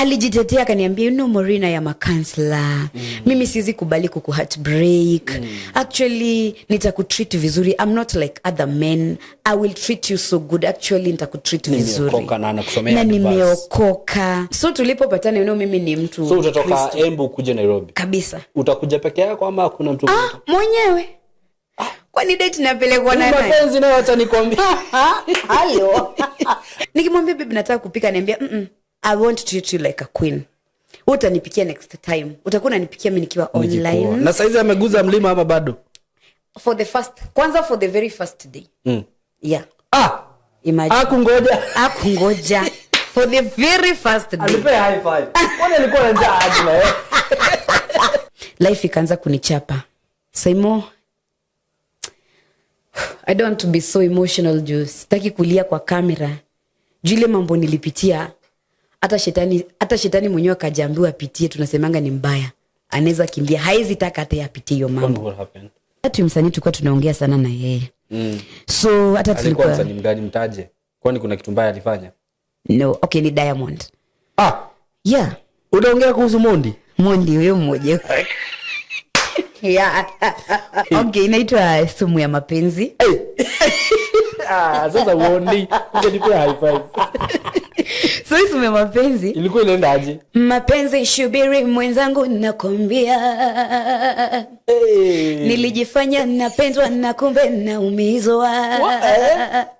Alijitetea akaniambia, "You know, Maureen, I am a counselor. Mimi siwezi kubali kuku heartbreak. Actually, nitakutreat vizuri. I'm not like other men. I will treat you so good. Actually, nitakutreat vizuri." Nimeokoka na anakusomea Na advice. nimeokoka. So tulipopatana, mimi ni mtu So utatoka Kristo. Embu kuja Nairobi? Kabisa. Utakuja peke yako ama kuna mtu? Ah, mwenyewe. Kwani date napelekwa na nani? Mapenzi nayo, acha nikwambie. Halo, nikimwambia, "Babe, nataka kupika," niambia, I want to treat you like a queen. Wewe utanipikia next time, utakuwa unanipikia mi nikiwa online." Na saizi ameguza mlima ama bado? For the first, kwanza for the very first day. Yeah. Ah, Imagine. akungoja. Akungoja for the very first day. Alipe high five. Kwani alikuwa na njaa aje na yeye? Life ikaanza kunichapa, Saimo. I don't want to be so emotional juu sitaki kulia kwa kamera, juu ile mambo nilipitia, hata shetani mwenyewe akajaambiwa apitie, tunasemanga ni mbaya, anaweza kimbia, haezi taka hata apitie hiyo mambo. What happened? Hata msanii tulikuwa tunaongea sana na yeye, so hata Alikuwa tulikuwa msanii mgani? Mtaje. Kwani kuna kitu mbaya alifanya? No, okay, ni Diamond. Ah, Yeah. unaongea kuhusu Mondi? Mondi huyo mmoja, yeah. Okay, inaitwa Sumu ya Mapenzi. Ah, sasa uoni. Ungenipea high five. So hii Sumu ya Mapenzi, Ilikuwa inaenda aje? Mapenzi shubiri mwenzangu, nakwambia. Hey. Nilijifanya napendwa na kumbe naumizwa.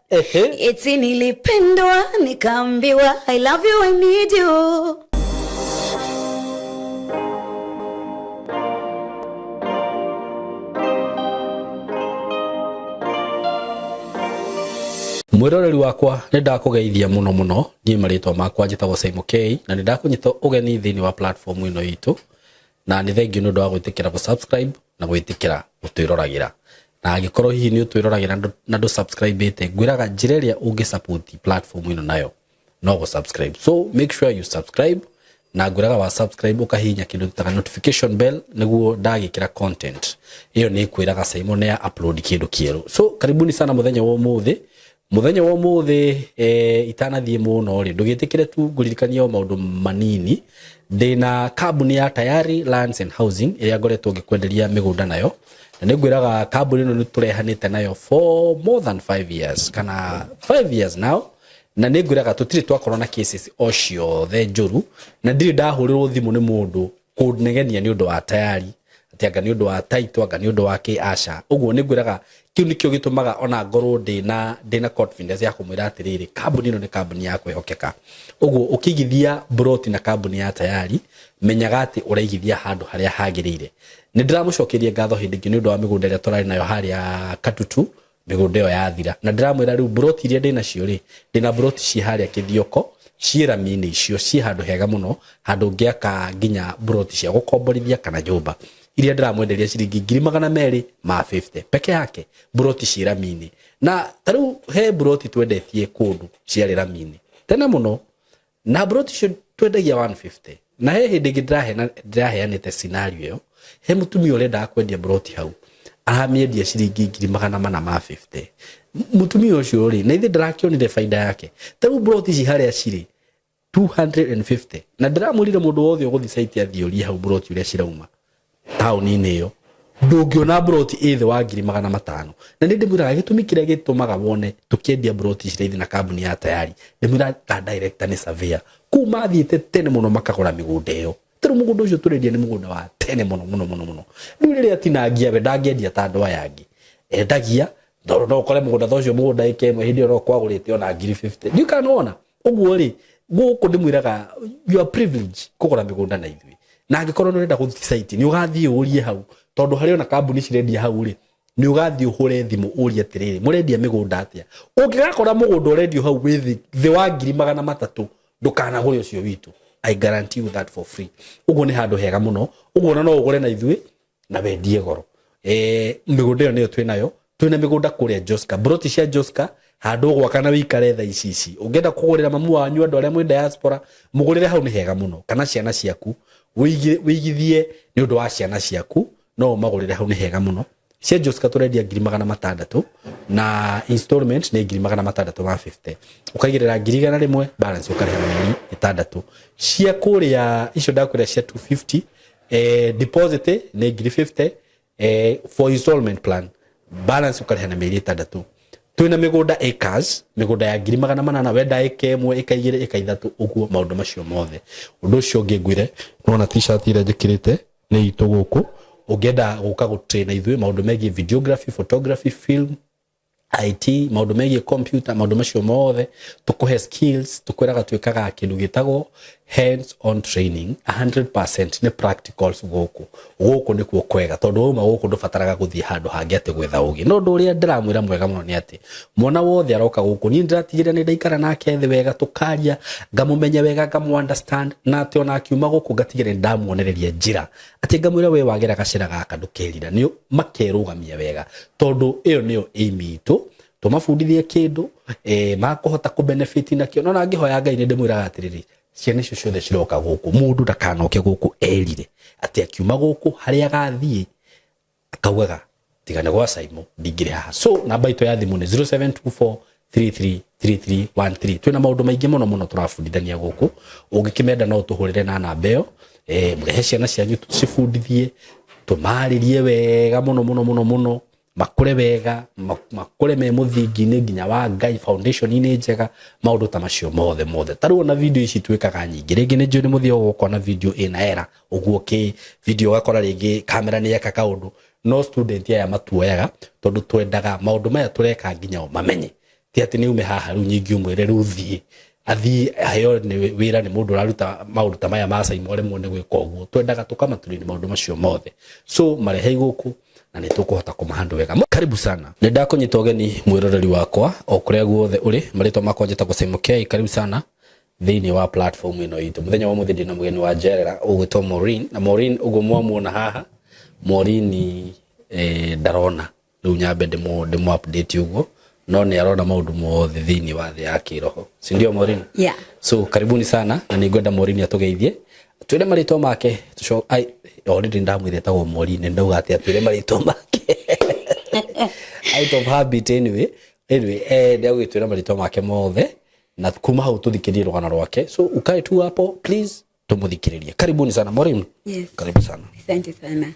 Ehe. Eti nilipendwa, nikaambiwa, "I love you, I need you." Mwiroreri wakwa, nĩ ndakũgeithia mũno mũno. Niĩ marĩtwa makwa njĩtagwo Simon K, na nĩ ndakũnyita ũgeni thĩinĩ wa platform ĩno itũ, na nĩ thengiũ nĩ ũndũ wa gwĩtĩkĩra gũ-subscribe na gwĩtĩkĩra gũtwĩroragĩra. Na angĩkorwo hihi nĩ ũtwĩroragĩra na ndũ subscribe ĩte, ngwĩraga njĩra ĩrĩa ũngĩ support platform ĩno nayo no gũ subscribe. So make sure you subscribe, na ngwĩraga wa subscribe ũkahihinya kĩndũ tũtaga notification bell, nĩguo ndagĩkĩra content ĩyo nĩ ĩkwĩraga Simon nĩ upload kĩndũ kĩerũ. So karibuni sana mũthenya wa ũmũthĩ. Mũthenya wa ũmũthĩ, itanathiĩ mũno rĩ, ndũgĩtĩkĩre tu ngũririkanie o maũndũ manini. Ndĩna kambuni ya Tayari Lands and Housing ĩrĩa ngoretwo ngĩkwenderia mĩgũnda nayo, na nĩ ngwĩraga kambuni ĩno nĩ tũrehanĩte nayo for more than 5 years kana 5 years now, na nĩ ngwĩraga tũtirĩ twakorwo na cases o ciothe njũru, na ndirĩ ndahũrĩrwo thimũ nĩ mũndũ kũnegenia nĩ ũndũ wa Tayari, atĩ anga nĩ ũndũ wa title, anga nĩ ũndũ wa kĩ. Aca. Ũguo nĩ ngwĩraga kĩu nĩkĩo gĩtũmaga ona ngorwo ndĩna confidence ya kũmwĩra atĩrĩrĩ, kambuni ĩno nĩ kambuni ya kwĩhokeka. Ũguo ũkĩigithia broti na kambuni ya Tayari, menyaga atĩ ũraigithia handũ harĩa hagĩrĩire. Nĩ ndĩramũcokeria ngatho hĩndĩ ĩngĩ nĩ ũndũ wa mĩgũnda ĩrĩa tũrarĩ nayo harĩa Katutu. Mĩgũnda ĩyo yathira, na ndĩramwĩra rĩu broti iria ndĩnacio rĩ, ndĩna broti ciĩ harĩa Kĩthioko, ciĩ rami-inĩ icio, ciĩ handũ hega mũno, handũ ũngĩaka nginya broti cia gũkomborithia kana nyũmba, iria ndĩramwenderia ciringi 250,000 peke yake, broti ciĩ rami-inĩ. Na ta rĩu he broti twendetie kũndũ ciarĩ rami-inĩ tene mũno, na broti icio twendagia 150. Na he hĩndĩ ĩngĩ ndĩraheanĩte scenario ĩyo, he mũtumia ũrendaga kwendia broti hau, aramĩendia ciringi 450,000. Mũtumia ũcio rĩ, na ithe ndarakĩonire baida yake. Ta rĩu broti ici harĩa cirĩ 250, na ndĩramwĩrire mũndũ wothe ũgũthiĩ site athiĩ ũrie hau broti ũrĩa cirauma taũni-inĩ ĩyo, ndũngĩona broti ĩ thĩ wa 500,000. Na nĩ ndĩmwĩraga gĩtũmi kĩrĩa gĩtũmaga wone tũkĩendia broti ici raithi na kambuni ya Tayari, ndĩmwĩra ta director nĩ surveyor kũu mathiĩte tene mũno makagũra mĩgũnda ĩyo. Tarĩu mũgũnda ũcio tũrendia nĩ mũgũnda wa tene mũno mũno mũno mũno. Rĩu rĩrĩa atinangia, we ndangĩendia ta andũ aya angĩ endagia. No ũkore mũgũnda ta ũcio, mũgũnda ĩka ĩmwe, hĩndĩ ĩyo no kwagũrĩte ona 50,000. Ndiũ kana nĩwona ũguo rĩ, gũkũ ndĩmwĩraga you are privilege kũgũra mĩgũnda na ithuĩ. Na angĩkorwo nĩ ũrenda gũthiĩ site, nĩ ũgathiĩ ũrie hau, tondũ harĩ ona kambuni cirendia hau rĩ, nĩ ũgathiĩ ũhũre thimũ ũrie atĩrĩrĩ, mũrendia mĩgũnda atĩa? Ũngĩgakora mũgũnda ũrendio hau wĩ thĩ wa 300,000, ndũkanagũre ũcio witũ. I guarantee you that for free. Ũguo nĩ handũ hega mũno. Ũguo ona no ũgũre na ithuĩ na wendie goro. Mĩgũnda ĩyo nĩyo twĩnayo. Twĩna mĩgũnda kũrĩa Joska, broti cia Joska, handũ ũgwaka na wĩikare thaa ici ici. Ũngĩenda kũgũrĩra mamu wanyu, andũ arĩa mwĩ diaspora, mũgũrĩre hau, nĩ hega mũno. Kana ciana ciaku, wĩigithie nĩ ũndũ wa ciana ciaku, no ũmagũrĩre hau, nĩ hega mũno. Cia Joska tũrendia 600,000 na installment nĩ 650,000. Ũkaigĩrĩra 100,000, balance ũkarĩha na mĩeri 6. Cia kũrĩa icio ndakwĩra cia 250, deposit nĩ 50,000, for installment plan, balance ũkarĩha na mĩeri 6. Twĩna mĩgũnda acres, mĩgũnda ya 800,000, wenda ĩka 1, ĩka 2, ĩka 3, ũguo maũndũ macio mothe. Ũndũ ũcio ũngĩ ngwĩre, nĩwona t-shirt ĩrĩa njĩkĩrĩte nĩ itũ gũkũ. Ũngĩenda gũka gũtrain ithuĩ maũndũ megiĩ videography, photography, film, IT, maũndũ megiĩ computer, maũndũ macio mothe tũkũhe skills. Tũkwĩraga twĩkaga kĩndũ gĩtagwo hands on training, 100% nĩ practicals. Gũkũ gũkũ nĩkuo kwega, tondũ wauma gũkũ ndũbataraga gũthiĩ handũ hangĩ atĩ gwetha ũgĩ. No ũndũ ũrĩa ndĩramwĩra mwega mũno nĩ atĩ mwana wothe aroka gũkũ, niĩ ndĩratigĩrĩra nĩ ndaikara nake thĩ wega, tũkaria, ngamũmenya wega, ngamũ understand, na atĩ ona akiuma gũkũ ngatigĩrĩra nĩ ndamuonereria njĩra, atĩ ngamwĩra we wagera gacĩra gaka ndũkerira, nĩ makerũgamia wega, tondũ ĩyo nĩyo aim itũ, tũmabundithie kĩndũ makũhota kũ benefit nakĩo. No na ngĩhoya Ngai nĩ ndĩmwĩraga atĩrĩrĩ, ciana icio ciothe ciroka gũkũ, mũndũ ndakanoke gũkũ erire atĩ akiuma gũkũ harĩa agathiĩ akaugaga tiga nĩ gwa Saimo ndingĩrĩ haha. So namba itũ ya thimũ nĩ 0724 333313. Twĩna maũndũ maingĩ mũno mũno tũrabundithania gũkũ. Ũngĩkĩmenda no tũhũrĩre na namba ĩyo, mũrehe ciana cianyu tũcibundithie, tũmarĩrie wega mũno mũno mũno mũno, makũre wega, makũre me mũthingi-inĩ nginya wa Ngai, foundation-inĩ njega, maũndũ ta macio mothe mothe. Ta rĩu ona video ici twĩkaga nyingĩ, rĩngĩ nĩ njũĩ nĩ mũthiaga ũkona video ĩna error ũguo, kĩ video ũgakora rĩngĩ kamera nĩ yeka kaũndũ, no student aya matuoyaga tondũ twendaga maũndũ maya tũreka nginya o mamenye. Ti atĩ nĩ ume haha rĩu nyingĩ ũmwĩre rĩu thiĩ athiĩ aheo nĩ wĩra nĩ mũndũ ũraruta maũndũ ta maya ma Saimo aremwo nĩ gwĩka ũguo. Twendaga tũkamatũrĩria maũndũ macio mothe, so marehei gũkũ na nĩ tũkũhota kũmahandle wega. Karibu sana, nĩ ndakũnyita ũgeni mwĩroreri wakwa o kũrĩa guothe ũrĩ. Marĩtwa makwa njĩtagwo Saimo K. Karibu sana thĩinĩ wa platform ĩno itũ. Mũthenya wa mũthĩ ndĩna mũgeni wa njerera ũgwĩtwo Maureen. Na Maureen ũguo mwamuona haha, Maureen ndarona rĩu, nyambe ndĩmũ update ũguo, no nĩ arona maũndũ mothe thĩinĩ wa thĩ ya kĩroho, si ndio, Maureen? Yeah. So karibuni sana, na nĩ ngwenda Maureen atũgeithie, twĩre marĩtwa make. Tũco ai already ndamwĩra etagwo Maureen, ndauga atĩ atwĩre marĩtwa make out of habit. Anyway, ndagwĩtwĩra marĩtwa make mothe na kuma hau tũthikĩrie rũgano rwake. So ukae tu hapo please, tũmũthikĩrĩrie. Karibuni sana, Maureen. Yes. Karibu sana. Asante sana.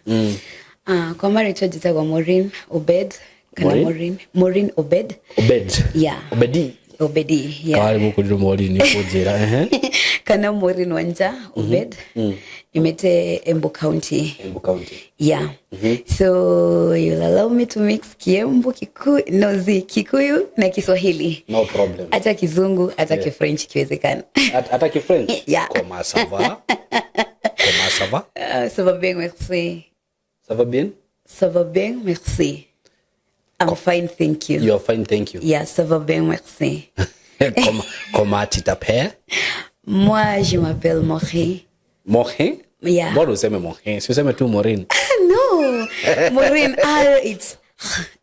Kwa marĩtwa njĩtagwo Maureen Obed kana Maureen? Maureen Obed. Obed. Yeah. Obedi. Obedi, yeah. Kawari gũkũrirwo Maureen kũnjĩra ehe. Kana Maureen Wanja Obed. Nimete Embu County. Embu County. Yeah. So you'll allow me to mix Kiembu, Kikuyu, no zi Kikuyu na Kiswahili. No problem. Hata Kizungu, hata Kifrench ikiwezekana. Hata Kifrench. Yeah. Comment ça va? Comment ça va? Ça va bien, merci. Ça va bien? Ça va bien, merci. I'm fine, thank you. You are fine, thank you. Yeah, ça va bien, merci. Comment tu t'appelles? Moi, je m'appelle Maureen. Mohin? Yeah. Mbona useme Mohin? Si useme tu Maureen. No, Maureen, R, it's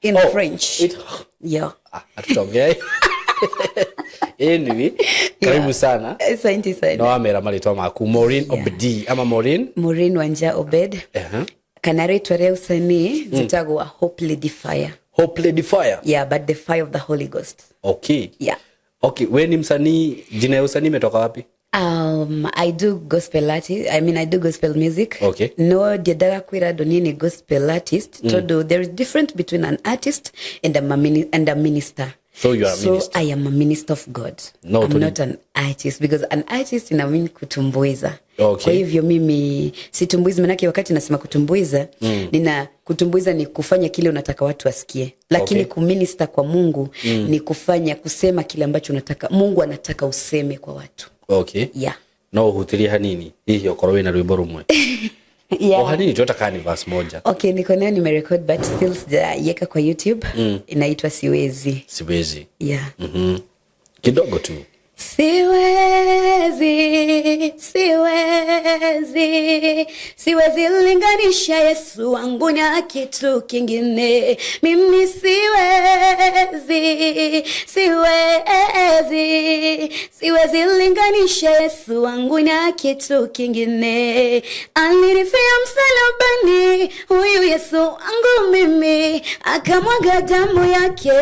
in Oh, French. Yeah. Ah, hatutaongea. Anyway, karibu sana. Asante sana. No wamera marĩtwa maku Maureen Obedi ama Maureen? Maureen Wanja Obed. Kana rĩtwa rĩa usanii njĩtagwo Hope Lady Fire. Hope Lady Fire. Yeah, but the fire of the Holy Ghost. Okay. Yeah. Okay, we ni msanii, jina ya usanii imetoka wapi? I do gospel artist. I mean, I do gospel music. Okay. No, ndiendaga kwĩra andũ niĩ nĩ gospel artist, tondũ there is difference between an artist and a minister. So you are a So minister. I am a minister of God. No, I'm not an artist because an artist ina mean kutumbuiza. Okay. Kwa hivyo mimi situmbuizi, manake wakati nasema kutumbuiza, nina kutumbuiza ni kufanya kile unataka watu wasikie, lakini kuminister kwa Mungu ni kufanya kusema kile ambacho unataka Mungu anataka useme kwa watu. Okay. Yeah. No ũhutirie hanini hihi okorwo wĩna rwĩmbo rũmwe? Yeah. O hanini tu, hata kaa ni verse moja. Okay, niko nayo nimerecord but still sijaiweka kwa YouTube. Inaitwa Siwezi. Siwezi. Yeah. Kidogo tu. Siwezi. Siwezi, siwezi, siwezi linganisha Yesu wangu na kitu kingine. Mimi siwezi, siwezi, siwezi linganisha Yesu wangu na kitu kingine. Alinifia msalabani, huyu Yesu wangu mimi, akamwaga damu yake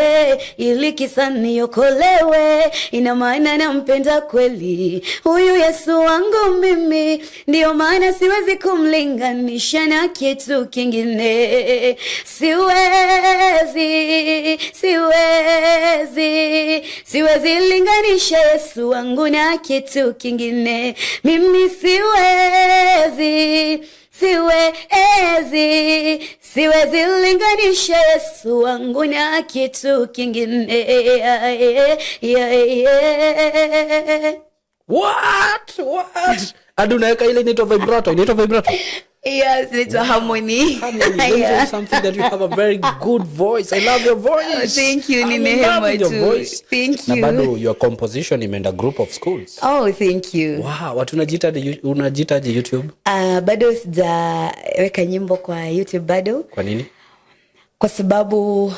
ili kisa niokolewe. Ina maana nampenda kweli huyu Yesu wangu mimi, ndiyo maana siwezi kumlinganisha na kitu kingine. Siwezi, siwezi, siwezi linganisha Yesu wangu na kitu kingine. Mimi siwezi, siwezi, siwezi linganisha Yesu wangu na kitu kingine. Yeah. What? What? Hadi unaweka ile inaitwa vibrato, inaitwa vibrato. Yes, it's a harmony. Harmony. Let me tell you something, that you have a very good voice. I love your voice. Thank you, I'm ni in love neema with your tu. voice. Thank Na you. bado your composition imeenda group of schools. Oh, thank you. Wow, watu unajiita aje YouTube? Bado sijaweka nyimbo kwa YouTube bado. Kwa nini? Kwa sababu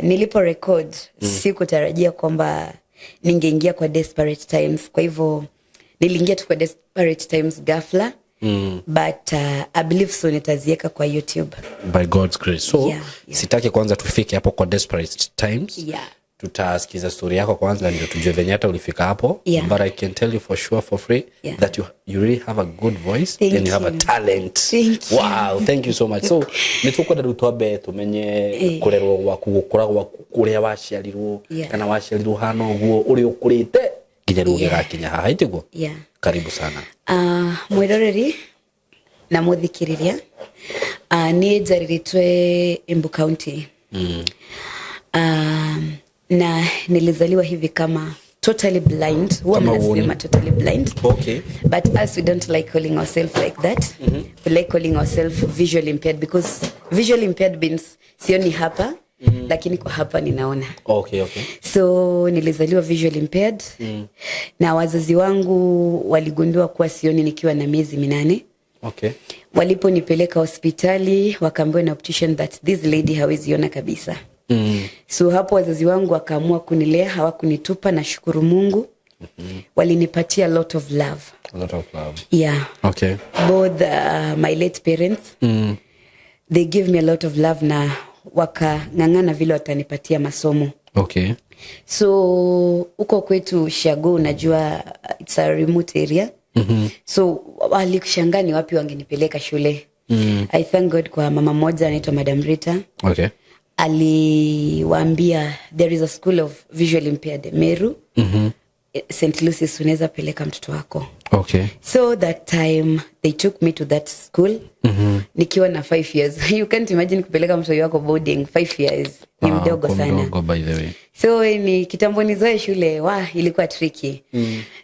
nilipo record sikutarajia kwamba ningeingia kwa Desperate Times. Kwa hivyo niliingia tu kwa Desperate Times ghafla. But I believe so nitaziweka kwa YouTube. By God's grace. So, Yeah. sitaki kwanza tufike hapo kwa Desperate Times. Tutasikiza story yako kwanza ndio tujue venye hata ulifika hapo. But I can tell you for sure, for free, that you really have a good voice Thank and you have a you. talent. Thank you. Wow, thank you so much. So, nĩ tũkwenda rĩu twambe tũmenye kũrerwo gwaku, gũkũra gwaku, kũrĩa waciarirwo, kana waciarirwo hana ũguo, ũrĩa ũkũrĩte nginya rĩu ũgĩgakinya haha, itiguo? Yeah. Karibu sana. Mwiroreri na muthikiriria, niĩ njariritwe Embu County. Na nilizaliwa hivi kama totally blind. Huwa Kama mnasema huoni. totally blind. But us, we don't like calling ourselves like that. We like calling ourselves visually impaired, because visually impaired means sioni hapa, lakini kwa hapa ninaona. So nilizaliwa visually impaired. Na wazazi wangu waligundua kuwa sioni nikiwa na miezi 8. Waliponipeleka hospitali wakaambiwa na optician that this lady hawezi ona kabisa. So hapo wazazi wangu wakaamua kunilea, hawakunitupa, na shukuru Mungu. Walinipatia a lot of love. A lot of love. Yeah. Both my late parents. They give me a lot of love na wakang'ang'ana vile watanipatia masomo. So huko kwetu Shago, unajua it's a remote area. So walishangaa ni wapi wangenipeleka shule. I thank God kwa mama mmoja anaitwa Madam Rita. Aliwaambia there is a school of visual impaired Meru. St. Lucy's, unaweza peleka mtoto wako. So that time they took me to that school. Nikiwa na 5 years. You can't imagine kupeleka mtoto wako boarding 5 years. Ni mdogo Uko sana. mdogo, by the way. So ni kitambo nizoe shule, ilikuwa tricky.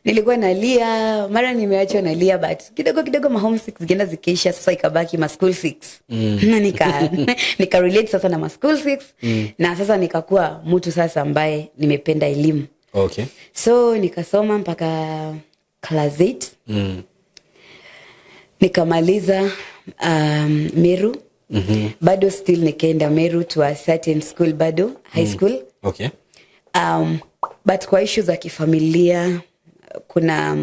Nilikuwa nalia, mara nimeachwa nalia, but kidogo kidogo ma homesick zikienda zikiisha, sasa ikabaki ma school six. Na nika relate sasa na ma school six. Na sasa nikakuwa mtu sasa ambaye nimependa elimu. So nikasoma mpaka class 8. Nikamaliza Meru. Bado still nikaenda Meru to a certain school bado, high school. But kwa issue za kifamilia, kuna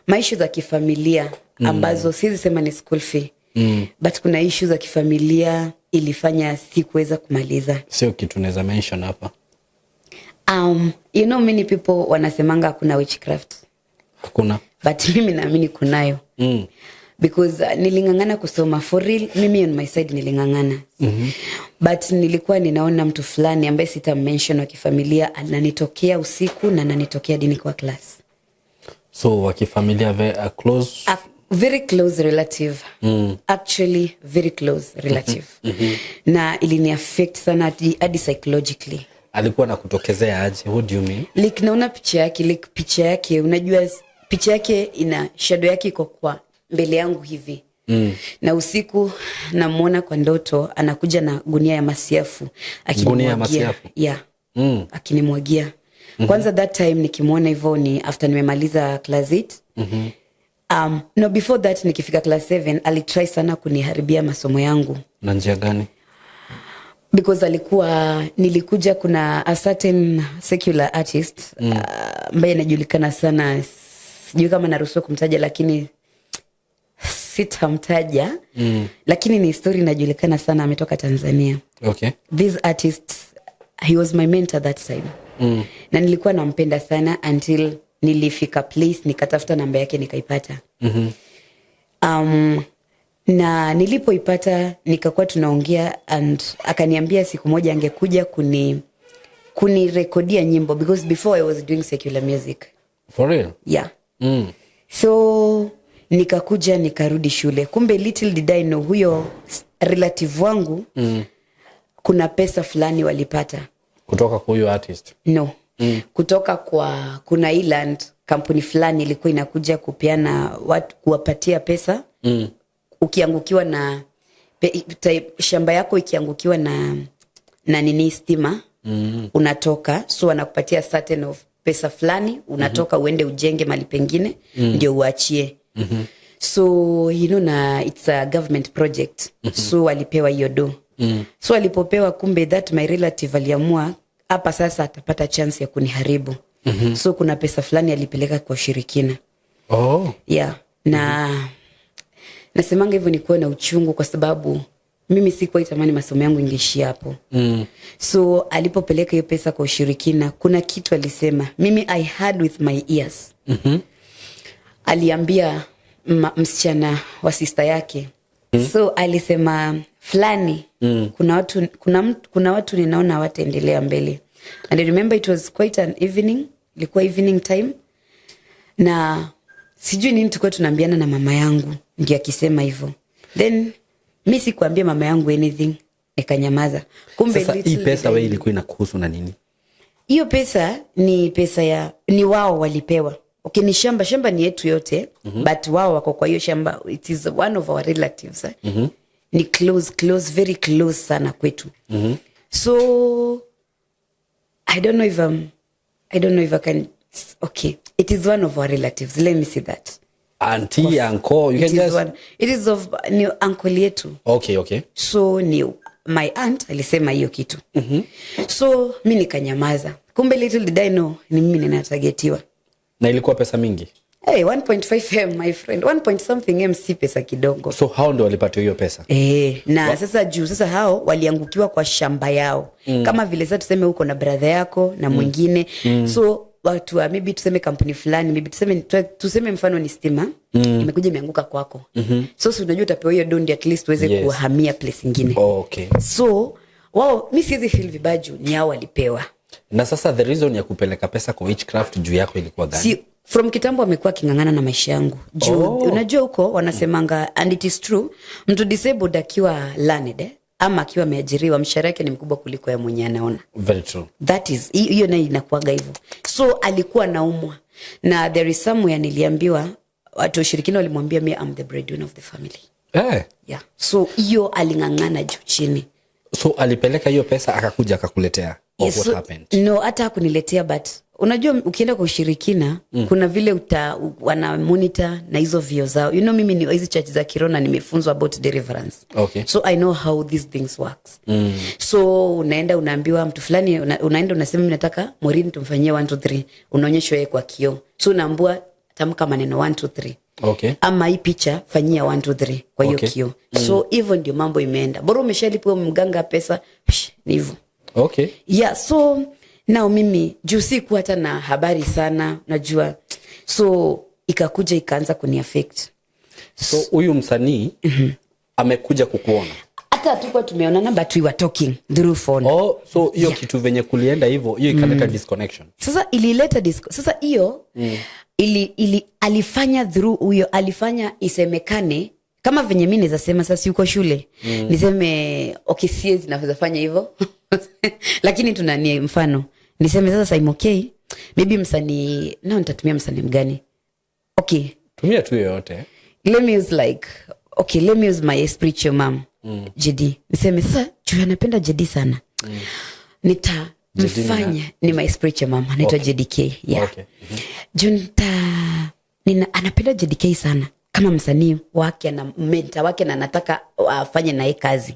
maishu za kifamilia ambazo siwezi sema ni school fee. But kuna issue za kifamilia ilifanya sikuweza kumaliza. Sio kitu naweza mention hapa. You know many people wanasemanga hakuna witchcraft. Hakuna. But mimi naamini kunayo. Because niling'ang'ana kusoma for real, mimi on my side niling'ang'ana. But nilikuwa ninaona mtu fulani ambaye sita mention wa kifamilia ananitokea usiku na ananitokea hadi nikiwa class. So wa kifamilia a close, a very close relative. Actually very close relative. Na ilini affect sana hadi psychologically. Alikuwa anakutokezea aje? What do you mean? Like naona picha yake, like picha yake, unajua picha yake ina shadow yake iko kwa mbele yangu hivi. Na usiku namuona kwa ndoto anakuja na gunia ya masiafu, akinimwagia. Gunia ya masiafu? Yeah. Akinimwagia. Kwanza that time nikimwona hivyo ni after nimemaliza class 8. No, before that, nikifika class 7 alitry sana kuniharibia masomo yangu. Na njia gani? Because alikuwa, nilikuja, kuna a certain secular artist ambaye anajulikana sana, sijui kama naruhusiwa kumtaja, lakini sitamtaja, lakini ni story inajulikana sana, ametoka Tanzania. This artist, he was my mentor that time, na nilikuwa nampenda sana until nilifika place nikatafuta namba yake nikaipata. Na nilipoipata nikakuwa tunaongea and akaniambia siku moja angekuja kunirekodia nyimbo, because before I was doing secular music. For real? Yeah. So nikakuja nikarudi shule, kumbe little did I know huyo relative wangu, kuna pesa fulani walipata. Kutoka kwa huyo artist? No, kutoka kwa, kuna island kampuni fulani ilikuwa inakuja kupeana watu, kuwapatia pesa ukiangukiwa na shamba yako, ikiangukiwa na nini, stima, unatoka, so wanakupatia certain of pesa fulani, unatoka, uende ujenge mali pengine, ndio uachie. So na it's a government project, so walipewa hiyo do. So walipopewa, kumbe that my relative aliamua hapa sasa atapata chance ya kuniharibu. So kuna pesa fulani alipeleka kwa ushirikina. Yeah, na nasemanga hivyo nikuwa na uchungu kwa sababu mimi sikuwa itamani masomo yangu ingeishia hapo. So alipopeleka hiyo pesa kwa ushirikina, kuna kitu alisema, mimi I heard with my ears. Aliambia msichana wa sister yake. So alisema fulani, kuna watu ninaona hawataendelea mbele. And I remember it was quite an evening, ilikuwa evening time, na sijui nini tulikuwa tunaambiana na mama yangu ndio akisema hivyo. Then mi sikuambia mama yangu anything, nikanyamaza. Kumbe Sasa hii little pesa did I we ilikuwa inakuhusu na nini? Hiyo pesa ni pesa ya, ni wao walipewa. Okay, ni shamba, shamba ni yetu yote, but wao wako kwa hiyo shamba. It is one of our relatives, eh? Ni close, close, very close sana kwetu. So I don't know if I can, okay, it is one of our relatives, let me say that. Auntie, uncle, you can It is just one, it is of, ni uncle yetu. So ni my aunt alisema hiyo kitu. So mi nikanyamaza, kumbe little did I know ni mimi ninatargetiwa. Na ilikuwa pesa mingi? Hey, 1.5 M, my friend, 1 point something M si pesa kidogo. So hao ndio walipata hiyo pesa? E, na sasa juu sasa hao waliangukiwa kwa shamba yao, kama vile sasa tuseme uko na brother yako na mwingine, so watu wa maybe tuseme kampuni fulani, maybe tuseme mfano ni stima, imekuja imeanguka kwako, so si unajua utapewa hiyo dondi at least uweze kuhamia place ingine. So wao, mi siwezi feel vibaya juu ni hao walipewa. Na sasa the reason ya kupeleka pesa kwa witchcraft juu yako ilikuwa gani? Si from kitambo amekuwa aking'ang'ana na maisha yangu juu unajua huko wanasemanga, and it is true, mtu disabled akiwa learned, ama akiwa ameajiriwa, mshahara yake ni mkubwa kuliko ya mwenye anaona. Very true. That is, hiyo nayo inakuaga hivyo. So alikuwa naumwa, na there is somewhere niliambiwa watu ushirikina walimwambia me I'm the breadwinner of the family. Yeah, so hiyo aling'ang'ana juu chini. So alipeleka hiyo pesa, akakuja akakuletea, or Yes, what happened? No, hata hakuniletea, but unajua ukienda kwa ushirikina, kuna vile wana monitor na hizo vio zao. Mimi ni hizi church za kirona, nimefunzwa about deliverance. So I know how these things works. So unaenda unaambiwa mtu fulani, unaenda unasema, "Mimi nataka Maureen tumfanyie 1 2 3." Unaonyeshwa yeye kwa kioo, so unaambiwa tamka maneno 1 2 3, ama hii picha fanyia 1 2 3 kwa hiyo kioo. So hivyo ndio mambo imeenda. Bora umeshalipwa mganga pesa, psh, ni hivyo. Yeah, so nao mimi juu sikuwa hata na habari sana, najua, so ikakuja ikaanza kuniaffect. So huyu msanii amekuja kukuona? Hata hatukuwa tumeonana, but we were talking through phone. Oh, so hiyo kitu venye kulienda hivyo, hiyo ikaleta disconnection. Sasa ilileta disco, sasa hiyo ili alifanya through huyo, alifanya isemekane kama venye mi naweza sema sasa yuko shule, niseme okay, siwezi naweza fanya hivyo, lakini tunanie mfano niseme sasa I'm okay, maybe msanii, no, nitatumia msanii mgani? Okay. Tumia tu yoyote. Let me use like, okay, let me use my spiritual mom, JD. Niseme sasa juu anapenda JD sana, nita JD ni nani? Mfanya ni my spiritual mama, anaitwa JDK, yeah. Juu anapenda JDK sana kama msanii wake na mentor wake na anataka afanye naye kazi.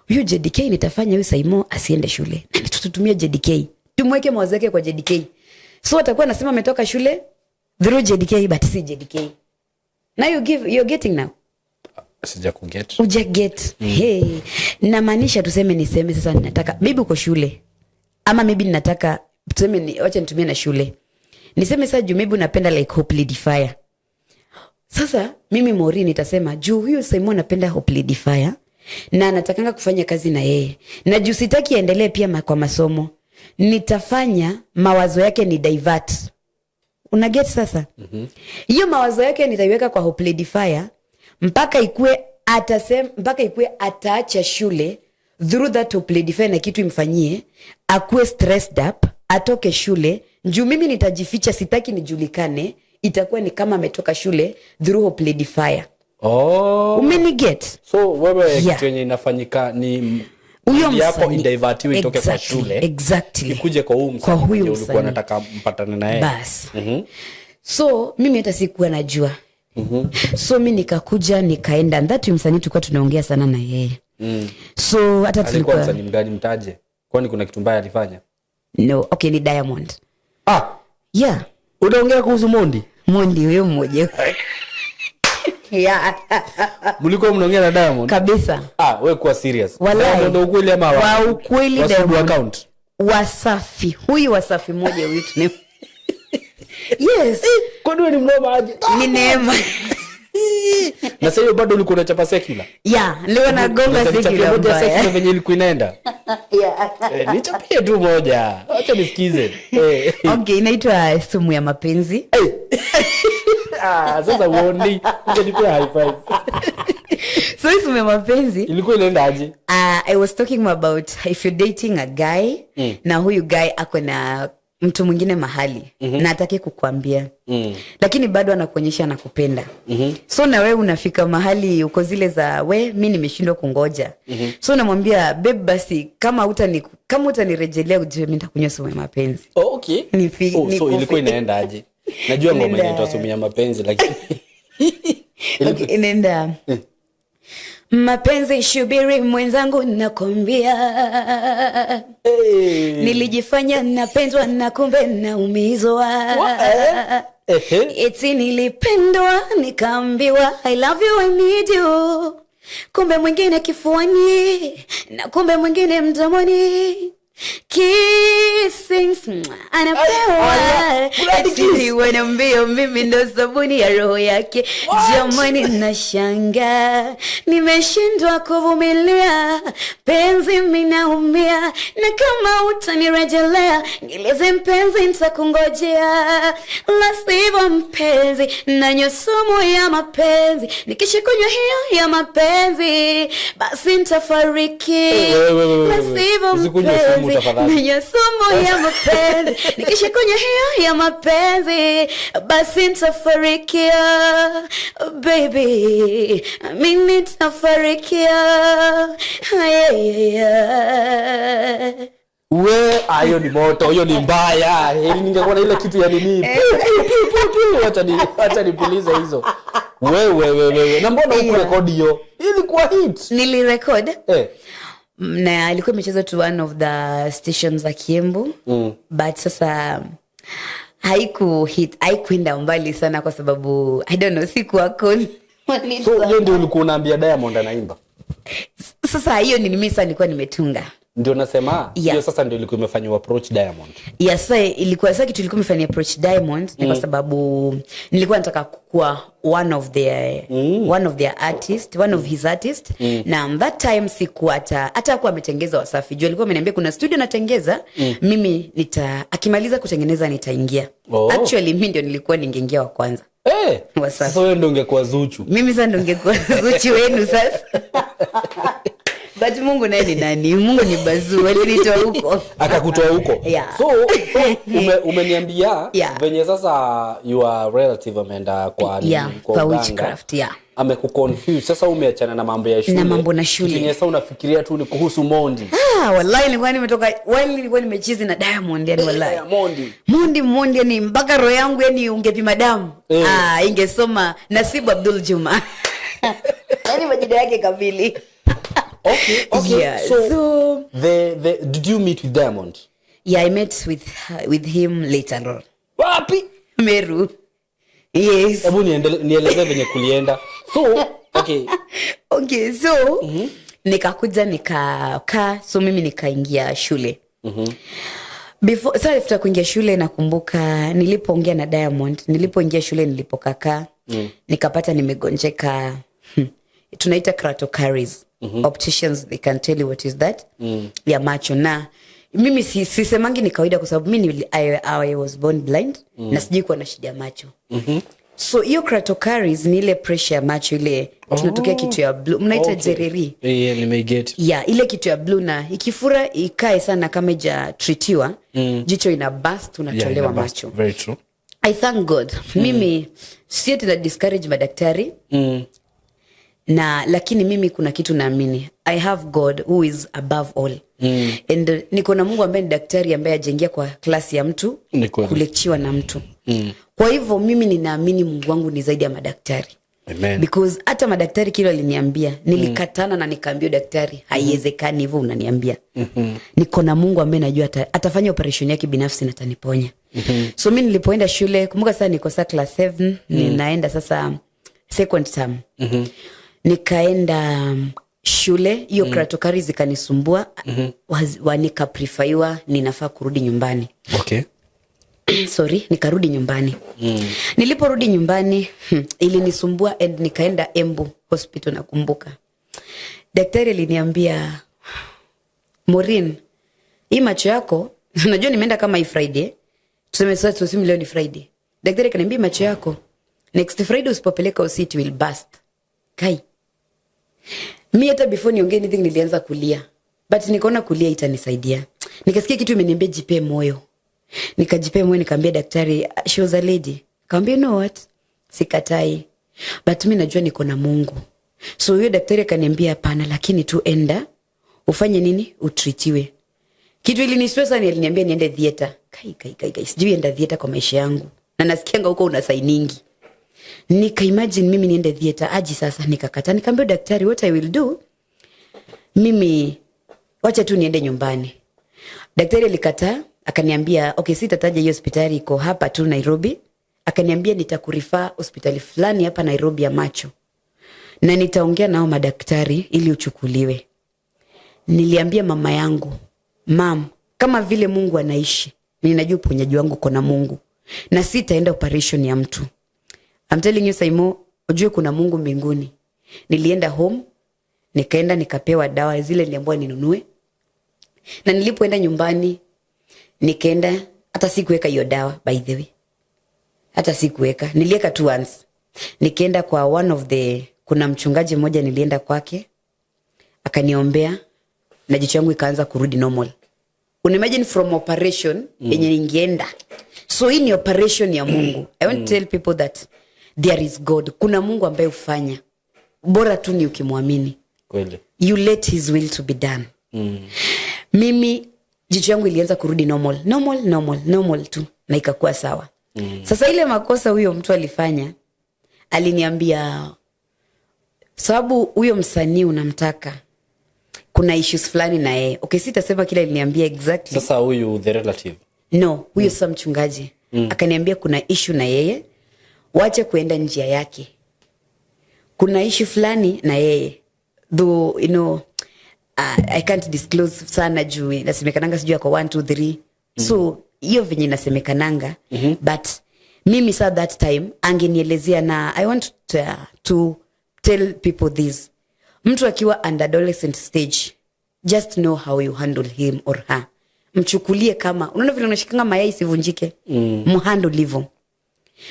Huyu JDK, nitafanya huyu Saimo asiende shule na tutatumia JDK, tumweke mawazo yake kwa JDK, so atakuwa anasema ametoka shule through JDK, but si JDK. Now you're getting now? Sija kuget. Uja get? Hey, namaanisha tuseme, niseme sasa ninataka, maybe uko shule, ama maybe ninataka tuseme ni, wacha nitumie na shule, niseme sasa juu maybe unapenda like Hope Lady Fire. Sasa mimi Mori nitasema juu huyu Simon anapenda Hope Lady Fire na anatakanga kufanya kazi na yeye, na juu sitaki aendelee pia kwa masomo, nitafanya mawazo yake ni divert. Una get sasa? Hiyo mawazo yake nitaiweka kwa Hope Lady Fire mpaka ikue mpaka ikue ataacha shule through that Hope Lady Fire, na kitu imfanyie akuwe stressed up, atoke shule. Juu mimi nitajificha, sitaki nijulikane, itakuwa ni kama ametoka shule through Hope Lady Fire. Oh. Umeniget? So wewe, Yeah. kitu yenye inafanyika ni Huyo yako idivertiwe itoke kwa shule ikuje kwa huu Kwa msanii huyu mwenye ulikuwa msanii. unataka mpatane naye. Bas, so mimi hata sikuwa najua. So mi nikakuja nikaenda, and that huyu msanii tulikuwa tunaongea sana na yeye. So hata Alikuwa tulikuwa msanii mgani? Mtaje, kwani kuna kitu mbaya alifanya? No, okay, ni Diamond. Ah. Yeah. Unaongea kuhusu Mondi? Mondi huyo mmoja, yeah. Mlikuwa mnaongea na Diamond? Kabisa. Ah, we kuwa serious. Walai. Diamond wa ukweli ama Wa ukweli. wa Sugu Diamond. account? Wasafi, huyu Wasafi mmoja huyu tune, yes. Kwani wewe ni mnoma aje? Ni neema. Na sasa hiyo bado ulikuwa unachapa secular? Yeah, nilikuwa nagonga Unaweza nichapia secular moja ya mbaya. secular venye ilikuwa inaenda? Yeah. Eh, nichapie tu moja, acha nisikize. Eh. Okay, inaitwa Sumu ya Mapenzi. Ah, sasa uoni ungenipea high five. So hii Sumu ya Mapenzi, Ilikuwa inaenda aje? I was talking about if you're dating a guy na huyu guy ako na mtu mwingine mahali na ataki kukuambia, lakini bado anakuonyesha anakupenda. So na wewe unafika mahali uko zile za, we, mi nimeshindwa kungoja. So unamwambia, "Babe, basi kama utanirejelea, ujue mi nitakunywa sumu ya mapenzi." Oh, okay. Oh, so Nikufe. ilikuwa inaenda aje? Najua ngoma inaitwa Sumu ya Mapenzi, lakini Okay, inaenda, "Mapenzi shubiri mwenzangu, nakwambia. Hey. Nilijifanya napendwa na kumbe naumizwa. Ehe. Eti nilipendwa, nikaambiwa I love you, I need you, kumbe mwingine kifuani na kumbe mwingine mdomoni. Kissings anapewa." Bloody Eti kiss. Wanaambia mimi ndo sabuni ya roho yake. Jamani, nashanga, nimeshindwa kuvumilia penzi, minaumia, na kama utanirejelea, nieleze mpenzi, nitakungojea, la sivyo mpenzi, nanywa sumu ya mapenzi, nikishakunywa hiyo ya mapenzi, basi nitafariki. Eh, wewe, wewe, wewe, La wewe. sivyo Usikunywe sumu, mpenzi, tafadhali. nanywa sumu ya mapenzi, nikishakunywa hiyo ya mapenzi, basi nitafarikia, baby, mi nitafarikia. Yeah. We, ah, hiyo ni moto, hiyo ni mbaya. Heri ningekuwa na ile kitu ya nini. Piu, piu, piu, piu, piu. Acha nipulize hizo. Wewe, wewe, wewe. Na mbona huku rekodi hiyo? Ilikuwa hit. Nilirecord Eh. na ilikuwa imechezwa to one of the stations za Kiembu. But sasa haiku hit, haikuenda mbali sana kwa sababu, I don't know, sikuwa cool. So hiyo ndio ulikuwa unaambia Diamond anaimba? Sasa hiyo ni mimi sasa nilikuwa nimetunga. Ndio nasema hiyo Yeah. sasa ndio ilikuwa imefanywa approach Diamond. Yeah, sasa ilikuwa, sasa kitu ilikuwa imefanya approach Diamond ni kwa sababu nilikuwa nataka kuwa one of their artist, one of his artist. Na that time sikuwa hata hakuwa ametengeza Wasafi, juu alikuwa ameniambia kuna studio natengeza, mimi nita akimaliza kutengeneza nitaingia. Oh. Actually mi ndio nilikuwa ningeingia wa kwanza. Eh, Wasafi. sasa wewe ndio ungekuwa Zuchu. Mimi sasa ndo ungekuwa Zuchu wenu sasa, but Mungu naye ni nani? Mungu ni bazuu, alinitoa huko. Akakutoa huko. Yeah. So umeniambia Yeah. venye sasa your relative ameenda kwa Yeah, kwa kwa uganga. witchcraft, yeah. Amekuconfuse. Sasa umeachana na mambo ya shule. Na mambo na shule. Kitu yenye sasa unafikiria tu ni kuhusu Mondi. Ah, wallahi nilikuwa nimetoka, wallahi nilikuwa nimechizi na Diamond, yani wallahi. Mondi. Mondi, Mondi, yani mpaka roho yangu, yani ungepima damu, ah, ingesoma Nasibu Abdul Juma, yani majina yake kamili. Okay. Yeah, So, so the did you meet with Diamond? Yeah, I met with him later on. Wapi? Meru, yes. Hebu nielezee venye kulienda. So, okay. Okay, so nikakuja nikakaa, so mimi nikaingia shule. Before, so after kuingia shule, nakumbuka nilipoongea na Diamond, nilipoingia shule, nilipokakaa, nikapata nimegonjeka, tunaita keratoconus. Opticians, they can tell you what is that, ya macho. Na mimi sisemangi ni kawaida kwa sababu mi I was born blind na sijui kuwa na shida ya macho. So hiyo keratoconus ni ile pressure ya macho, ile tunatokea kitu ya blue, mnaita jereri. Yeah, nimeiget. Ya ile kitu ya blue, na ikifura ikae sana kama ijatreatiwa, jicho ina burst, unatolewa Yeah, ina burst. macho. Very true. I thank God. Mimi sio tuna discourage madaktari na, lakini mimi kuna kitu naamini: I have God who is above all, and niko na Mungu ambaye ni daktari ambaye ajaingia kwa klasi ya mtu Ni kweli. kulecturiwa na mtu. Kwa hivyo mimi ninaamini Mungu wangu ni zaidi ya madaktari. Amen. Because hata madaktari kile waliniambia, nilikatana na nikaambia daktari, "Haiwezekani hivyo unaniambia." Niko na Mungu ambaye najua atafanya operation yake binafsi na ataniponya. So mi nilipoenda shule, kumbuka sasa niko saa class 7, ninaenda sasa second term. Nikaenda shule hiyo, keratoconus zikanisumbua, nikapreferiwa ninafaa kurudi nyumbani. Sorry, nikarudi nyumbani. Niliporudi nyumbani, ilinisumbua and nikaenda Embu Hospital. Nakumbuka daktari aliniambia, "Maureen, hii macho yako," unajua nimeenda kama hii Friday, tuseme sasa, tuseme leo ni Friday, daktari akaniambia, "Macho yako next Friday usipopeleka hosi it will burst." Kai, mi hata before niongee anything nilianza kulia, but nikaona kulia itanisaidia. Nikasikia kitu imeniambia, "Jipee moyo." Nikajipea moyo, nikaambia daktari, she was a lady, kaambia, "You know what, sikatai, but mi najua niko na Mungu." So huyo daktari akaniambia, "Hapana, lakini tu enda ufanye nini, utreatiwe." Kitu ilinishtua sana, aliniambia niende theater. Kai, kai, kai, kai, sijui enda theater kwa maisha yangu, na nasikianga huko una signingi. Nikaimagine mimi niende theater aji sasa? Nikakata, nikaambia daktari, "What I will do, mimi wacha tu niende nyumbani." Daktari alikataa, akaniambia, okay, sitataja hiyo hospitali, iko hapa tu Nairobi. Akaniambia, "Nitakurefer hospitali fulani hapa Nairobi ya macho na nitaongea nao madaktari ili uchukuliwe." Niliambia mama yangu, "Mam, kama vile Mungu anaishi, ninajua uponyaji wangu kona Mungu na sitaenda operation ya mtu." I'm telling you, Saimo, ujue kuna Mungu mbinguni. Nilienda home, nikaenda nikapewa dawa zile niliambiwa ninunue, na nilipoenda nyumbani nikaenda, hata sikuweka hiyo dawa, by the way, hata sikuweka, niliweka tu once. Nikaenda kwa one of the, kuna mchungaji mmoja nilienda kwake, akaniombea na jicho yangu ikaanza kurudi normal. Unaimagine from operation yenye ningeenda. So hii ni operation ya Mungu. I want to tell people that there is God, kuna Mungu ambaye hufanya, bora tu ni ukimwamini. You let his will to be done. Mimi jicho yangu ilianza kurudi normal, normal, normal, normal tu na ikakuwa sawa. Sasa ile makosa huyo mtu alifanya, aliniambia, sababu huyo msanii unamtaka, kuna issues fulani na yeye. Okay, sitasema kile aliniambia exactly. Sasa huyu the relative? No, huyo sasa mchungaji akaniambia kuna issue na yeye, wache kuenda njia yake, kuna issue fulani na yeye. Though I can't disclose sana juu inasemekananga sijui ako 1 2 3. So hiyo venye inasemekananga, but mimi sa that time angenielezea. Na I want to tell people this: mtu akiwa under adolescent stage, just know how you handle him or her. Mchukulie kama, unaona vile unashikanga mayai isivunjike, mhandle hivo.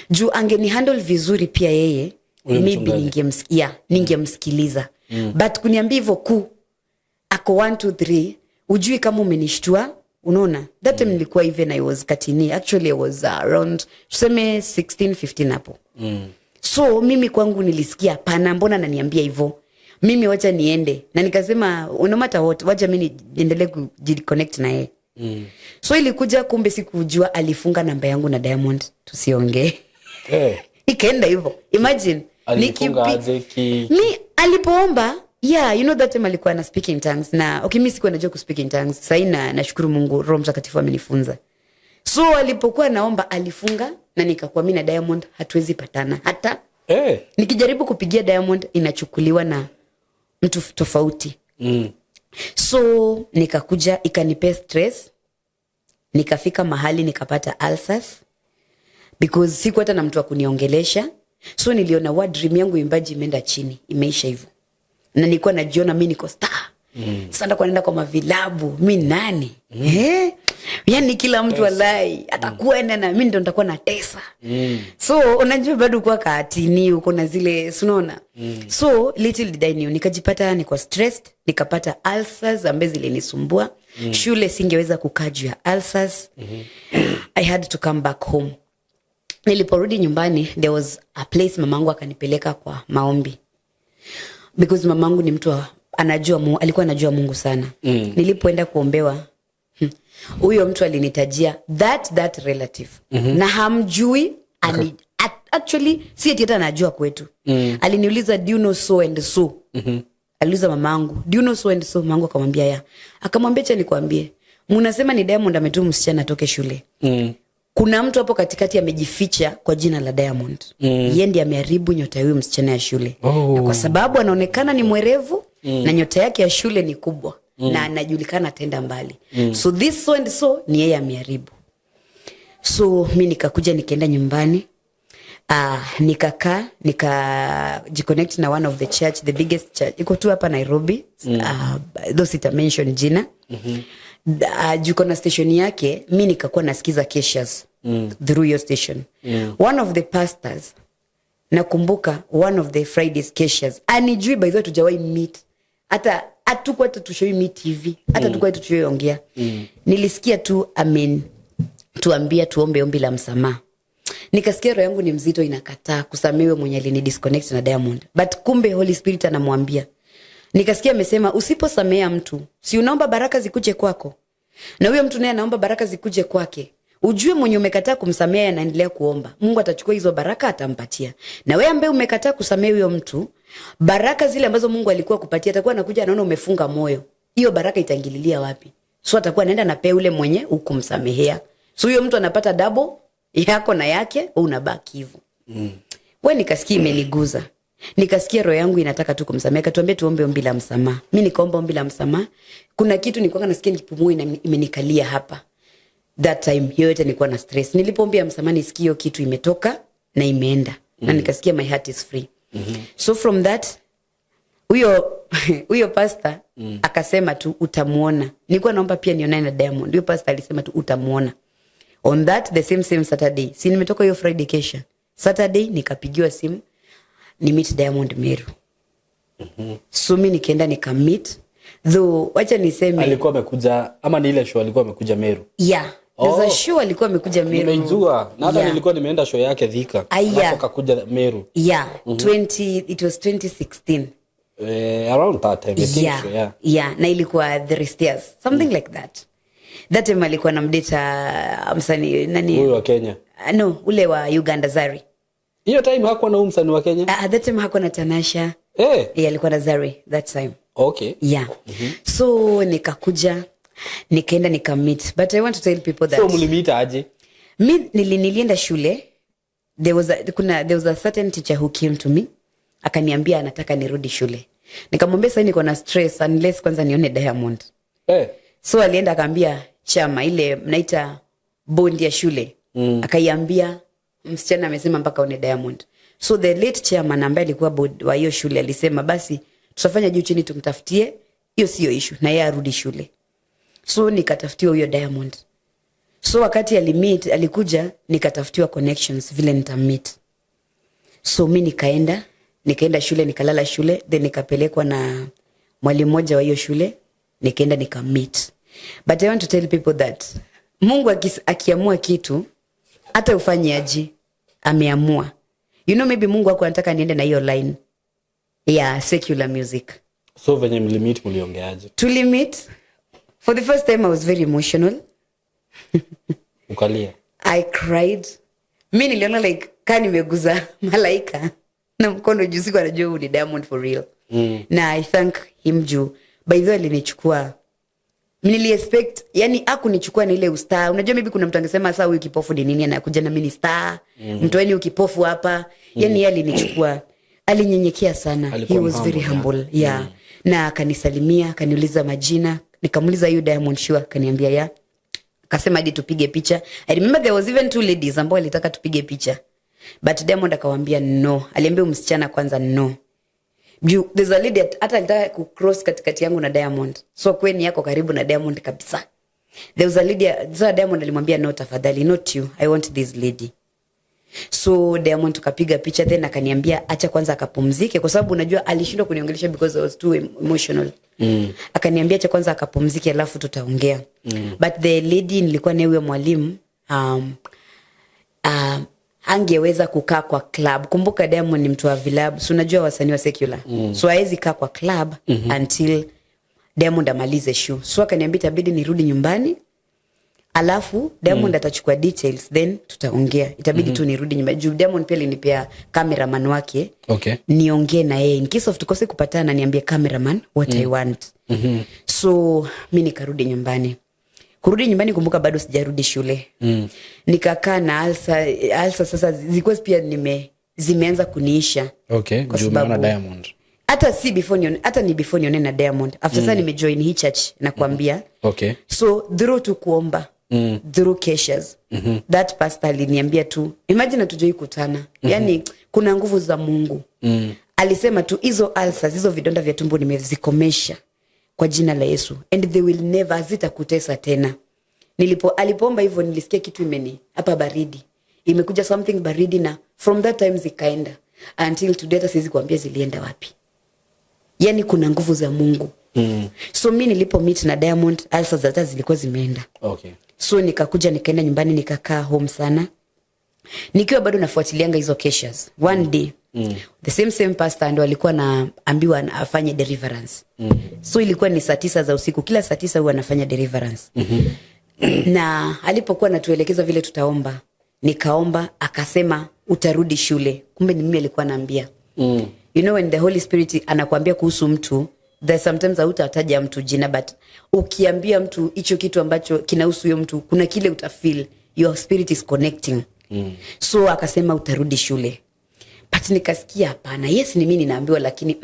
Juu angeni handle vizuri pia yeye, Ule maybe mchungaji. Yeah, ningemsikiliza. But kuniambia hivyo ku ako 1 2 3, ujui kama umenishtua. Unaona that time nilikuwa, even I was katini, actually I was around tuseme 16 15 hapo. So mimi kwangu nilisikia, "Hapana, mbona ananiambia hivyo? Mimi wacha niende." Na nikasema, "No matter what, wacha mi niendelee kujiconnect na yeye." So ilikuja, kumbe sikujua alifunga namba yangu na Diamond tusiongee. Ikaenda hivyo, imagine. Alifunga aje Mi alipoomba, yeah, you know that time alikuwa na speak in tongues na okay, mi sikuwa najua kuspeak in tongues. Sahii na nashukuru Mungu, Roho Mtakatifu amenifunza. So alipokuwa naomba alifunga na nikakuwa mi na Diamond hatuwezi patana hata nikijaribu kupigia Diamond inachukuliwa na mtu tofauti. So nikakuja ikanipea stress, nikafika mahali nikapata ulcers because siku hata na mtu wa kuniongelesha. So niliona wa dream yangu imbaji imeenda chini, imeisha hivyo, na nilikuwa najiona mi niko star. Sasa ndakuwa naenda kwa mavilabu, mi nani? Eh? Yani kila mtu walai atakuwa enda na mi ndo nitakuwa na tesa. So unajua bado kuwa kaatini uko na zile, sunaona. So little did I knew, nikajipata niko stressed, nikapata ulcers ambazo zilinisumbua. Shule singeweza kukaa juu ya ulcers. I had to come back home. Niliporudi nyumbani, there was a place mamangu akanipeleka kwa maombi because mamangu ni mtu anajua Mungu, alikuwa anajua Mungu sana. Nilipoenda kuombewa, huyo mtu alinitajia that relative na hamjui ani, actually si eti hata anajua kwetu. Aliniuliza, "Do you know so and so?" Aliuliza mamangu, "Do you know so and so?" Mamangu akamwambia, "Yeah." Akamwambia, "Cha nikwambie, munasema ni Diamond ametuma msichana atoke shule. Kuna mtu hapo katikati amejificha kwa jina la Diamond. Ye ndiye ameharibu nyota ya huyu msichana ya shule." Na kwa sababu anaonekana ni mwerevu na nyota yake ya shule ni kubwa na anajulikana atenda mbali. So this so and so ni yeye ameharibu. So mi nikakuja nikaenda nyumbani, nikakaa, nikajiconnect na one of the church, the biggest church iko tu hapa Nairobi. Though sita mention jina. Juko na station yake, mi nikakuwa nasikiza keshas through your station. One of the pastors, nakumbuka one of the Fridays keshas, anijui by the way, tujawahi meet, hata hatukuwa hata tushoi meet hivi, hata tukuwa hata tushoi ongea. Nilisikia tu amen tuambia tuombe ombi la msamaha. Nikasikia roho yangu ni mzito, inakataa kusamehe mwenye alini disconnect na Diamond, but kumbe Holy Spirit anamwambia. Nikasikia amesema, "Usiposamea mtu, si unaomba baraka zikuje kwako na huyo mtu naye anaomba baraka zikuje kwake? Ujue mwenye umekataa kumsamea anaendelea kuomba, Mungu atachukua hizo baraka atampatia. Na wewe ambaye umekataa kusamea huyo mtu, baraka zile ambazo Mungu alikuwa kupatia, atakuwa anakuja anaona umefunga moyo, hiyo baraka itaingililia wapi? So atakuwa anaenda napea ule mwenye hukumsamehea. So huyo mtu anapata double yako na yake, wewe unabaki hivyo." We nikasikia imeniguza, nikasikia roho yangu inataka tu kumsamea. Akatuambia tuombe ombi la msamaha, mi nikaomba ombi la msamaha. Kuna kitu nilikuwa nasikia nikipumua imenikalia hapa. That time yoyote nilikuwa na stress. Nilipoombia msamaha, nisikia hiyo kitu imetoka na imeenda na nikasikia my heart is free. So from that, huyo pastor akasema tu, "Utamuona." Nilikuwa naomba pia nionane na Diamond. Huyo pastor alisema tu, "Utamuona." On that the same same Saturday, si nimetoka hiyo Friday kesha, Saturday nikapigiwa simu ni meet Diamond Meru. So mi nikaenda nikameet, though wacha niseme Alikuwa amekuja ama ni ile show alikuwa amekuja Meru? Yeah, there's a show alikuwa amekuja Meru. Nimeijua na hata nilikuwa nimeenda show yake Thika. Aya. Alafu akakuja Meru. Yeah, 20, it was 2016. Around that time, I think. So, yeah. Yeah, na ilikuwa The Stairs, something like that. That time alikuwa namdate msanii nani? Huyu wa Kenya? No, ule wa Uganda, Zari. Hiyo time hakuwa na huyu msanii wa Kenya? That time hakuwa na Tanasha. Yeah, alikuwa na Zari that time. Yeah. So nikakuja nikaenda nikameet, but I want to tell people that So mlimiita aje? Mi nilienda shule. There was a certain teacher who came to me akaniambia anataka nirudi shule. Nikamwambia sasa niko na stress, unless kwanza nione Diamond. So alienda akaambia chama ile mnaita board ya shule. Akaiambia, "Msichana amesema mpaka aone Diamond." So the late chairman ambaye alikuwa board wa hiyo shule alisema, "Basi tutafanya juu chini tumtafutie, hiyo sio issue, na yeye arudi shule." So nikatafutiwa huyo Diamond. So wakati alimeet, alikuja, nikatafutiwa connections vile nitammeet. So mi nikaenda shule, nikalala shule, then nikapelekwa na mwalimu mmoja wa hiyo shule, nikaenda nikameet. But I want to tell people that Mungu akiamua kitu, hata ufanye aje, ameamua. Maybe Mungu hakuwa anataka niende na hiyo line ya secular music. So venye mlimeet, mliongeaje? Tulimeet for the first time, I was very emotional. Ukalia? I cried. Mi niliona like kaa nimeguza malaika na mkono, juu siku anajua huyu ni Diamond for real. Na I thank him juu by the way alinichukua, niliexpect, yani akunichukua na ile ustar. Unajua maybe kuna mtu angesema, "Saa huyu kipofu ni nini anakuja na mimi ni star? Mtoeni ukipofu hapa." Yani yeye alinichukua, alinyenyekea sana. Alikuwa He was very humble, humble, yeah. Na akanisalimia, akaniuliza majina, nikamuuliza, "You Diamond sure?" Akaniambia, "Yeah." Akasema hadi tupige picha. I remember there was even two ladies ambao walitaka tupige picha, but Diamond akawambia no. Aliambia huyu msichana kwanza no, juu there's a lady hata alitaka kucross katikati yangu na Diamond, so kweni yako karibu na Diamond kabisa. There was a lady, so Diamond alimwambia, "No, tafadhali, not you, I want this lady." So Diamond tukapiga picha, then akaniambia acha kwanza akapumzike, kwa sababu unajua alishindwa kuniongelesha because I was too emotional. Akaniambia acha kwanza akapumzike, alafu tutaongea. But the lady nilikuwa naye, huyo mwalimu, angeweza kukaa kwa club. Kumbuka Diamond ni mtu wa vilabu, si unajua wasanii wa secular. So hawezi kaa kwa club until Diamond amalize show. So akaniambia itabidi nirudi nyumbani, alafu Diamond atachukua details, then tutaongea. Itabidi tu nirudi nyumbani juu Diamond pia alinipea cameraman wake niongee na yeye in case of tukose kupatana, niambie cameraman what I want. So mi nikarudi nyumbani. Kurudi nyumbani, kumbuka bado sijarudi shule. Nikakaa na ulcer. Ulcer sasa zilikuwa pia zimeanza kuniisha. Kwa Juu umeona sababu- Diamond. Hata si before nione, hata ni before nione na Diamond, after sasa nimejoin hii church, nakwambia. So through tu kuomba, through keshas, that pastor aliniambia tu, imagine hatujai kutana, yani kuna nguvu za Mungu. Alisema tu hizo ulcers, hizo vidonda vya tumbo, nimezikomesha kwa jina la Yesu and they will never, hazitakutesa tena. Nilipo alipoomba hivyo, nilisikia kitu imeni hapa baridi, imekuja something baridi, na from that time zikaenda. Until today hata siwezi kuambia zilienda wapi. Yani kuna nguvu za Mungu. So mi nilipo meet na Diamond, ulcers hata zilikuwa zimeenda. So nikakuja, nikaenda nyumbani, nikakaa home sana nikiwa bado nafuatilianga hizo keshas. One day the same same pastor ndo alikuwa naambiwa afanye deliverance. So ilikuwa ni saa 9 za usiku. Kila saa 9 huwa anafanya deliverance. Na alipokuwa anatuelekeza vile tutaomba, nikaomba, akasema utarudi shule. Kumbe ni mimi alikuwa anaambia. You know when the Holy Spirit anakuambia kuhusu mtu, there sometimes hautataja mtu jina, but ukiambia mtu hicho kitu ambacho kinahusu huyo mtu, kuna kile utafeel your spirit is connecting. So akasema utarudi shule, but nikasikia hapana, yes, ni mimi ninaambiwa, lakini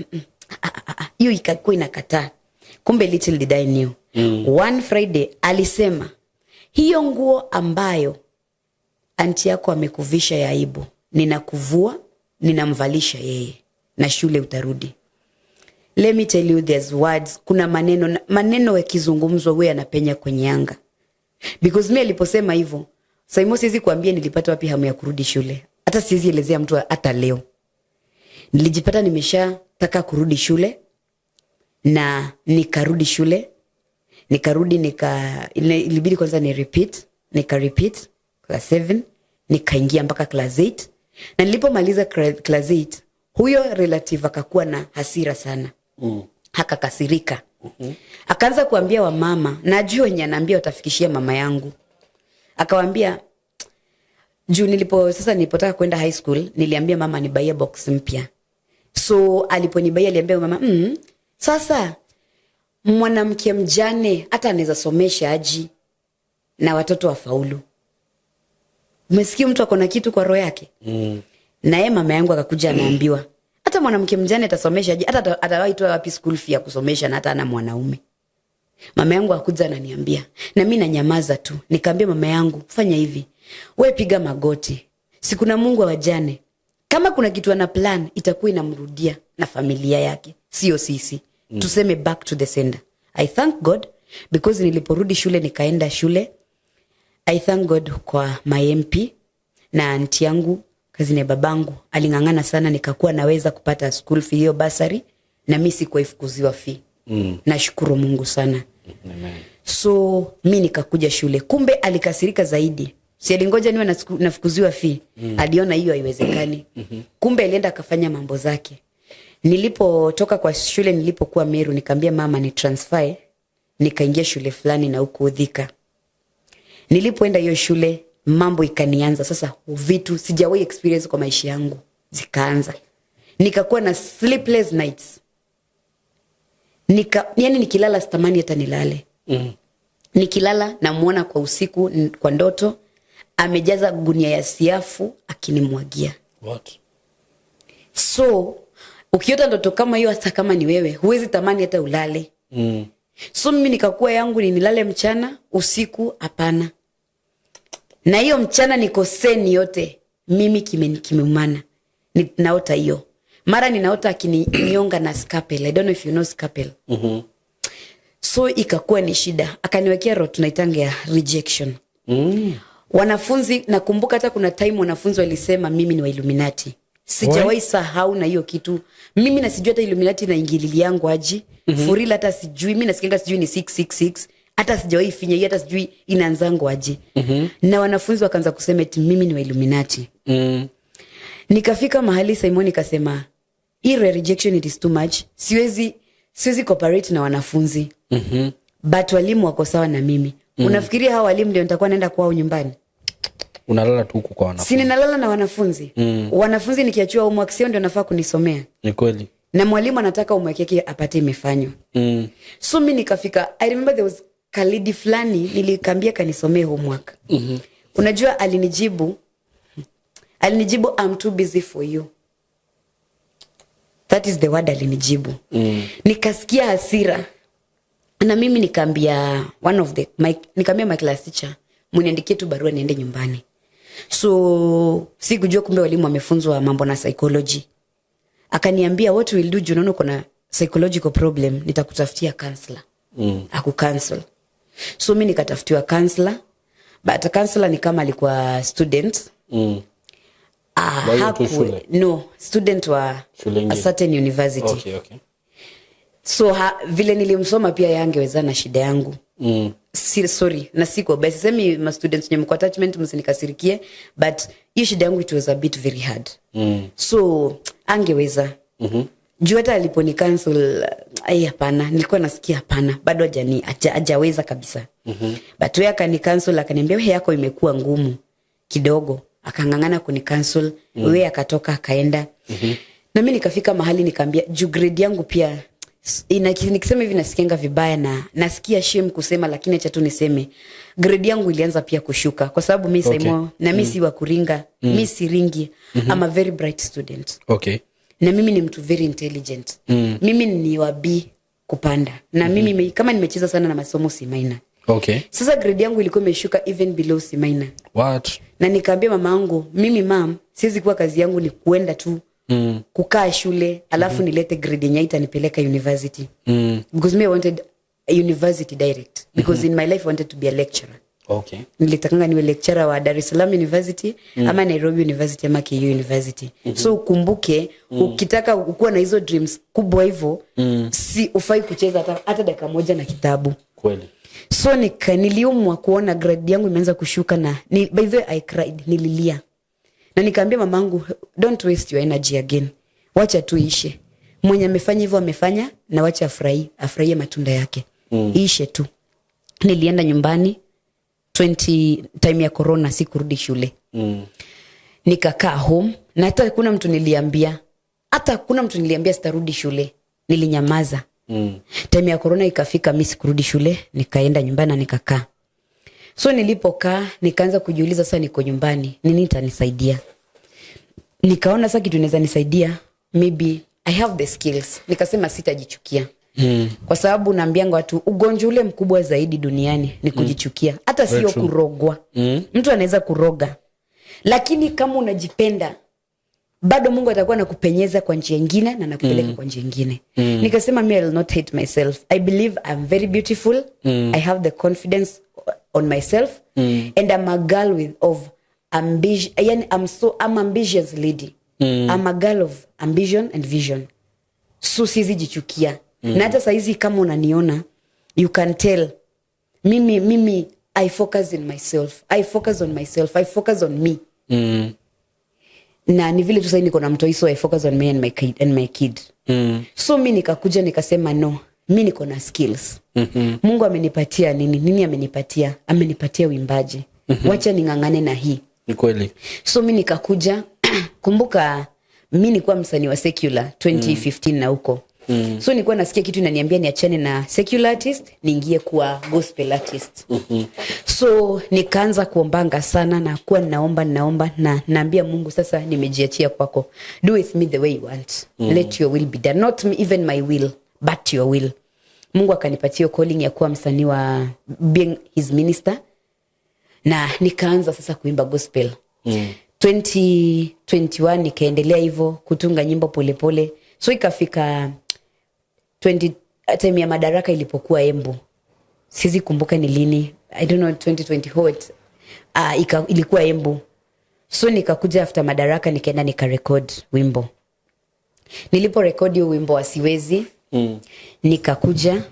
ah, ah, ah, hiyo ikakuwa inakataa. Kumbe little did I knew. One Friday alisema, "Hiyo nguo ambayo auntie yako amekuvisha ya aibu, ninakuvua, ninamvalisha yeye, na shule utarudi." Let me tell you, there's words, kuna maneno, maneno yakizungumzwa huwa yanapenya kwenye anga, because mi aliposema hivyo, Saimo, siwezi kuambia nilipata wapi hamu ya kurudi shule. Hata siwezi elezea mtu hata leo. Nilijipata nimeshataka kurudi shule na nikarudi shule. Nikarudi, ilibidi kwanza ni repeat. Nika repeat class 7, nikaingia mpaka class 8, na nilipomaliza class 8, huyo relative akakuwa na hasira sana. Akakasirika. Akaanza kuambia wamama, najua wenye anaambia watafikishia mama yangu. Akawambia, juu nilipo sasa nilipotaka kwenda high school, niliambia mama nibaie box mpya. So aliponibaia, aliambia mama, "Sasa mwanamke mjane hata anaweza somesha aji na watoto wafaulu?" Umesikia mtu akona kitu kwa roho yake. Na yeye mama yangu akakuja anaambiwa, "Hata mwanamke mjane atasomesha aje? Hata atawahi toa wapi school fee ya kusomesha na hata ana mwanaume?" Mama yangu akuja ananiambia na mi nanyamaza tu. Nikaambia mama yangu, "Fanya hivi, we piga magoti, si kuna Mungu wa wajane? Kama kuna kitu ana plan, itakuwa inamrudia na familia yake, sio sisi. Tuseme back to the sender." I thank God because niliporudi shule, nikaenda shule. I thank God kwa my MP na auntie yangu, cousin ya babangu, aling'ang'ana sana, nikakuwa naweza kupata school fee, hiyo bursary, na mi sikuwahi fukuziwa fee. Nashukuru Mungu sana. Amen. So mi nikakuja shule, kumbe alikasirika zaidi. Si alingoja niwe nafukuziwa fee. Aliona hiyo haiwezekani. Kumbe alienda akafanya mambo zake. Nilipotoka kwa shule, nilipokuwa Meru, nikaambia mama ni transfer, nikaingia shule fulani na huko Thika. Nilipoenda hiyo shule, mambo ikanianza sasa, vitu sijawahi experience kwa maisha yangu zikaanza. Nikakuwa na sleepless nights. Yani nikilala sitamani hata nilale. Nikilala namuona kwa usiku kwa ndoto amejaza gunia ya siafu akinimwagia. What? So ukiota ndoto kama hiyo, hata kama ni wewe, huwezi tamani hata ulale. So mimi nikakuwa yangu ni nilale mchana, usiku hapana. Na hiyo mchana niko sane yote, mimi kimeumana. Naota hiyo mara ninaota akininyonga na scalpel. I don't know if you know scalpel. So ikakuwa ni shida, akaniwekea roho tunaitanga ya rejection. Wanafunzi, nakumbuka hata kuna time wanafunzi walisema mimi ni wa Illuminati. Sijawahi sahau na hiyo kitu. Mimi na sijui hata Illuminati na ingilili yangu aji. For real hata sijui, mi nasikianga sijui ni 666, hata sijawahi finya hiyo, hata sijui inaanzangu aje. Na wanafunzi wakaanza kusema eti mimi ni wa Illuminati. Nikafika mahali, Simon, nikasema hii rejection, it is too much. Siwezi cooperate na wanafunzi. But walimu wako sawa na mimi. Unafikiria hawa walimu ndio nitakuwa naenda kwao nyumbani? Unalala tu huku kwa Si wanafunzi. ninalala na wanafunzi. Wanafunzi nikiachiwa homework, sio ndio nafaa kunisomea? Ni kweli. Na mwalimu anataka homework yake apate imefanywa. So mi nikafika, I remember there was kalady fulani nilikambia kanisomee homework. Unajua alinijibu, "I'm too busy for you." That is the word alinijibu. Nikasikia hasira na mimi nikaambia one of the my, nikaambia my class teacher, muniandikie tu barua niende nyumbani. So sikujua kumbe walimu wamefunzwa mambo na psychology. Akaniambia, "What we'll do, juu naona uko na psychological problem, nitakutafutia counselor akucounsel." So mi nikatafutiwa counselor, but counselor ni kama alikuwa student. Ah, Wa hiyo tu shule? No, student wa Shule a ingine? certain university. So vile nilimsoma pia yangeweza na shida yangu. Si, sorry na siko basi sisemi ma students wenye mko attachment msinikasirikie, but hiyo shida yangu, it was a bit very hard. So angeweza. Juu hata aliponi counsel, ai, hapana, nilikuwa nasikia hapana, bado hajaweza kabisa. But we akani counsel, akaniambia, "We yako imekuwa ngumu kidogo." Akang'ang'ana kuni counsel. We akatoka akaenda. Na mi nikafika mahali nikaambia, juu grade yangu pia nikisema hivi nasikianga vibaya na nasikia shame kusema, lakini acha tu niseme, grade yangu ilianza pia kushuka kwa sababu mi, Saimo, na mi si wa kuringa. Mi si ringi. I'm a very bright student. Na mimi ni mtu very intelligent. Mimi ni wa B kupanda na mimi kama nimecheza sana na masomo, C minor. Sasa grade yangu ilikuwa imeshuka even below C minor. What? Na nikaambia mama yangu, "Mimi mam, siwezi kuwa kazi yangu ni kuenda tu kukaa shule alafu nilete grade yenye itanipeleka university." Because me, I wanted a university direct, because in my life I wanted to be a lecturer. Nilitakanga niwe lecturer wa Dar es Salaam University ama Nairobi University ama KU University. So ukumbuke, ukitaka kuwa na hizo dreams kubwa hivyo, si ufai kucheza hata dakika moja na kitabu. Kweli. So niliumwa kuona grade yangu imeanza kushuka na by the way, I cried, nililia na nikaambia mamangu, "Don't waste your energy again, wacha tu ishe. Mwenye amefanya hivyo amefanya, na wacha afurahie matunda yake. Ishe tu." Nilienda nyumbani 20 time ya corona, sikurudi shule. Nikakaa home na hata hakuna mtu niliambia, hata hakuna mtu niliambia sitarudi shule, nilinyamaza. Time ya corona ikafika, mi sikurudi shule, nikaenda nyumbani na nikakaa. So nilipokaa nikaanza kujiuliza, sasa niko nyumbani, nini itanisaidia? Nikaona sasa kitu inaweza nisaidia, maybe I have the skills. Nikasema sitajichukia, kwa sababu naambianga watu ugonjwa ule mkubwa zaidi duniani ni kujichukia, hata sio True. kurogwa. Mtu anaweza kuroga, lakini kama unajipenda bado Mungu atakuwa nakupenyeza kwa njia ingine na nakupeleka kwa njia ingine. Nikasema me, I will not hate myself. I believe I'm very beautiful. I have the confidence on myself and I'm a girl with of ambition. Yani I'm ambitious lady. I'm a girl of ambition and vision, so siwezi jichukia. Na hata saizi kama unaniona, you can tell mimi I focus in myself, I focus on myself, I focus on me. Na ni vile tu sahii niko na mtoi, so I focus on me and my kid, and my kid. So mi nikakuja nikasema, no, mi niko na skills. Mungu amenipatia nini? Nini amenipatia? Amenipatia uimbaji. Wacha ning'ang'ane na hii. Ni kweli. So mi nikakuja, kumbuka mi nikuwa msanii wa secular 2015 na huko. So nilikuwa nasikia kitu inaniambia niachane na secular artist, niingie kuwa gospel artist. So nikaanza kuombanga sana na kuwa ninaomba, ninaomba na naambia Mungu, sasa nimejiachia kwako, do with me the way you want. Let your will be done, not me, even my will, but your will. Mungu akanipatia hiyo calling ya kuwa msanii wa being his minister, na nikaanza sasa kuimba gospel. 2021 nikaendelea hivyo kutunga nyimbo polepole. So ikafika 20, time ya Madaraka ilipokuwa Embu, siwezi kumbuka ni lini, I don't know, 2020 what, ilikuwa Embu. So nikakuja after Madaraka, nikaenda nikarecord wimbo. Nilipo record hiyo wimbo wa Siwezi, nikakuja,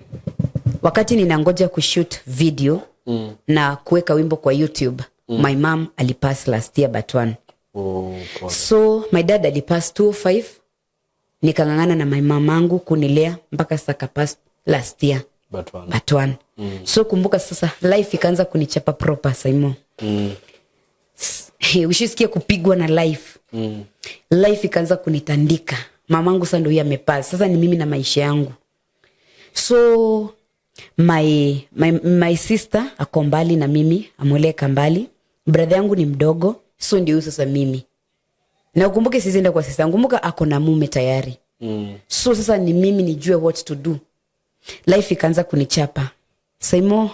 wakati ninangoja kushoot video na kuweka wimbo kwa YouTube, my mom alipass last year but one. Oh, pole. So my dad alipass 205. Nikang'ang'ana na my mamangu kunilea mpaka sasa kapass last year But one. But one. So kumbuka sasa life ikaanza kunichapa proper, Saimo. Hey, ushisikia kupigwa na life? Life ikaanza kunitandika. Mamangu sasa ndo huyo amepass, sasa ni mimi na maisha yangu. So my sister ako mbali na mimi, amoleka mbali. Brother yangu ni mdogo, so ndio huyu sasa mimi. Na ukumbuke sizienda kwa sister yangu, kumbuka ako na mume tayari. So sasa ni mimi nijue what to do. Life ikaanza kunichapa, Saimo.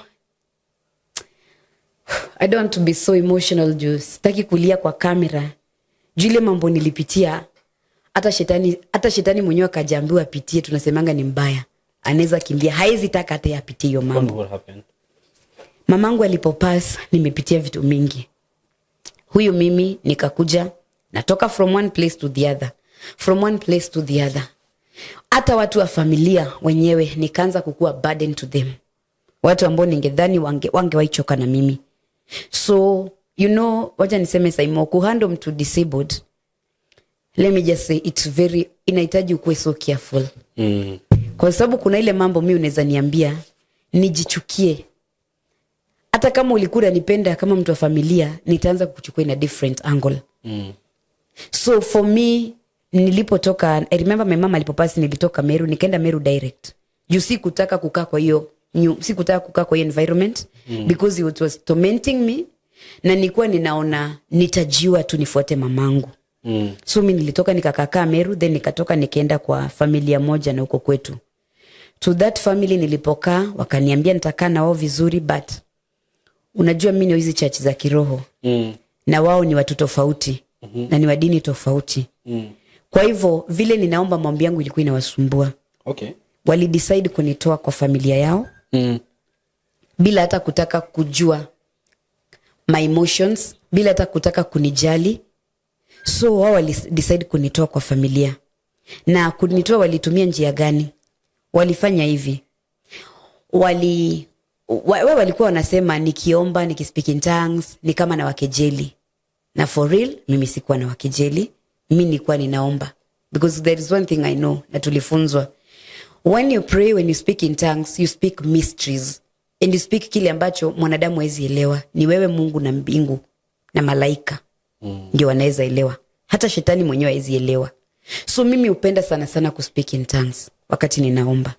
I don't want to be so emotional juu sitaki kulia kwa kamera, juu ile mambo nilipitia, hata shetani mwenyewe akajaambiwa apitie, tunasemanga ni mbaya, anaweza kimbia, haezi taka hata yeye apitie hiyo mambo. What happened? Mamangu alipopass, nimepitia vitu mingi. Huyu mimi nikakuja natoka from one place to the other, from one place to the other. Hata watu wa familia wenyewe nikaanza kukuwa burden to them, watu ambao ningedhani wangewaichoka na mimi. So wacha niseme, Saimo, kuhandle mtu disabled, let me just say it's very, inahitaji ukuwe so careful, kwa sababu kuna ile mambo mi unaweza niambia nijichukie. Hata kama ulikuwa unanipenda kama mtu wa familia, nitaanza kukuchukua in a different angle. So for me, nilipotoka, I remember my mama alipopass, nilitoka Meru, nikaenda Meru direct juu sikutaka kukaa kwa hiyo environment, because it was tormenting me na nilikuwa ninaona nitajiua tu nifuate mamangu. So mi nilitoka nikakakaa Meru, then nikatoka nikaenda kwa familia moja na huko kwetu. To that family nilipokaa, wakaniambia nitakaa na wao vizuri, but unajua mi ni hizi church za kiroho na wao ni watu tofauti na ni wa dini tofauti. Kwa hivyo vile ninaomba, maombi yangu ilikuwa inawasumbua. Walidecide kunitoa kwa familia yao bila hata kutaka kujua my emotions, bila hata kutaka kunijali. So wao walidecide kunitoa kwa familia. Na kunitoa walitumia njia gani? Walifanya hivi, walikuwa wanasema nikiomba, nikispeak in tongues, ni kama nawakejeli. Na for real, mimi sikuwa nawakejeli, mi nilikuwa ninaomba, because there is one thing I know na tulifunzwa: when you pray, when you speak in tongues, you speak mysteries and you speak kile ambacho mwanadamu hawezi elewa. Ni wewe, Mungu na mbingu na malaika ndio wanaweza elewa. Hata shetani mwenyewe hawezi elewa. So mimi hupenda sana sana kuspeak in tongues wakati ninaomba.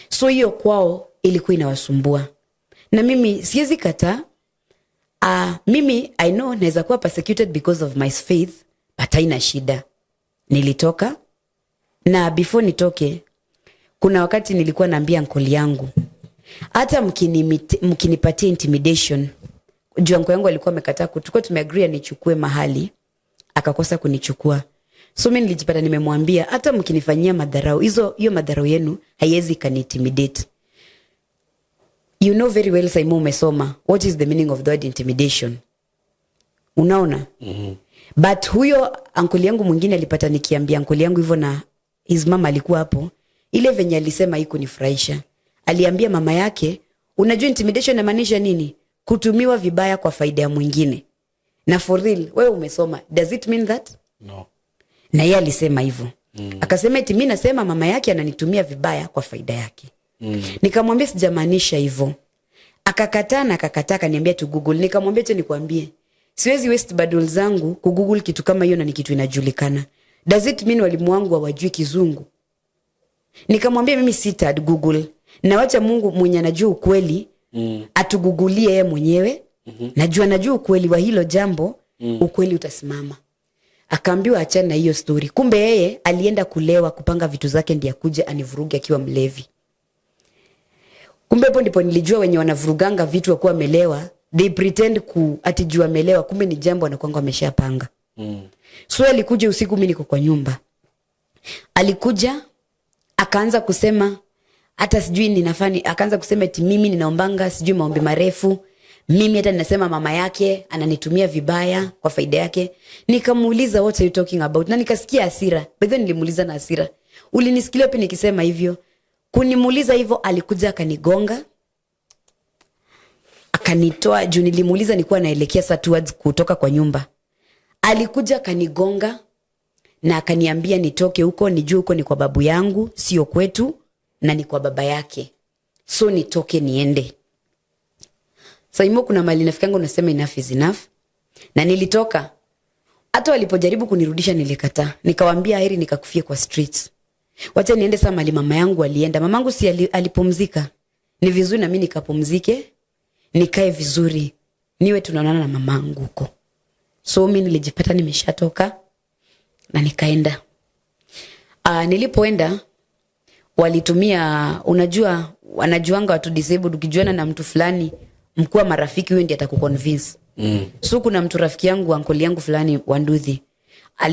So hiyo kwao ilikuwa inawasumbua, na mimi siwezi kataa. Mimi I know naweza kuwa persecuted because of my faith, but haina shida. Nilitoka, na before nitoke, kuna wakati nilikuwa naambia uncle yangu, hata mkinipatia intimidation, juu uncle yangu alikuwa amekataa, tulikuwa tumeagree nichukue mahali, akakosa kunichukua. So mi nilijipata nimemwambia, hata mkinifanyia madharau hizo, hiyo madharau yenu haiwezi ikaniintimidate. You know very well, Saimo, umesoma, what is the meaning of the word intimidation? Unaona? But huyo uncle yangu mwingine alipata nikiambia uncle yangu hivyo, na his mama alikuwa hapo. Ile venye alisema haikunifurahisha. Aliambia mama yake, unajua intimidation inamaanisha nini? Kutumiwa vibaya kwa faida ya mwingine. Na for real, wewe umesoma, does it mean that? No. Na yeye alisema hivyo. Akasema eti mi nasema mama yake ananitumia vibaya kwa faida yake. Nikamwambia sijamaanisha hivyo. Akakataa na akakataa, akaniambia tu Google. Nikamwambia acha nikwambie, siwezi waste bundle zangu kugoogle kitu kama hiyo na ni kitu inajulikana. Does it mean walimu wangu hawajui Kizungu? Nikamwambia mimi sita Google, na wacha Mungu mwenye anajua ukweli atugugulie yeye mwenyewe. Najua ukweli wa hilo jambo. Ukweli utasimama. Akaambiwa achana na hiyo story. Kumbe yeye alienda kulewa kupanga vitu zake ndiye akuje anivuruge akiwa mlevi. Kumbe hapo ndipo nilijua wenye wanavuruganga vitu wakuwa wamelewa, they pretend ku ati juu amelewa, kumbe ni jambo anakuanga wameshapanga. So alikuja usiku, mimi niko kwa nyumba. Alikuja akaanza kusema hata sijui ninafani, akaanza kusema eti mimi ninaombanga sijui maombi marefu, mimi hata ninasema mama yake ananitumia vibaya kwa faida yake. Nikamuuliza, "What are you talking about?" Na nikasikia hasira. By the way, nilimuuliza na hasira, "Ulinisikilia wapi nikisema hivyo?" Kunimuuliza hivyo, alikuja akanigonga, akanitoa juu nilimuuliza nilikuwa naelekea sa towards kutoka kwa nyumba. Alikuja akanigonga na akaniambia nitoke huko, nijue huko ni kwa babu yangu, sio kwetu, na ni kwa baba yake, so nitoke niende. Saimo, kuna mahali nafikanga unasema enough is enough, na nilitoka. Hata walipojaribu kunirudisha nilikataa, nikawaambia heri nikakufia kwa streets, wacha niende saa mahali mama yangu alienda. Mamangu si alipumzika, ni vizuri na mimi nikapumzike, nikae vizuri, niwe tunaonana na mamangu huko. So mi nilijipata nimeshatoka na nikaenda. Nilipoenda walitumia, unajua wanajuanga watu disabled, ukijuana na mtu fulani mkuwa marafiki, huyo ndiye atakuconvince. So kuna mtu rafiki yangu, ankoli yangu fulani Wanduthi,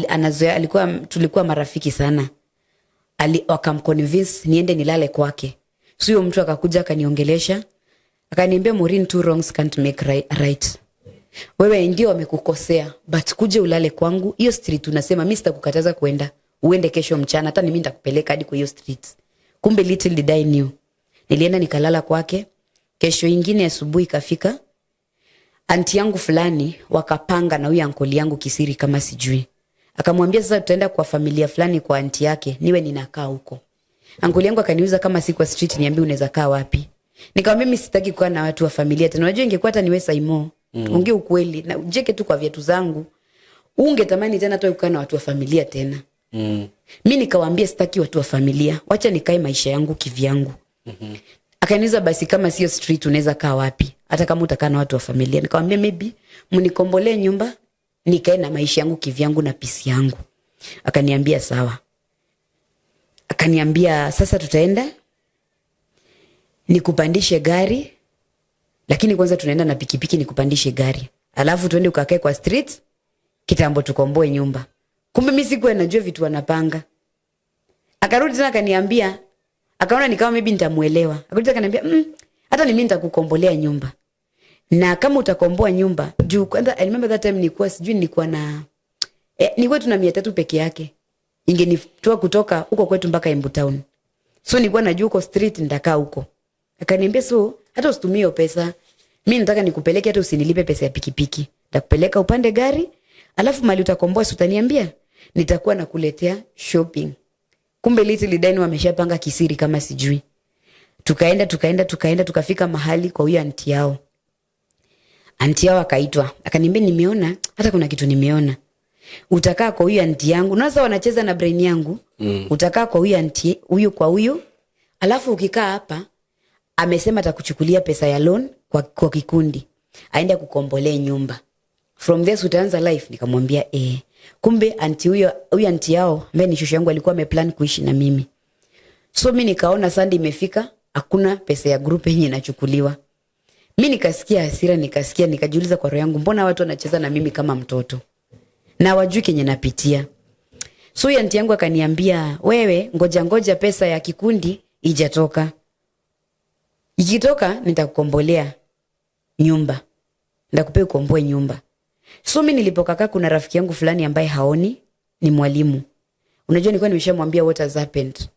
anazoea, alikuwa, tulikuwa marafiki sana. Wakamconvince niende nilale kwake. So huyo mtu akakuja akaniongelesha, akaniambia, "Maureen, two wrongs can't make right. Wewe ndio wamekukosea, but kuja ulale kwangu hiyo street unasema, mi sitakukataza kuenda, uende kesho mchana, hata ni mimi nitakupeleka hadi kwa hiyo street." Kumbe little did I knew, nilienda nikalala kwake. Kesho ingine asubuhi ikafika, anti yangu fulani wakapanga na huyu ankoli yangu kisiri kama sijui. Akamwambia sasa tutaenda kwa familia fulani kwa anti yake, niwe ninakaa huko. Ankoli yangu akaniuliza kama si kwa street, niambie unaweza kaa wapi. Nikamwambia mimi sitaki kukaa na watu wa familia tena. Unajua ingekuwa hata niwe Saimo, ongea ukweli na ujeke tu kwa viatu zangu, ungetamani tena hata kukaa na watu wa familia tena. Mi nikawaambia sitaki watu wa familia, wacha nikae maisha yangu kivyangu. Akaniuliza basi kama sio street unaweza kaa wapi, hata kama utakaa na watu wa familia? Nikamwambia maybe mnikombolee nyumba nikae na maisha yangu kivyangu na peace yangu. Akaniambia sawa. Akaniambia sasa tutaenda nikupandishe gari, lakini kwanza tunaenda na pikipiki, nikupandishe gari alafu tuende ukakae kwa street kitambo tukomboe nyumba. Kumbe mi sikuwa najua vitu wanapanga. Akarudi tena akaniambia, akaona nikawa maybe nitamuelewa, akarudi tena akaniambia, hata ni mimi nitakukombolea nyumba, na kama utakomboa nyumba juu kwanza, I remember that time nilikuwa sijui nilikuwa na nilikuwa tuna 300 peke yake ingenitoa kutoka huko kwetu mpaka Embu town, so nilikuwa najua huko street nitakaa huko. Akaniambia so hata usitumie hiyo pesa, mi nataka nikupeleke, hata usinilipe pesa ya pikipiki, nitakupeleka upande gari, alafu mahali utakomboa si utaniambia, nitakuwa nakuletea shopping. Kumbe little did I know wameshapanga kisiri kama sijui. Tukaenda, tukaenda, tukaenda, tukafika mahali kwa huyo anti yao. Anti yao akaitwa, akaniambia nimeona hata kuna kitu nimeona, utakaa kwa huyu anti yangu. Na sasa wanacheza na brain yangu. Utakaa kwa huyu anti huyu kwa huyu, alafu ukikaa hapa amesema atakuchukulia pesa ya loan kwa kikundi aende kukombolea nyumba, from there utaanza life. Nikamwambia eh. Kumbe anti huyo, huyo anti yao ambaye ni shosho yangu alikuwa ameplan kuishi na mimi. So mi nikaona Sunday imefika, hakuna pesa ya group yenye inachukuliwa. Mi nikasikia hasira, nikasikia, nikajiuliza kwa roho yangu, mbona watu wanacheza na mimi kama mtoto na wajui kenye napitia? So huyo anti yangu akaniambia, wewe ngoja ngoja, pesa ya kikundi ijatoka, ikitoka nitakukombolea nyumba, nitakupea ukomboe nyumba. So mi nilipokakaa, kuna rafiki yangu fulani ambaye haoni, ni mwalimu. Unajua nilikuwa nimeshamwambia what has happened.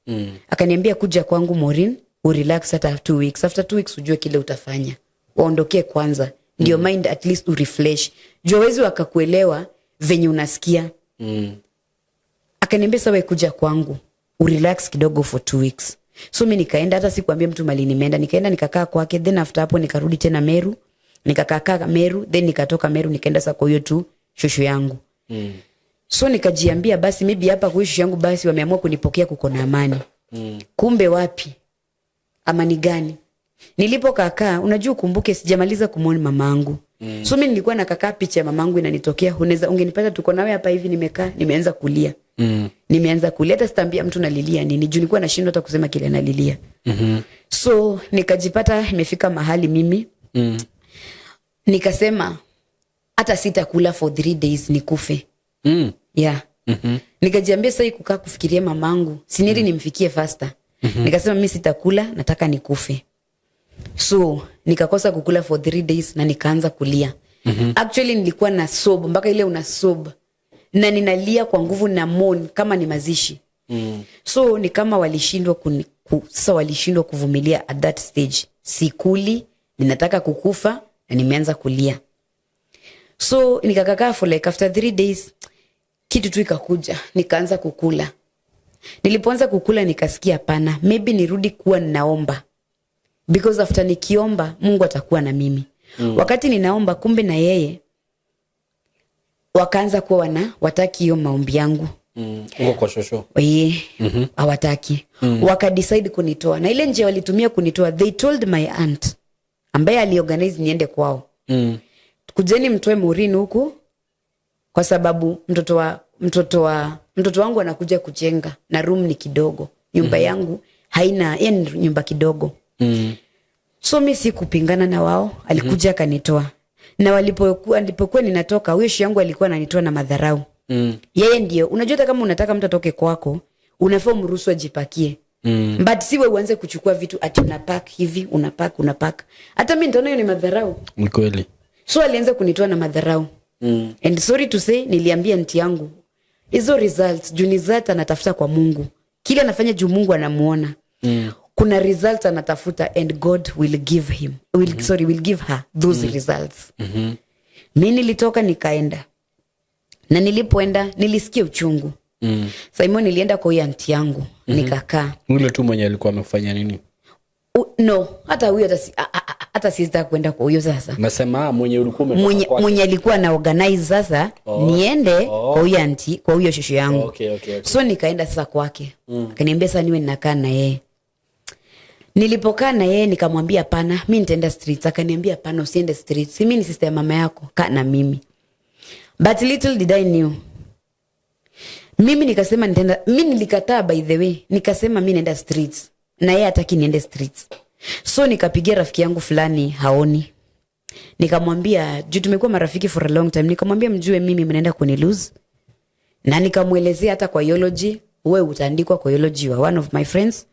Akaniambia kuja kwangu Maureen, urelax hata 2 weeks, after 2 weeks ujue kile utafanya, waondokee kwanza. Ndio mind at least urefresh, juu hawezi wakakuelewa venye unasikia. Akaniambia, "Sawa, kuja kwangu urelax kidogo for 2 weeks." So mi nikaenda, hata sikuambia mtu mali nimeenda. Nikaenda nikakaa kwake, then after hapo nikarudi tena Meru, nikakaakaa Meru, then nikatoka Meru nikaenda sasa kwa hiyo tu shosho yangu. So nikajiambia, basi maybe hapa kwa hiyo shosho yangu basi wameamua kunipokea, kuko na amani. Kumbe wapi, amani gani? Nilipokakaa, unajua, ukumbuke sijamaliza kumwona mamangu. So mi nilikuwa nakakaa, picha ya mamangu inanitokea. Unaweza ungenipata tuko nawe hapa hivi, nimekaa, nimeanza kulia. Nimeanza kulia, hata sitaambia mtu nalilia nini, juu nilikuwa nashindwa hata kusema kile nalilia. So nikajipata imefika mahali mimi nikasema hata sitakula for 3 days, nikufe. Yeah. Nikajiambia sahii kukaa kufikiria mamangu, si ni heri nimfikie faster. Nikasema mi sitakula, nataka nikufe. So nikakosa kukula for 3 days na nikaanza kulia. Actually nilikuwa na sob mpaka ile una sob na ninalia kwa nguvu na moan kama ni mazishi. So ni kama walishindwa sasa walishindwa kuvumilia at that stage. Sikuli, ninataka kukufa na nimeanza kulia. So nikakakaa for like after 3 days, kitu tu ikakuja, nikaanza kukula. Nilipoanza kukula nikasikia hapana, maybe nirudi kuwa ninaomba, because after nikiomba Mungu atakuwa na mimi. Wakati ninaomba, kumbe na yeye wakaanza kuwa wana wataki hiyo maombi yangu. Huko kwa shosho. Hawataki. Wakadecide kunitoa, na ile njia walitumia kunitoa, they told my aunt ambaye aliorganize niende kwao, "Kujeni mtoe Maureen huku kwa sababu mtoto wangu anakuja kujenga na room ni kidogo, nyumba yangu haina, yani nyumba kidogo." So mi sikupingana na wao, alikuja akanitoa, na walipokuwa alipokuwa ninatoka, huyo shosho yangu alikuwa ananitoa na madharau. Yeye ndio, unajua, hata kama unataka mtu atoke kwako, unafaa umruhusu ajipakie. But siwe uanze kuchukua vitu ati unapack hivi, unapack, unapack. Hata mi nitaona hiyo ni madharau. Ni kweli. So alianza kunitoa na madharau. And sorry to say, niliambia auntie yangu hizo results, juu ni result anatafuta kwa Mungu, kile anafanya juu Mungu anamuona. Kuna results anatafuta and God will give him will, sorry, will give her those results. Mi nilitoka nikaenda, na nilipoenda nilisikia uchungu. Simon, nilienda kwa huyo auntie yangu, nikakaa. Ule tu mwenye alikuwa amefanya nini? No, hata huyo hata sitaka kwenda kwa huyo sasa. Nasema mwenye ulikuwa umetoka Mwenye, kwake. mwenye alikuwa na organize sasa niende kwa huyo auntie, kwa huyo shosho yangu. So nikaenda sasa kwake. Akaniambia sasa niwe ninakaa na yeye. Nilipokaa na yeye nikamwambia hapana, mi nitaenda streets. Akaniambia, "Hapana, usiende streets, si mi ni sister ya mama yako, kaa na mimi." But little did I knew, mimi nikasema nitaenda. Mi nilikataa, by the way, nikasema mi naenda streets na yeye hataki niende streets. So nikapigia rafiki yangu fulani haoni, nikamwambia, juu tumekuwa marafiki for a long time, nikamwambia, "Mjue mimi mnaenda kunilose," na nikamwelezea hata kwa eulogy, wewe utaandikwa kwa eulogy wa one of my friends,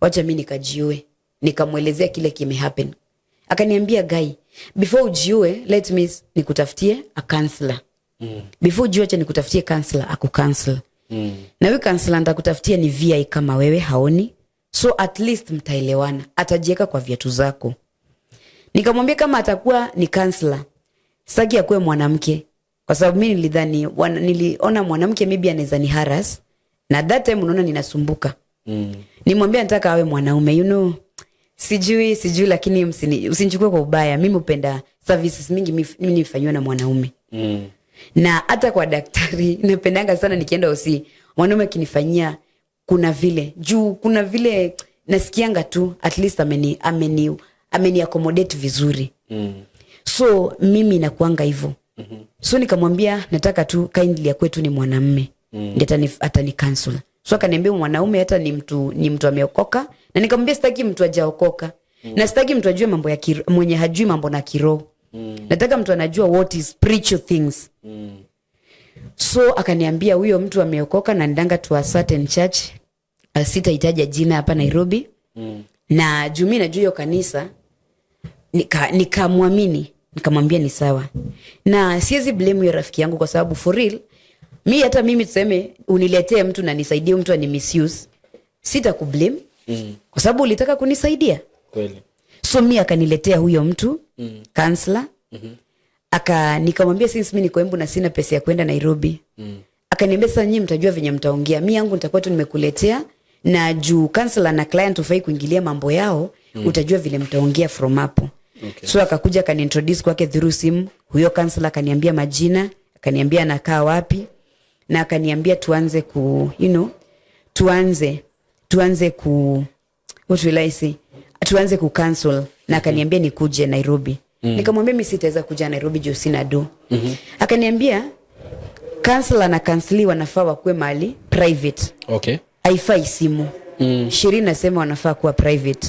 wacha mi nikajiue. Nikamwelezea kile kimehappen. Akaniambia, "Guy, before ujiue, let me nikutafutie a counselor. Before ujiue, acha nikutafutie counselor akucounsel. Na huyu counselor nitakutafutia ni VI kama wewe, haoni, so at least mtaelewana, atajiweka kwa viatu zako." Nikamwambia kama atakuwa ni counselor, sitaki akuwe mwanamke, kwa sababu mi nilidhani niliona mwanamke maybe anaweza ni harass, na that time unaona ninasumbuka. Nimwambia nataka awe mwanaume. Sijui sijui, lakini usinichukue kwa ubaya, mimi hupenda services mingi mimi nifanyiwe na mwanaume. Na hata kwa daktari napendanga sana nikienda osi, mwanaume akinifanyia, kuna vile, juu kuna vile nasikianga tu at least ameni accommodate vizuri. So mimi nakuanga hivyo. So nikamwambia nataka tu kindly ya kwetu ni mwanamme ndiye atani counsel. So akaniambia mwanaume hata ni mtu ameokoka, na nikamwambia sitaki mtu ajaokoka na sitaki mtu ajue mambo ya mwenye hajui mambo na kiroho. Nataka mtu anajua what is spiritual things. So akaniambia huyo mtu ameokoka na ndanga to a certain church, sitahitaja jina, hapa Nairobi. Na juu mi najua hiyo kanisa, nikamwamini, nikamwambia ni sawa. Na siwezi blame huyo rafiki yangu kwa sababu for real, mi hata mimi tuseme uniletee mtu na nisaidie mtu ani misuse, sitakublame kwa sababu ulitaka kunisaidia. Kweli. So mi akaniletea huyo mtu, counselor. Aka nikamwambia, since mi niko Embu na sina pesa ya kwenda Nairobi. Akaniambia, sasa nyinyi mtajua venye mtaongea, mi yangu nitakuwa tu nimekuletea, na juu counselor na client hufai kuingilia mambo yao. Utajua vile mtaongea from hapo. So akakuja akaniintroduce kwake through simu. Huyo counselor akaniambia majina, akaniambia anakaa wapi, na akaniambia tuanze ku you know tuanze tuanze ku what will I say, tuanze ku counsel, na akaniambia nikuje Nairobi. Nikamwambia mi sitaweza kuja Nairobi juu sina do. Akaniambia counselor na counselee wanafaa wakuwe mahali private. Haifai simu. Sheria inasema wanafaa kuwa private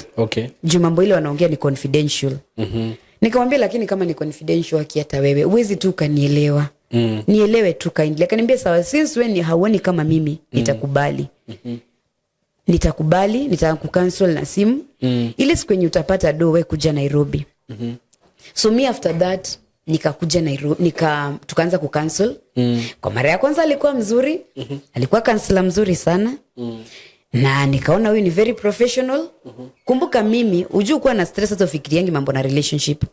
juu mambo ile wanaongea ni confidential. Nikamwambia, lakini kama ni confidential, haki hata wewe huwezi tu ukanielewa? Nielewe tu kindly. Akaniambia, sawa, since wewe ni hauoni kama mimi, nitakubali. Nitakubali, nitakucounsel na simu. Ile siku yenye utapata do, we kuja Nairobi. So me after that nikakuja Nairobi, tukaanza kucounsel. Kwa mara ya kwanza alikuwa mzuri. Alikuwa counselor mzuri sana. Na nikaona huyu ni very professional. Kumbuka mimi ujuu kuwa na stress, hata ufikiriangi mambo na relationship.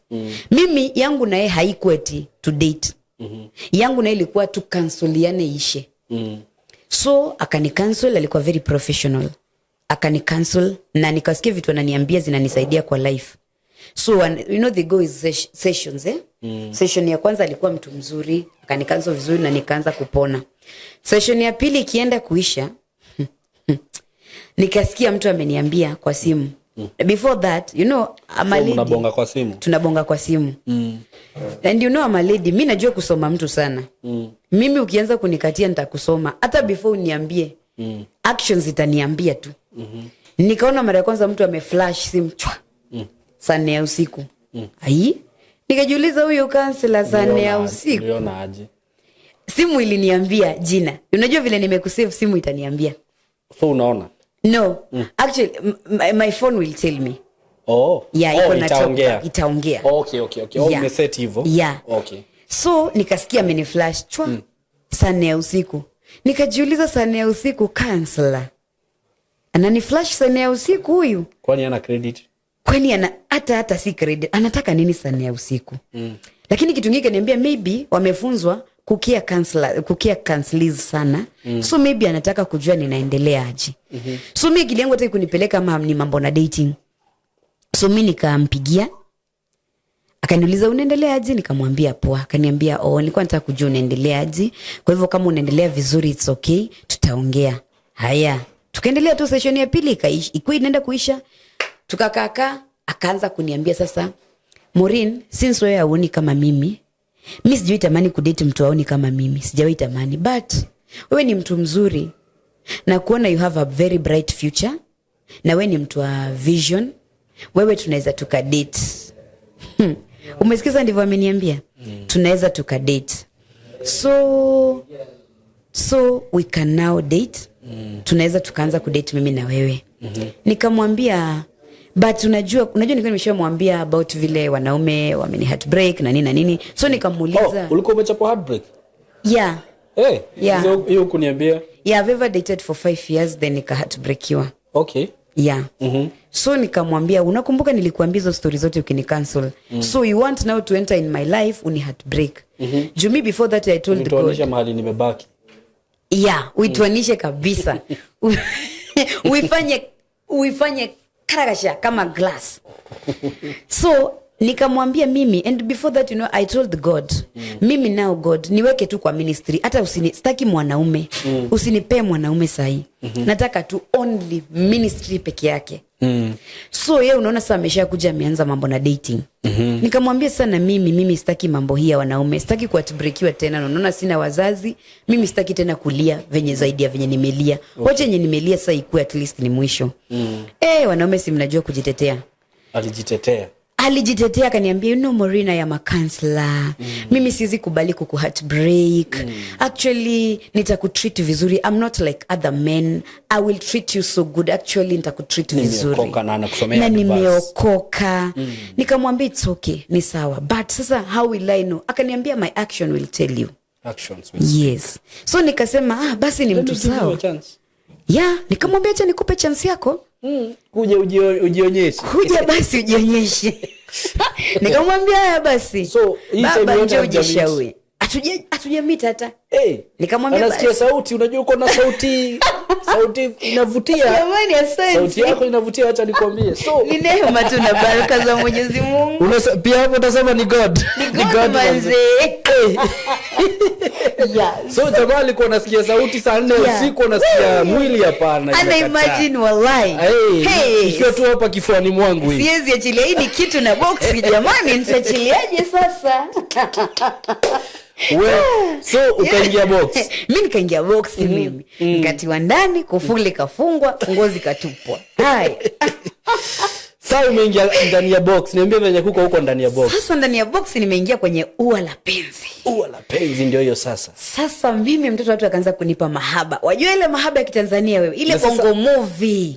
Mimi yangu naye haikuwa eti to date. Yangu naye ilikuwa tu counseliane ishe. So akanicounsel, alikuwa very professional, akanicounsel na nikasikia vitu ananiambia zinanisaidia kwa life. So and, you know they go is sessions, eh? Session ya kwanza alikuwa mtu mzuri, akanicounsel vizuri na nikaanza kupona. Session ya pili ikienda kuisha, nikasikia mtu ameniambia kwa simu. Before that, you know I'm a So lady. Mnabonga kwa simu? Tunabonga kwa simu. And you know I'm a lady, mi najua kusoma mtu sana. Mimi ukianza kunikatia nitakusoma hata before uniambie. Actions itaniambia tu. Nikaona mara ya kwanza mtu ameflash simu chwa saa 4 ya usiku. Ai, nikajiuliza, huyu counselor saa 4 ya usiku? Uliona aje? Simu iliniambia jina. Unajua vile nimekusave, simu itaniambia. So unaona? No, actually my phone will tell me. Yeah, Oh, iko na itaongea. Itaongea. Okay. Oh, Yeah. umeset hivyo? Yeah. So nikasikia ameniflash chwa saa 4 ya usiku. Nikajiuliza, saa 4 ya usiku counselor ananiflash saa 4 ya usiku huyu? Kwani ana credit? Kwani ana hata si credit, anataka nini saa 4 ya usiku? Lakini kitu kingine kaniambia maybe wamefunzwa kukia counselor, kukia counselees sana. So maybe anataka kujua ninaendelea aje. So mi akili yangu hata kunipeleka ama ni mambo na dating. So mi nikampigia, akaniuliza unaendelea aje, nikamwambia poa. Akaniambia, oh, nilikuwa nataka kujua unaendelea aje, kwa hivyo kama unaendelea vizuri, it's okay, tutaongea. Haya, tukaendelea tu. Session ya pili ikuwa inaenda kuisha, tukakaakaa, akaanza kuniambia, sasa Maureen, since wewe hauoni kama mimi, mi sijui tamani kudate mtu aoni kama mimi, sijawahi tamani, but wewe ni mtu mzuri na kuona you have a very bright future, na wewe ni mtu wa vision, wewe tunaweza tukadate. Umesikiza? Ndivyo ameniambia. Tunaweza tukadate, so we can now date. Tunaweza tukaanza kudate mimi na wewe. Nikamwambia, but unajua nilikuwa nimeshamwambia about vile wanaume wameni heartbreak na nini na nini, so nikamuuliza. Oh, ulikuwa umechapwa heartbreak? Yeah. Hey, Yeah. hiyo kuniambia. Yeah, I've ever dated for 5 years, then nika heartbreakiwa. Yeah. So nikamwambia, unakumbuka nilikuambia hizo stori zote ukinicounsel? So you want now to enter in my life uni heartbreak? Juu mi before that I told God Nituonyesha mahali nimebaki. Yeah, uituanishe kabisa, uifanye karagasha kama glass. So nikamwambia mimi, and before that, you know, I told God, mimi now, God, niweke tu kwa ministry, hata usini, sitaki mwanaume. Usinipee mwanaume sahii. Nataka tu only ministry peke yake. So ye unaona sasa amesha kuja ameanza mambo na dating. Nikamwambia sana mimi sitaki mambo hii ya wanaume, sitaki kuheartbreakiwa tena, na unaona sina wazazi, mimi sitaki tena kulia venye zaidi ya venye nimelia. Wacha yenye nimelia sasa ikuwe at least ni mwisho. Wanaume si mnajua kujitetea? Alijitetea. Alijitetea, akaniambia, you know, Maureen, I am a counselor. Mimi siwezi kubali kuku heartbreak. Actually nitakutreat vizuri. I'm not like other men. I will treat you so good. Actually nitakutreat vizuri. Nimeokoka na anakusomea Na advice. nimeokoka. Nikamwambia it's okay, ni sawa, but sasa how will I know? Akaniambia, my action will tell you. Actions will Yes. So nikasema, ah, basi ni Let mtu me give you a sawa. chance. Yeah, nikamwambia acha nikupe chance yako. Kuja ujionyeshe. Kuja basi ujionyeshe. Nikamwambia haya basi. So, hii time Baba, yote njoo hamjameet? ujishauri. Hatujameet hata. Hey, Nikamwambia anasikia basi. Sauti, unajua uko na sauti, sauti inavutia. Jamani, asante. Sauti yako inavutia, acha nikwambie. So Ni neema tu na baraka za Mwenyezi Mungu. Pia hapo utasema ni God. Ni God, manze. Hey. Yes. So jamaa alikuwa anasikia sauti saa 4 usiku, anasikia mwili hapana. Ana Imekataa. imagine, wallahi. Hey, Hey. ikiwa tu hapa kifuani mwangu hivi. Siwezi achilia, hii ni kitu na box jamani, nitaachiliaje sasa? We, so ukaingia box. Mi nikaingia box mimi. Nikatiwa ndani, kufuli kafungwa, funguo zikatupwa. Haya. Sasa umeingia ndani ya box, niambie venye kuko huko ndani ya box. Sasa ndani ya box nimeingia kwenye ua la penzi. Ua la penzi ndio hiyo sasa. Sasa mimi mtoto watu akaanza kunipa mahaba. Wajua ile mahaba ya Kitanzania wewe, ile Na sasa- Bongo Movie.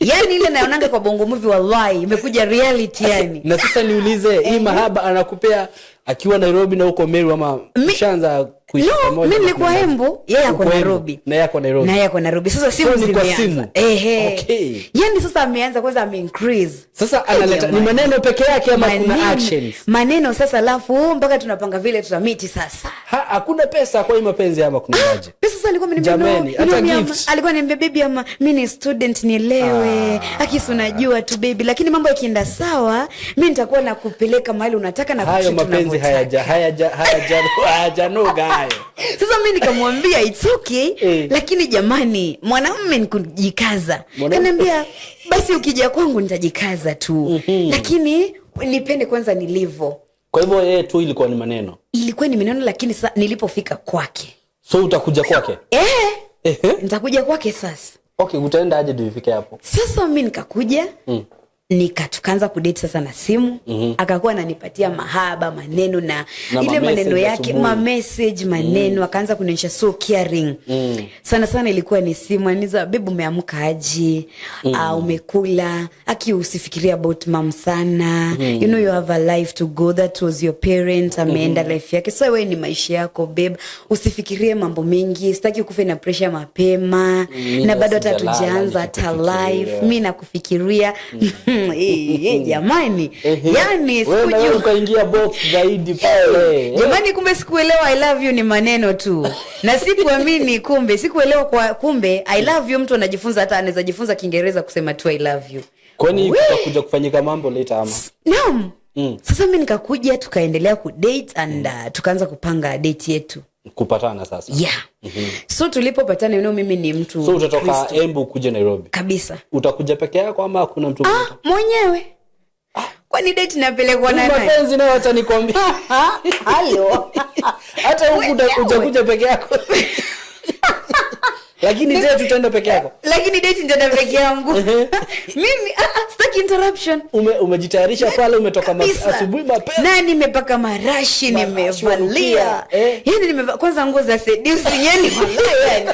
Yaani ile naonanga kwa Bongo Movie, wallahi imekuja reality yani. Na sasa niulize, hii mahaba anakupea akiwa Nairobi na huko Meru ama ushaanza kuishi No, pamoja? mimi nilikuwa Embu, yeye ako Uko Embu, Nairobi. na yeye ako Nairobi. Na yeye ako Nairobi. Sasa simu So ni kwa zimeanza. simu? Ehe. Okay. Yaani sasa ameanza kwanza ame increase. Sasa analeta ni Jamani. maneno peke yake ama kuna Maneno- actions? Maneno sasa, alafu mpaka tunapanga vile tutamiti sasa. Ha, hakuna pesa kwa hii mapenzi ama kuna aje? Pesa sasa alikuwa ameniambia, Jamani, no, hata you know, mi gift. alikuwa ananiambia, baby, ama mi ni student nielewe. Akisi unajua tu baby, lakini mambo yakienda sawa, mi nitakuwa nakupeleka mahali unataka na Hayo kutreat mapenzi unavyotaka. Hayajanoga hayo. Sasa mi nikamwambia it's okay, lakini jamani, mwanamume ni kujikaza. Kaniambia basi ukija kwangu nitajikaza tu, lakini nipende kwanza nilivyo. Kwa hivyo yeye tu ilikuwa ni maneno. Ilikuwa ni maneno, lakini sasa nilipofika kwake, So utakuja kwake? Eh, nitakuja kwake sasa. Okay, utaenda aje ndio ifike hapo? Sasa mi nikakuja, tukaanza kudate sasa na simu. Akakuwa ananipatia mahaba, maneno na, Na ile ma-message maneno yake, asubuhi. ma message, maneno, akaanza kunionyesha so caring. Sana sana ilikuwa ni simu, aniza, "Babe, umeamka aje? Umekula? Aki usifikiria about mom sana. You know you have a life to go. That was your parent, ameenda life yake, so wewe ni maisha yako babe, usifikirie mambo mengi, sitaki ukufe na pressure mapema Mimi na bado hata sijalala hatujaanza hata nikikufikiria. life, mi nakufikiria." Jamani, yani Wewe na wewe sikujua ukaingia box zaidi pale. Jamani, kumbe sikuelewa I love you ni maneno tu, na sikuamini, kumbe sikuelewa kwa kumbe I love you mtu anajifunza, hata anaweza jifunza Kiingereza kusema tu I love you. Kwani kutakuja kufanyika mambo later ama? Naam. Sasa mi nikakuja, tukaendelea kudate and tukaanza kupanga date yetu. Kupatana sasa. Yeah. So tulipopatana, mimi ni mtu So utatoka Kristo. Embu kuja Nairobi. Kabisa. Utakuja peke yako ama kuna mtu mwingine? Ah, mwenyewe. Kwani date napelekwa na nani? Mapenzi nayo, acha nikwambie. Halo. Hata huku Mwenyewe. utakuja peke yako. Lakini je, tutaenda peke yako? Lakini date nitaenda peke yangu. Mimi sitaki interruption. Umejitayarisha pale, umetoka Kabisa. asubuhi mapema. Na nimepaka marashi, Marashi, nimevalia. wanukia, eh. Yaani nimevaa kwanza nguo za seducing, yani wallahi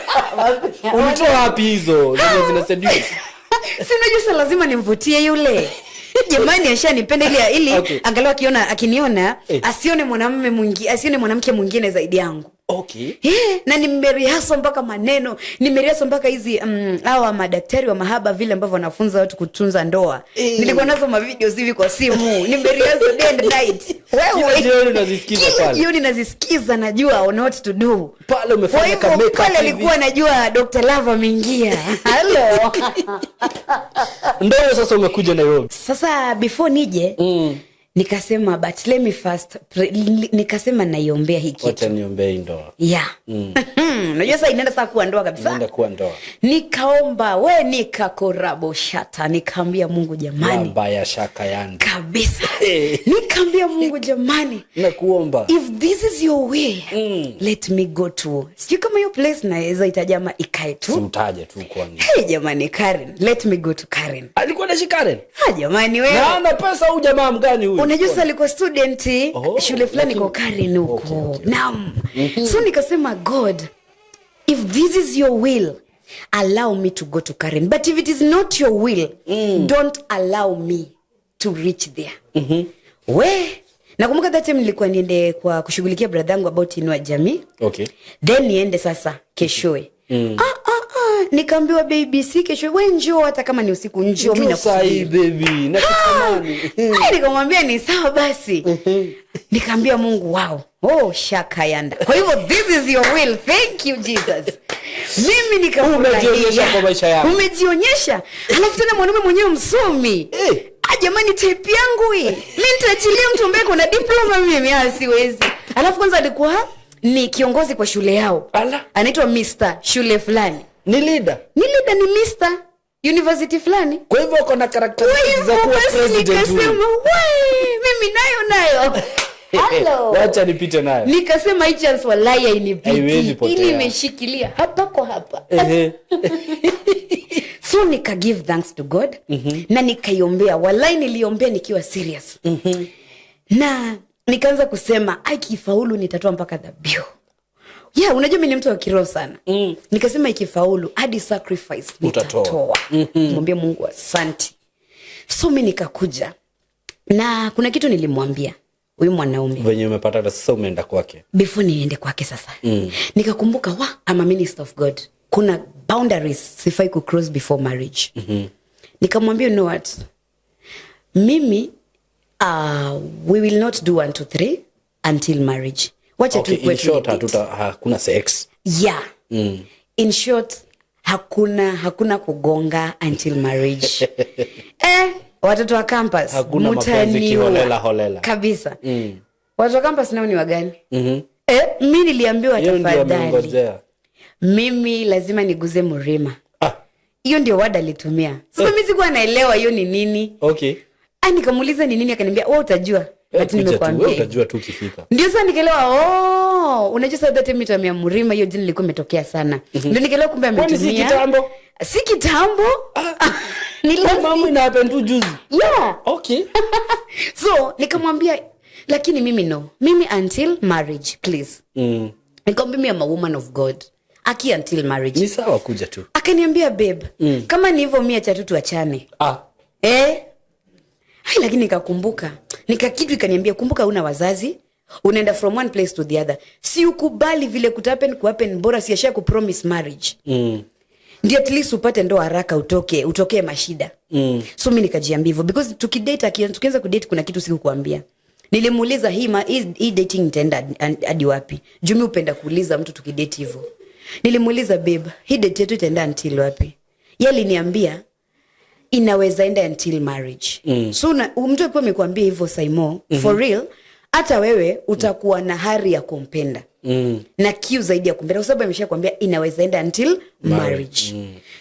yani. Ulitoa wapi hizo zenye zina seduce? Si unajua sasa lazima nimvutie yule. Jamani, ashanipenda ili angalau akiona, akiniona asione mwanamume mwingine, asione mwanamke mwingine zaidi yangu. Na nimerehearse mpaka maneno, nimerehearse mpaka hizi hawa madaktari wa mahaba vile ambavyo wanafunza watu kutunza ndoa. Nilikuwa nazo ma videos hivi kwa simu, nimerehearse day and night. Wewe. Kila jioni unazisikiza Kila pale. jioni nazisikiza, najua on what to do. Pale umefanya Kwa hivyo ka makeup pale hivi. alikuwa najua Dr. Love ameingia. Hello. Ndio sasa umekuja Nairobi. Sasa before nije, nikasema but let me first pray, nikasema naiombea hii kitu. Wacha niombee hii ndoa. Yeah. Unajua sasa inaenda sasa kuwa ndoa kabisa. Inaenda kuwa ndoa. Nikaomba, we nikakorabo shata, nikaambia Mungu jamani. Baba shaka yani. Kabisa. Nikaambia Mungu jamani. Nakuomba. If this is your way, let me go to. Sijui kama hiyo place naweza itaja ama ikae tu. Utaje tu kwani. Hey, jamani Karen, let me go to Karen. Alikuwa anaishi Karen? Ha, jamani wewe. Na ana pesa huyu jamaa mgani huyu? Unajua sasa alikuwa student Oh, shule fulani kwa Karen huko. Naam. So nikasema God, if this is your will, allow me to go to Karen. But if it is not your will, don't allow me to reach there. We, nakumbuka that time nilikuwa niende kwa kushughulikia brother yangu about Inua Jamii. Then niende sasa keshoe. Nikaambiwa, "Baby, si kesho, we njoo, hata kama ni usiku njoo, mi Njoo saa hii, nakusubiri." baby, nakutamani. Ai, nikamwambia ni sawa basi. Nikaambia Mungu, "Wow, oh, shakayanda, kwa hivyo this is your will. Thank you, Jesus." Mimi nikafurahia. Umejionyesha kwa maisha yangu. Umejionyesha, alafu tena mwanaume mwenyewe msomi. Ah, jamani, type yangu hii, mi nitaachilia mtu ambaye kuna diploma? Mimi, ah, siwezi. Alafu kwanza alikuwa ni kiongozi kwa shule yao. Ala. Anaitwa Mr shule fulani. Ni leader. Ni leader, ni Mr university fulani. Kwa hivyo uko na Kwa characteristics za hivyo kuwa basi president huyu. nikasema, "Wee, mimi nayo nayo. Hello." Wacha nipite nayo. Nikasema hii chance walai hainipiti. Haiwezi potea. Ili imeshikilia hapa kwa hapa. So nika give thanks to God na nikaiombea. Walai niliombea nikiwa serious na nikaanza kusema ikifaulu nitatoa mpaka dhabihu. Yeah, unajua mi ni mtu wa kiroho sana. Nikasema ikifaulu hadi sacrifice Utatoa. nitatoa. Mwambie Mungu asante. So mi nikakuja na kuna kitu nilimwambia huyu mwanaume. Venye umepata sasa umeenda kwake. Before niende kwake sasa, nikakumbuka wa I'm a minister of God, kuna boundaries sifai kucross before marriage. Nikamwambia, "You know what, mimi, we will not do one, two, three until marriage. Wacha Okay, tu ikuwe in short, tu date." hakuna sex. Yeah, in short hakuna kugonga until marriage. Eh, watoto wa campus, Hakuna mapenzi mutaniua. kiholela holela. Kabisa. Watoto wa campus nao ni wagani? Eh, mi niliambiwa, Hiyo ndio "Tafadhali, ameongojea. Mimi lazima niguze mrima." Ah, Hiyo ndio word alitumia. Sasa mi sikuwa naelewa hiyo ni nini. Ah, nikamuuliza ni nini, akaniambia, "Wewe utajua." Eh, But kuja tu, nimekuambia wewe hivyo. utajua tu ukifika. Ndio sasa nikaelewa, oh, unajua sasa that time ya mrima, hiyo jina ilikuwa imetokea sana. Ndio nikaelewa kumbe Kwani si ametumia. kitambo? Si kitambo. Ni Kwa last mambo ina happen tu juzi. Yeah. So nikamwambia, "Lakini mimi no, mimi until marriage, please." Nikamwambia, "Mimi am a woman of God, aki until marriage." Ni sawa, kuja tu. Akaniambia, "Babe, kama ni hivyo mi acha tu tuachane." Ah. Eh? Ai, lakini nikakumbuka, kitu ikaniambia, "Kumbuka una wazazi, unaenda from one place to the other. Si ukubali vile kutahappen kuhappen, bora si asha kupromise marriage, ndio at least upate ndoa haraka, utoke utokee mashida." So mi nikajiambia hivyo because tukidate, tukianza kudate, kuna kitu sikukuambia. Nilimuuliza hii dating itaenda hadi wapi, juu mi upenda kuuliza mtu tukidate hivyo. Nilimuuliza, "Babe, hii date yetu itaenda until wapi?" Ye aliniambia inaweza enda until marriage. So mtu akiwa amekwambia hivyo, Saimo, for real, hata wewe utakuwa na hari ya kumpenda na kiu zaidi ya kumpenda kwa sababu amesha kwambia inaweza enda until marriage.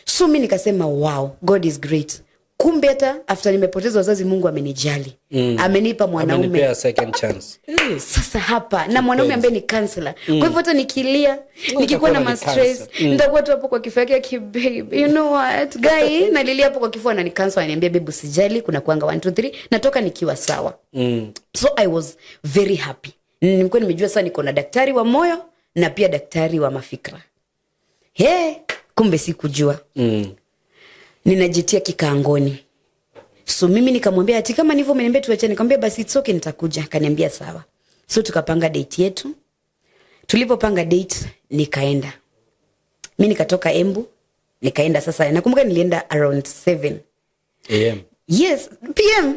So mi nikasema, "Wow, God is great." Kumbe hata after nimepoteza wazazi, Mungu amenijali, amenipa mwanaume. Amenipea second chance. Sasa hapa na mwanaume ambaye ni counselor. Kwa hivyo hata nikilia, nikikuwa na Utakuwa ni mastress, counselor. Nitakuwa tu hapo kwa kifua yake kibabe, "You know what, guy," nalilia hapo kwa kifua, anani counsel, ananiambia, "Babe, usijali, kuna kuanga 1 2 3." Natoka nikiwa sawa. So I was very happy. Nilikuwa nimejua sasa niko na daktari wa moyo na pia daktari wa mafikra. He, kumbe sikujua ninajitia kikaangoni. So mimi nikamwambia ati kama nivyo umeniambia tuachane, nikamwambia basi it's okay, nitakuja. Akaniambia sawa. So tukapanga date yetu. Tulipopanga date nikaenda, mi nikatoka Embu nikaenda. Sasa nakumbuka nilienda around 7 AM. Yes, PM.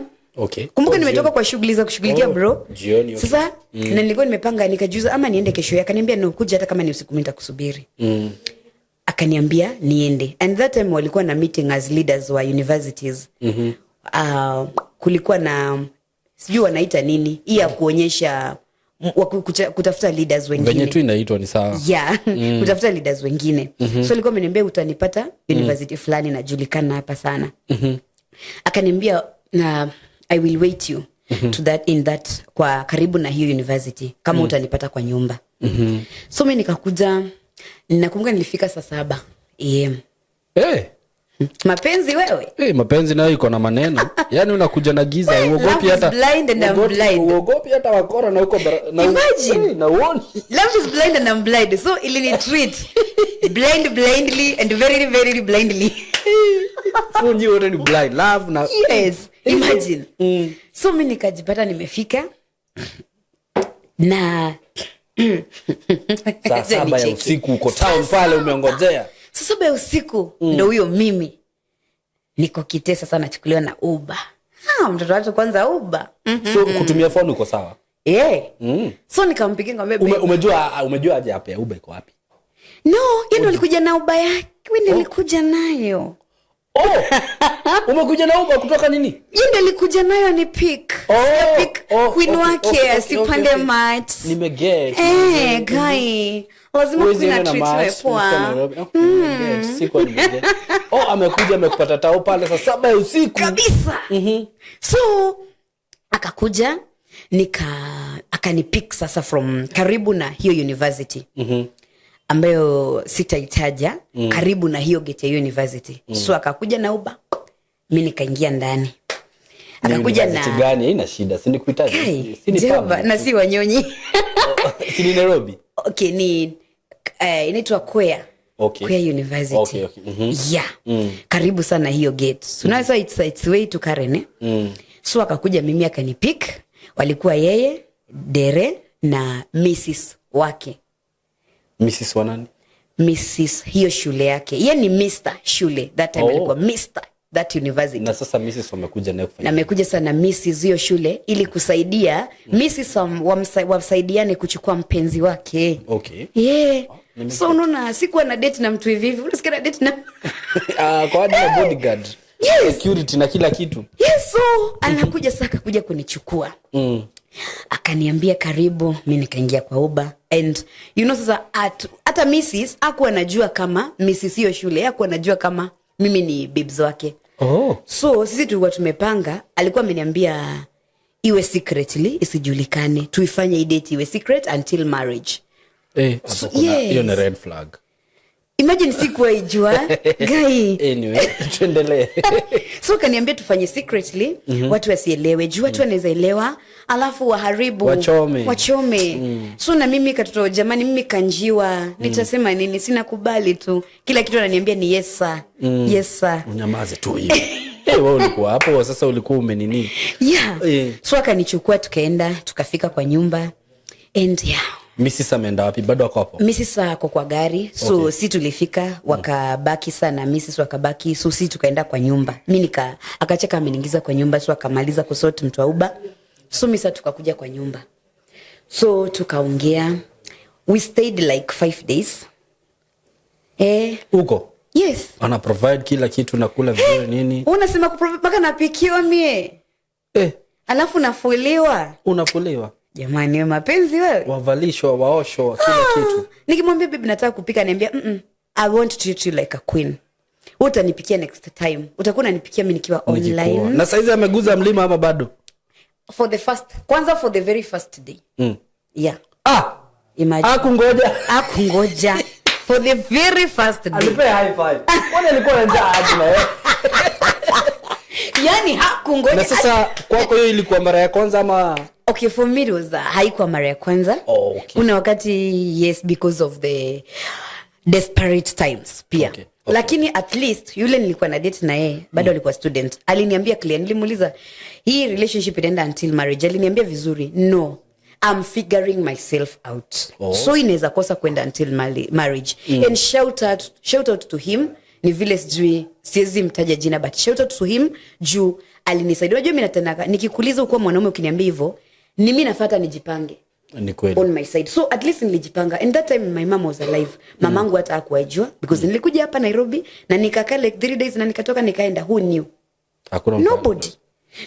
Kumbuka Oh, nimetoka jioni. kwa shughuli za kushughulikia, Oh, bro. jioni, okay. Sasa na nilikuwa nimepanga, nikajuza ama niende kesho yake. Akaniambia no, kuja hata kama ni usiku, mimi nitakusubiri. Akaniambia niende, and that time walikuwa na meeting as leaders wa universities. Kulikuwa na sijui wanaita nini hii ya kuonyesha kutafuta leaders wengine. Venye tu inaitwa ni sawa. Yeah, kutafuta leaders wengine. So alikuwa ameniambia utanipata university fulani najulikana hapa sana. Akaniambia na I will wait you to that in that kwa karibu na hiyo university kama utanipata kwa nyumba. So mi nikakuja, nakumbuka nilifika saa 7 am. Hey. Mapenzi wewe. Hey, mapenzi nayo iko na maneno, yaani unakuja na giza, uogopi Love is hata blind and I'm blind. Uogopi hata wakora na uko na Imagine. Hey, na uoni. Love is blind and I'm blind, so ilini treat blind blindly and very very blindly. So nyi wote ni blind love na Yes, imagine. So mi nikajipata nimefika na Saa 7 ya Nicheki. usiku uko town pale umeongojea. Saa 7 ya usiku ndo huyo mimi niko Kitee sasa nachukuliwa na Uber. Ah, mtoto watu kwanza Uber. So kutumia phone uko sawa? Yeah. So nikampigia nikamwambia, "Babe." Umejua aje app ya Uber iko wapi? No, yeye ndo alikuja na Uber yake. Wewe ndio alikuja nayo. Oh, umekuja na Uber kutoka nini? Yeye ndo alikuja nayo ni pick. Oh, Pick oh, queen wake asipande mat. Nimeget. Eh, guy. Lazima Huwezi queen enda na atreatiwe match, poa. umefika Nairobi. Oh, nimeget. Sikuwa nimeget. Oh, amekuja amekupata tao pale saa 7 ya usiku. Kabisa. So akakuja akanipick sasa from karibu na hiyo university. Ambayo sitaitaja, karibu na hiyo gate ya university. So akakuja na Uber, mi nikaingia ndani. Ni Akakuja university na gani? Haina shida, si nikuitaje? Kai, Si ni Jehova, public. na si Wanyonyi. Si ni Nairobi? Okay, ni inaitwa Kwea. Kwea University. Okay. Yeah. Karibu sana hiyo gate. So now so it's way to Karen, eh? So akakuja mimi akanipick, walikuwa yeye, Dere na Mrs wake. Mrs wa nani? Mrs hiyo shule yake. Yeye ni Mr shule. That time alikuwa Mr that university. Na sasa Mrs wamekuja naye kufanya. Na amekuja sana Mrs hiyo shule ili kusaidia Mrs wasaidiane kuchukua mpenzi wake. Yeah. So unaona sikuwa na date na mtu hivi hivi. Unasikia na date na Ah, kwa ajili ya bodyguard. Yes. Security na kila kitu. Yes, so anakuja sasa akakuja kunichukua. Akaniambia karibu, mimi nikaingia kwa Uber. And you know sasa hata Mrs hakuwa anajua kama Mrs hiyo shule, hakuwa anajua kama mimi ni babes wake. So sisi tulikuwa tumepanga, alikuwa ameniambia iwe secretly, isijulikane, tuifanye hii date iwe secret until marriage. Hapo kuna Yes. hiyo ni red flag. Imagine sikuwaijua, guy. Anyway, tuendelee. So kaniambia tufanye secretly, watu wasielewe, juu watu wanaweza elewa alafu waharibu, Wachome. wachome. So na mimi katoto, jamani, mimi kanjiwa, nitasema nini? Sina kubali tu. Kila kitu ananiambia ni yes sir. Yes sir. Unyamaze tu hivi. Wewe ulikuwa hapo sasa, ulikuwa umenini? Yeah. So akanichukua tukaenda, tukafika kwa nyumba and yeah. Mrs ameenda wapi? Bado ako hapo? Mrs ako kwa gari. So si tulifika wakabaki sana, Mrs wakabaki, so si tukaenda kwa nyumba. Mi nika akacheka ameniingiza kwa nyumba, so akamaliza kusort mtu wa Uber. So mi sasa tukakuja kwa nyumba. So tukaongea. We stayed like 5 days. Huko? Yes. Ana provide kila kitu na kula vizuri nini? Unasema kuprovide mpaka napikiwa mie. Alafu nafuliwa. Unafuliwa? Jamani, wewe mapenzi wewe. Wavalishwa, waoshwa, kila kitu. Nikimwambia bibi nataka kupika, ananiambia, I want to treat you like a queen. Wewe utanipikia next time. Utakuwa unanipikia mimi nikiwa Nikikuoa. online. Na saizi ameguza mlima ama bado? For the first, kwanza for the very first day. Yeah. Imagine. Hakungoja. Hakungoja. For the very first day. Alipea high five. Kwani alikuwa na njaa aje na yeye? Yaani hakungoja. Na sasa kwako hiyo ilikuwa mara ya kwanza ama? Okay, for me it was haikuwa mara ya kwanza. Oh, okay. Kuna wakati yes, because of the desperate times pia. Okay. Lakini at least yule nilikuwa na date na yeye bado alikuwa student. Aliniambia clear, nilimuuliza hii relationship inaenda until marriage. Aliniambia vizuri, no, I'm figuring myself out. So inaweza kosa kwenda until marriage. And shout out to him. Ni vile sijui, siwezi mtaja jina, but shout out to him juu alinisaidia. Unajua mimi nataka nikikuuliza ukuwa mwanaume ukiniambia hivyo, ni mimi nafuata nijipange. Ni kweli. On my side. So at least nilijipanga. And that time my mom was alive. Mamangu hata hakuwaijua because nilikuja hapa Nairobi na nikakaa like 3 days na nikatoka nikaenda. Who knew? Hakuna mtu. Nobody.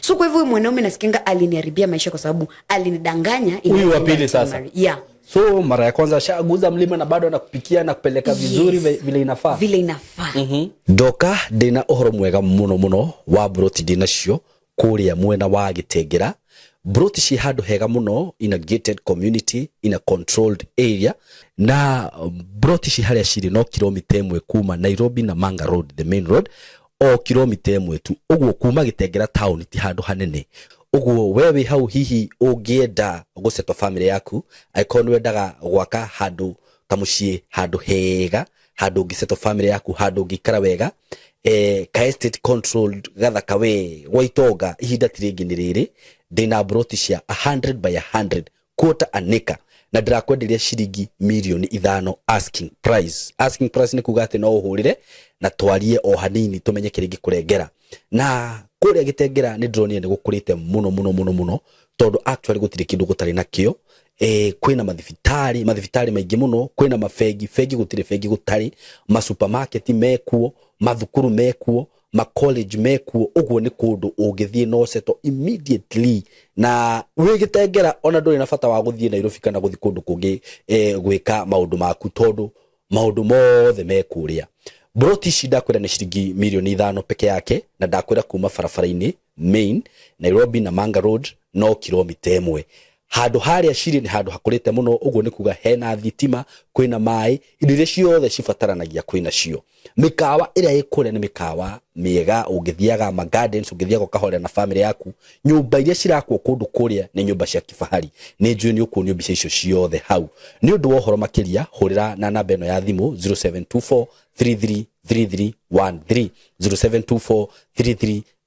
So kwa hivyo huyu mwanaume nasikianga aliniharibia maisha kwa sababu alinidanganya Huyu wa inaenda pili until sasa. marriage. Yeah. So mara ya kwanza ashaguza mlima na bado anakupikia na kupeleka vizuri Yes. vile inafaa. Vile inafaa. Ndoka ndina uhoro mwega muno muno wa broti ndinacio kuria mwena wa Gitengera. Broti ci handu hega muno in a gated community in a controlled area, na broti ci haria ciri no kilomita 1 kuma Nairobi na Manga Road, the main road, o kilomita 1 tu uguo kuma Gitengera town, ti handu hanene uguo. Wewe hau hihi ungienda gusetwa family yaku, angĩkorwo nĩ wendaga gwaka handu kamuciĩ, handu hega, handu ũngĩsetwo family yaku, handu ũngĩikara wega, ka estate controlled gathaka we gwa itonga, ihinda ti rĩngĩ nĩ rĩrĩ. Ndĩna broti cia 100 by 100 quarter an acre. Na ndirakwenderia ciringi 5 mirioni asking price. Asking price nĩ kuga atĩ no ũhũrĩre na twarie o hanini tũmenye kĩrĩa ingĩkũrengera. Na kũrĩa Gĩtengera nĩ ndĩronire nĩ gũkũrĩte mũno mũno mũno mũno, tondũ actually gũtirĩ kĩndũ gũtarĩ nakĩo. Kwĩna mathibitarĩ, mathibitarĩ maingĩ mũno, kwĩna mabengi, bengi gũtirĩ bengi gũtarĩ, masupermarket mekuo, mathukuru mekuo, macollege mekuo. Ũguo nĩ kũndũ ũngĩthiĩ no settle immediately na wĩ Gĩtengera, ona ndũrĩ na bata wa gũthiĩ Nairobi kana gũthiĩ kũndũ kũngĩ gwĩka maũndũ maku, tondũ maũndũ mothe me kũrĩa. Broti ici ndakwĩra nĩ ciringi 5 mirioni peke yake, na ndakwĩra kuma barabara-inĩ main Nairobi na Manga Road no kilomita 1. Handũ harĩa cirĩ nĩ handũ hakũrĩte mũno, ũguo nĩ kuga hena thitima, kwĩna maĩ, indo iria ciothe cibataranagia kwĩna cio. Mĩkawa ĩrĩa ĩ kũrĩa nĩ mĩkawa mĩega, ũngĩthiaga ma gardens, ũngĩthiaga ũkahorera na family yaku. Nyũmba iria cirakwo kũndũ kũrĩa nĩ nyũmba cia kifahari. Nĩ njũĩ nĩ ũkuonio mbica icio ciothe hau. Nĩ ũndũ wa ũhoro makĩria, hũrĩra na namba ĩno ya thimũ, 0724 333313, 0724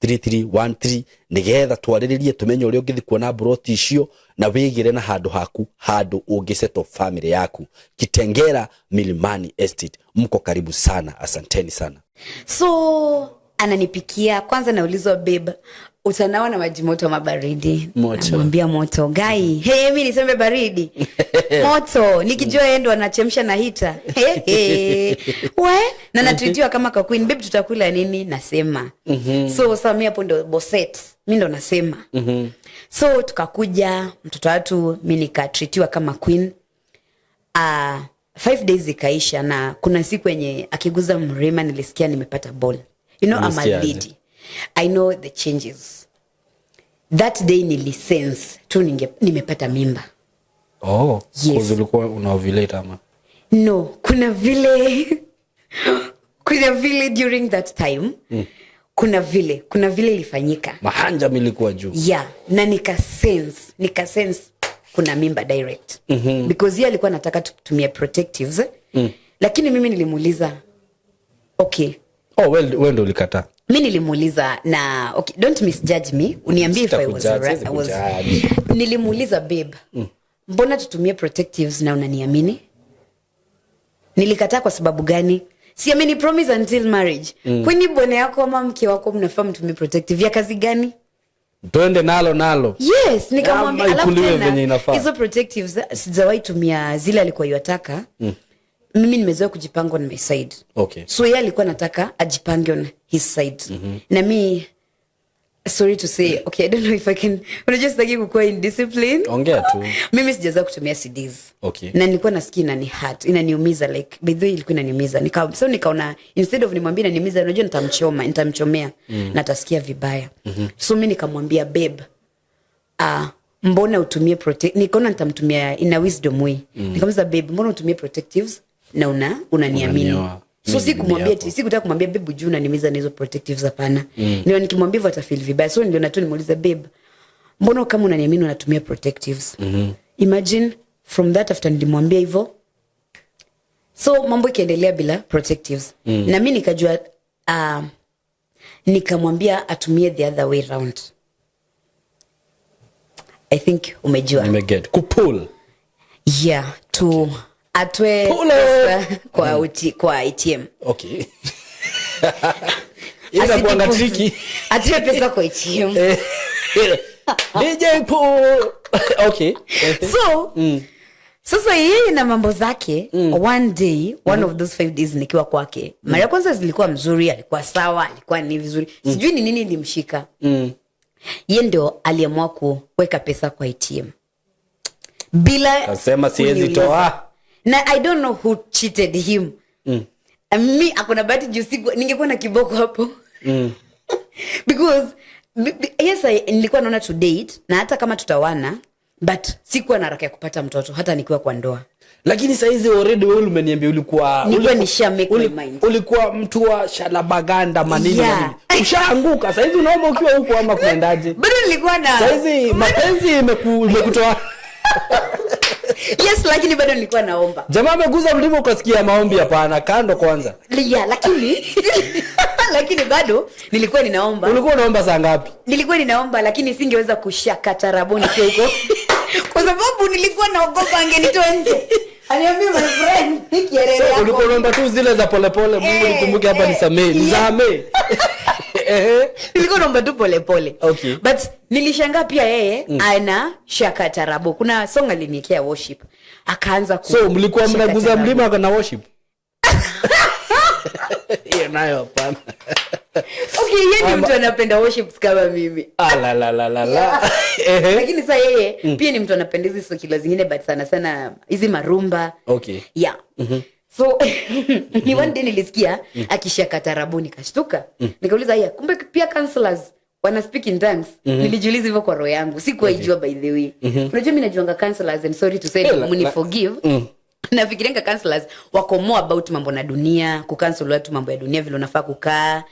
333313, nigetha twarĩrĩrie tũmenye ũrĩa ũngĩthiĩ kuona mburoti icio na wĩgĩre na handũ haku, handũ ũngĩsettle family yaku. Kitengera Milimani Estate, mko karibu sana, asanteni sana. So ananipikia kwanza, naulizwa, "Babe, utanawa na maji moto ama baridi?" Moto. Namwambia moto. Gai, hey, mi niseme baridi? Moto, nikijua yeye ndo anachemsha na heater. Hey, hey. We na natreatiwa kama ka queen. "Babe, tutakula nini?" Nasema. So sasa mi hapo ndo boset, mi ndo nasema. So tukakuja mtoto watu, mi nikatreatiwa kama queen. 5 days ikaisha, na kuna siku yenye akiguza mrima nilisikia nimepata ball. You know, I'm a Ulisikiaje? lady, I know the changes. That day nilisense tu nimepata mimba. Oh, Yes. cause ulikuwa una ovulate ama? No, kuna vile during that time, kuna vile ilifanyika. Mahanja ilikuwa juu. Yeah, na nika sense kuna mimba direct, because yeye alikuwa anataka tutumie protectives, lakini mimi nilimuuliza, okay. Oh, well, wewe ndio ulikataa. Mi nilimuuliza, na okay, don't misjudge me, uniambie if I was, Sitakujudge, siwezi I was kujudge. Nilimuuliza, "Babe, mbona tutumie protectives na unaniamini? Nilikataa kwa sababu gani? Si ameni promise until marriage? Kwani bwana yako ama mke wako mnafaa mtumie protective ya kazi gani?" Twende nalo nalo. Yes, nikamwambia. Ama Alafu ikuliwe venye tena inafaa. hizo protectives sijawahi tumia zile alikuwa yuataka. Mimi nimezoea kujipanga on my side. So yeye alikuwa nataka ajipange on his side. Na mi, sorry to say, okay, I don't know if I can, unajua sitaki kukuwa indiscipline. Ongea tu. Mimi sijazoea kutumia CDs. Na nilikuwa nasikia inani hurt, inaniumiza. Like, by the way, ilikuwa inaniumiza. So nikaona instead of nimwambie inaniumiza, unajua nitamchoma, nitamchomea na atasikia vibaya. So mi nikamwambia, "Babe, mbona utumie nikaona nitamtumia in a wisdom way. Nikamuuliza, "Babe, mbona utumie protectives na unaniamini?" Unanioa. So Mimi si ni bibi kumwambia yako. ati, sikutaka kumwambia, "Babe, juu unaniumiza na hizo protectives." Hapana. Ndio nikimwambia hivyo atafeel vibaya. So ndio tu nimuuliza, "Babe, mbona kama unaniamini unatumia protectives?" Imagine, from that, after nilimwambia hivyo, so mambo ikiendelea bila protectives. Na mi nikajua, nikamwambia atumie the other way round. I think umejua. Nimeget kupull. Yeah, to atwe Pull up. pesa kwa ATM. Okay, inakuanga tricky. Atoe pesa kwa ATM. DJ pull, okay. So sasa yeye na mambo zake, one day, one of those 5 days nikiwa kwake, mara ya kwanza zilikuwa mzuri, alikuwa sawa, alikuwa ni vizuri. Sijui ni nini ilimshika. Ye ndio aliamua kuweka pesa kwa ATM bila Kasema siwezi kuniuliza. Toa. Na I don't know who cheated him. Mi akona bahati juu ningekuwa na kiboko hapo, because yes, nilikuwa naona to date na hata kama tutawana, but sikuwa na haraka ya kupata mtoto hata nikiwa kwa ndoa. Lakini saizi already wewe umeniambia ulikuwa Nilikuwa nisha make my mind. Ulikuwa mtu wa shalabaganda manini Yeah. manini. Ushaanguka saizi, unaomba ukiwa huku ama kuendaje? Bado nilikuwa na Saizi mapenzi imekutoa. Yes, lakini bado nilikuwa naomba. Jamaa ameguza mlima ukasikia maombi hapana, kando kwanza. Yeah, lakini Lakini bado nilikuwa ninaomba. Ulikuwa unaomba saa ngapi? Nilikuwa ninaomba, lakini singeweza kushaka tarabu nikiwa huko kwa sababu nilikuwa naogopa angenitoa nje aniambie, "My friend, hii kiherehere So, yako." ulikuwa unaomba tu zile za polepole, "Mungu, nikumbuke hapa, nisamee, nisamee." Ehe. Nilikuwa naomba tu polepole. But nilishangaa pia yeye ana shaka tarabu. Kuna song aliniekea worship, akaanza So mlikuwa shaka mnaguza tarabu. mlima na worship? Hiyo nayo hapana. Okay, yeye ni mtu anapenda worship kama mimi. Ah, la, la, la, la, la. Ehe. Lakini saa yeye pia ni mtu anapenda hizi secular zingine, but sana sana hizi marumba. Yeah, so ni one day nilisikia akishaka tarabu, nikashtuka, nikauliza, "Aya, kumbe pia counselors wana speak in tongues?" Nilijiuliza hivyo kwa roho yangu, sikuwaijua by the way. Unajua mi najuanga counselors, and sorry to say, Eh, muni forgive, nafikirianga counselors wako more about mambo na dunia, kucounsel watu mambo ya dunia, vile unafaa kukaa.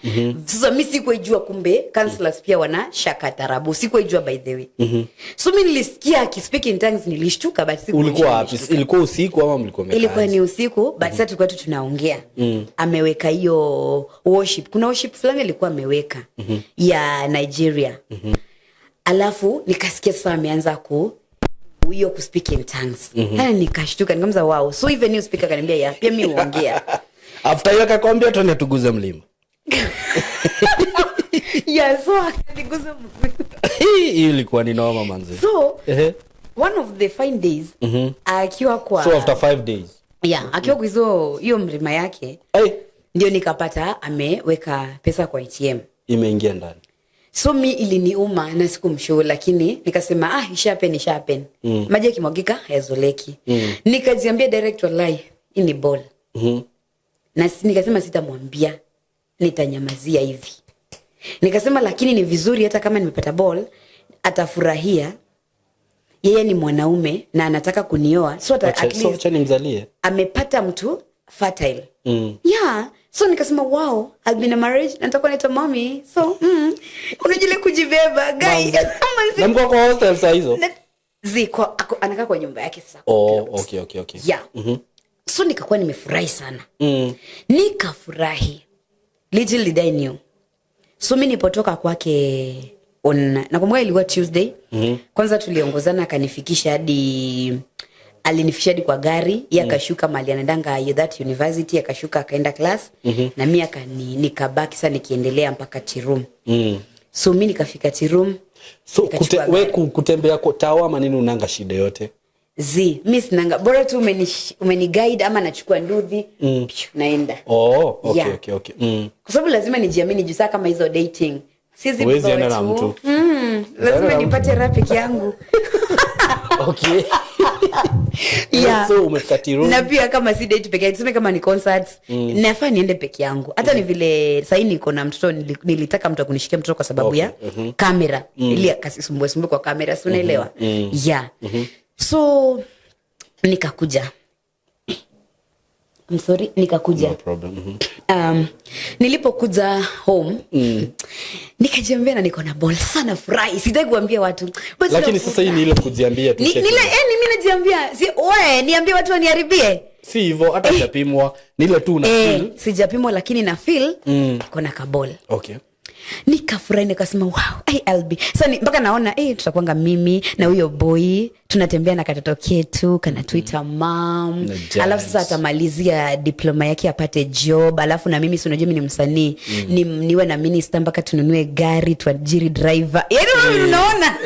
Sasa mi sikuwaijua kumbe counselors pia wana shaka tarabu. Sikuwaijua by the way. So mi nilisikia akispeak in tongues, nilishtuka, but sikuwa Ulikuwa wapi? nilishtuka. Ilikuwa usiku ama mlikuwa mmekaa Ilikuwa aje? ni usiku, but sasa tulikuwa tu tunaongea. Ameweka hiyo worship, kuna worship fulani alikuwa ameweka ya Nigeria. Alafu nikasikia sasa ameanza ku hiyo kuspeak in tongues. Nikashtuka, nikamza, "Wow, so even you speak?" Akaniambia, "Yeah, pia mi huongea." After hiyo akakwambia, "Twende tuguze mlima." Yeah, so akaniguza mguu. Hii ilikuwa ni noma manzi. So one of the fine days akiwa kwa So after 5 days? Yeah, akiwa kwa hizo hiyo mlima yake, Hey, ndio nikapata ameweka pesa kwa ATM. Imeingia ndani. So mi iliniuma na sikumshow, lakini nikasema, "Ah, ishahappen, ishahappen." Maji yakimwagika hayazoleki. Nikajiambia direct, "Wallahi hii ni ball." Na nikasema sitamwambia, nitanyamazia hivi. Nikasema lakini ni vizuri hata kama nimepata ball, atafurahia. Yeye ni mwanaume na anataka kunioa, so at So least acha nimzalie. Amepata mtu fertile. Yeah, so nikasema, "Wow, I'll be in a marriage na nitakuwa naitwa mommy." So unajua ile kujibeba, guy. Manze. Na mko kwa hostel saa hizo? Anakaa kwa nyumba yake sasa, kwa Oh, plot. okay. Yeah, so nikakuwa nimefurahi sana. Nikafurahi. Little did I knew. So mi nipotoka kwake on, nakumbuka ilikuwa Tuesday. Kwanza tuliongozana, akanifikisha hadi, alinifikisha hadi kwa gari ye, akashuka mahali anaendanga that university, akashuka akaenda class. Na mi nikabaki sa nikiendelea mpaka Tirum. So mi nikafika Tirum. So Nikachukua we gari. kutembea kwa tao ama nini unanga shida yote? Zi, mi sinanga, bora tu umeni guide ama nachukua nduthi, naenda. Oh, okay. Yeah. Okay. Kwa sababu lazima nijiamini juu saa kama hizo dating siwezi Huwezi beba enda na watu. mtu. Lazima na mtu. nipate rafiki yangu. Yeah. So umefika Tirum. Na pia kama si date peke yake, tuseme kama ni concert, nafaa niende peke yangu. Hata ni vile sahii niko na mtoto, nilitaka mtu akunishikia mtoto kwa sababu ya kamera, ili akasisumbue sumbue kwa kamera, si unaelewa? Yeah, so nikakuja, I'm sorry, nikakuja. No problem. Nilipokuja home, nikajiambia na niko na ball sana, furahi, sitaki kuambia watu. But Lakini sasa hii ni ile kujiambia tu. Nile, ni mimi najiambia, si oe niambie watu waniharibie. Si hivyo, hata hujapimwa, ni ile tu una feel. Sijapimwa, lakini na feel niko na kaball. Nikafurahi, nikasema, "Wow, ai, I'll be." Sasa mpaka naona tutakwanga mimi na huyo boy tunatembea na katoto ketu kanatuita mum. Na jazz. Alafu sasa atamalizia diploma yake apate job, alafu na mimi, si unajua mi ni msanii, niwe na minister mpaka tununue gari, tuajiri driver, yaani mm. Unaona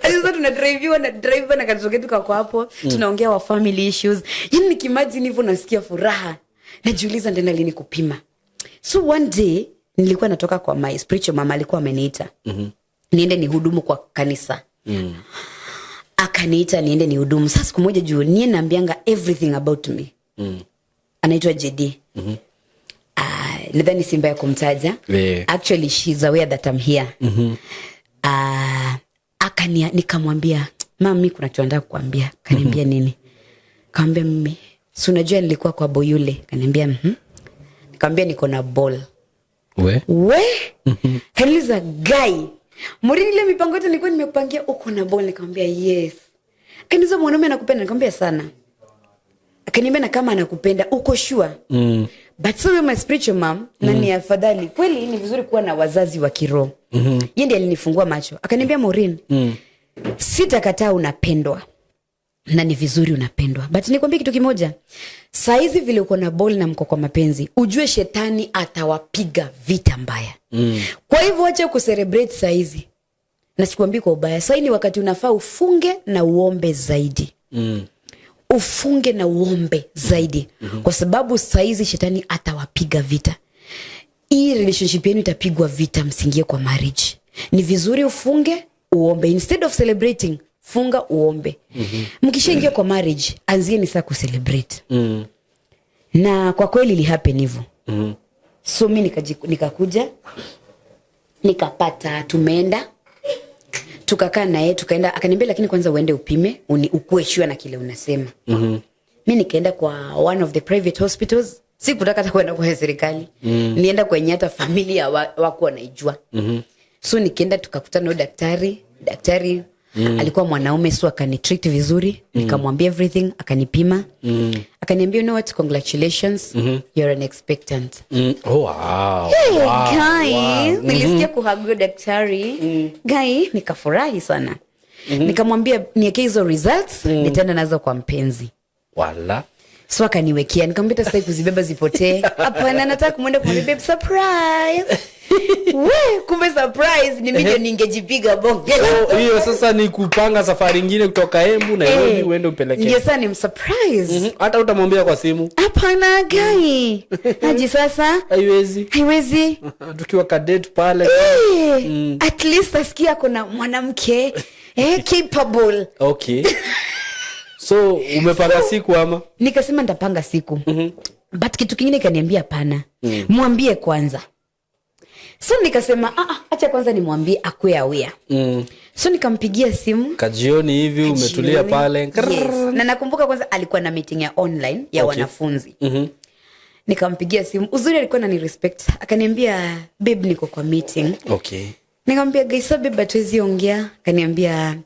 sasa tunadriviwa na driver na katoto ketu kako hapo, tunaongea wa family issues. Yaani nikiimagine hivyo nasikia furaha. Najiuliza ndena lini kupima. So one day nilikuwa natoka kwa my spiritual mama, alikuwa ameniita niende nihudumu kwa kanisa. Akaniita niende nihudumu. Sasa siku moja, juu nie naambianga everything about me, anaitwa JD. Nadhani si mbaya kumtaja. Actually she's aware that I'm here. Nikamwambia, "Mam, mi kuna kitu nataka kukwambia." Kaniambia, "Nini?" Kaambia, "Mimi, si unajua nilikuwa kwa boy yule?" Kaniambia, "Mhm." Nikamwambia, "Niko na ball." We. We, kaniuliza, "Guy Morini, ile mipango yote nilikuwa nimekupangia, uko na ball?" Nikamwambia, "Yes." Kaniuliza, "Mwanaume anakupenda?" Nikamwambia, "Sana." Akaniambia, "Na kama anakupenda, uko sure?" But so my spiritual mom, na ni afadhali kweli, ni vizuri kuwa na wazazi wa kiroho. Yeye ndiye alinifungua macho, akaniambia, "Maureen, sitakataa unapendwa na ni vizuri unapendwa, but nikwambie kitu kimoja. Saizi vile uko na ball na mko kwa mapenzi, ujue shetani atawapiga vita mbaya. Kwa hivyo acha kucelebrate saizi, na sikuambii kwa ubaya. Sahii ni wakati unafaa ufunge na uombe zaidi. Ufunge na uombe zaidi, kwa sababu saizi shetani atawapiga vita. Hii relationship yenu itapigwa vita, msingie kwa marriage. Ni vizuri ufunge, uombe. Instead of celebrating, funga, uombe. Mkishaingia kwa marriage, anzieni saa kucelebrate." Na kwa kweli ilihappen hivyo. So mi nikakuja nikapata tumeenda tukakaa naye, tukaenda, akaniambia, "Lakini kwanza uende upime, ukuwe sure na kile unasema." Mi nikaenda kwa one of the private hospitals. Sikutaka hata kwenda kwa serikali. Nienda kwenye hata familia waku wanaijua. So nikienda, tukakutana na huyo daktari. Daktari alikuwa mwanaume, so akanitreat vizuri. Nikamwambia everything, akanipima. Akaniambia, "You know what? Congratulations, you're an expectant." Oh, wow. Hey, guy, nilisikia kuhug daktari. Guy, nikafurahi sana. Nikamwambia niwekee hizo results, nitaenda nazo kwa mpenzi. Wala. So akaniwekea. Nikamwambia hata sitaki kuzibeba zipotee. Hapana, nataka kumwenda kumwambia, 'Babe, surprise.' We, kumbe surprise ni mimi ndio ningejipiga bonge. So hiyo sasa ni kupanga safari ingine kutoka Embu, Nairobi, uende upeleke. Ndio sasa ni msurprise. Hata utamwambia kwa simu? Hapana, guy, aje sasa? Haiwezi. Haiwezi. Tukiwa cadet pale. Eh, at least asikia kuna mwanamke capable. Okay, so umepanga siku ama? Nikasema nitapanga siku. But kitu kingine ikaniambia hapana, mwambie kwanza. So nikasema, "Ah, ah, acha kwanza nimwambie akue aware." So nikampigia simu. Kajioni hivi umetulia Jioni. pale. Yes. Na nakumbuka kwanza alikuwa na meeting ya online ya wanafunzi. Nikampigia simu. Uzuri alikuwa nani respect. Akaniambia, "Babe, niko kwa meeting." Nikamwambia, "Guys, babe, hatuwezi ongea?" Akaniambia,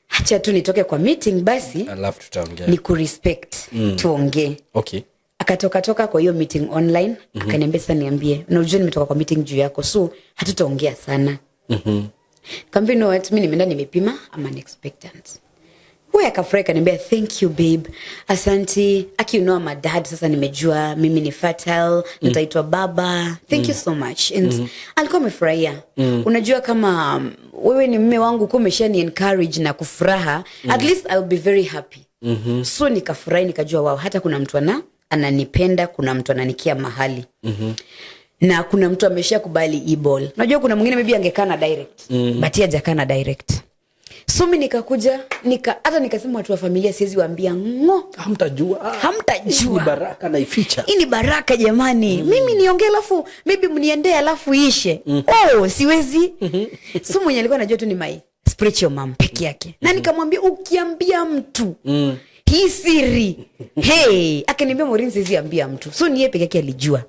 "Acha tu nitoke kwa meeting basi, Alafu tutaongea. Ni kurespect, tuongee." Akatoka toka kwa hiyo meeting online. Akaniambia, "Sasa niambie. Unajua nimetoka kwa meeting juu yako, so hatutaongea sana." Kaambia, "No, what, mi nimeenda nimepima, I'm an expectant." We, akafurahi, kaniambia, "Thank you, babe, asanti. Aki, you know I'm a dad sasa, nimejua mimi ni fertile, nitaitwa baba. Thank you so much." And alikuwa amefurahia. Unajua kama wewe ni mme wangu, kuwa umeshani encourage na kufuraha, at least I'll be very happy. So nikafurahi, nikajua, wow, hata kuna mtu ananipenda, kuna mtu ananikia mahali, na kuna mtu amesha kubali e-ball. Unajua kuna mwingine maybe angekaa na direct, but yeye hajakaa na direct. So mi nikakuja hata nikasema watu wa familia siwezi waambia ng'o. Hamtajua. Ah, Hamtajua. ni baraka naificha. Hii ni baraka jamani. Mimi niongee alafu maybe mniendee alafu ishe. Oh, siwezi. So mwenye alikuwa anajua tu ni my spiritual mom peke yake, na nikamwambia, "Ukiambia mtu hii siri, hey." Akaniambia, "Maureen, siwezi ambia mtu." So ni yeye peke yake alijua.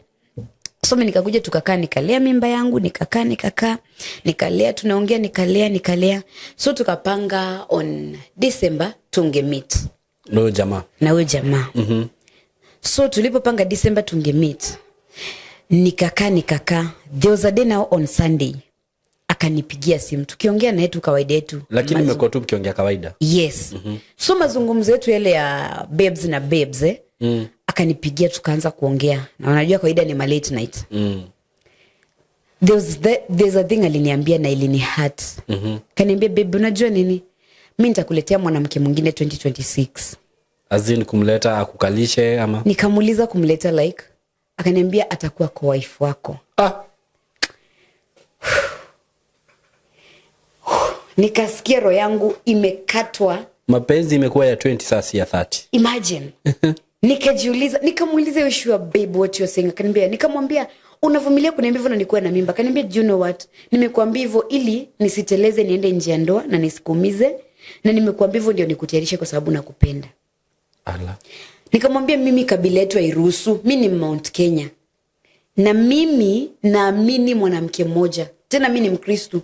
So mi nikakuja, tukakaa, nikalea mimba yangu, nikakaa, nikakaa, nikalea, tunaongea, nikalea, nikalea. So tukapanga on December tunge meet. No jamaa. Na huyo jamaa. So tulipopanga December tunge meet, nikakaa, nikakaa. There was a day now, on Sunday, akanipigia simu, tukiongea naye tu kawaida yetu. Lakini mmekuwa tu mkiongea kawaida? Yes. So mazungumzo yetu yale ya babes na babes, eh? Akanipigia, tukaanza kuongea, na unajua kawaida ni ma late night. There's a thing aliniambia na ilini hurt. Kaniambia, "Babe, unajua nini? Mi nitakuletea mwanamke mwingine 2026." As in kumleta akukalishe ama? Nikamuuliza, "Kumleta like?" Akaniambia, "Atakuwa kwa wife wako." Ah. Nikasikia roho yangu imekatwa. Mapenzi imekuwa ya 20 sasa, si ya 30. Imagine. Nikajiuliza, nikamuuliza, "You sure, babe, what you're saying?" Akaniambia, nikamwambia, "Unavumilia kuniambia hivyo na nikuwa na mimba?" Akaniambia, "Do you know what? Nimekuambia hivyo ili nisiteleze niende nje ya ndoa na nisikuumize, na nimekuambia hivyo ndio nikutayarishe kwa sababu nakupenda." Ala. Nikamwambia, "Mimi kabila yetu hairuhusu. Mi ni Mount Kenya na mimi naamini mwanamke mmoja, tena mi ni Mkristu.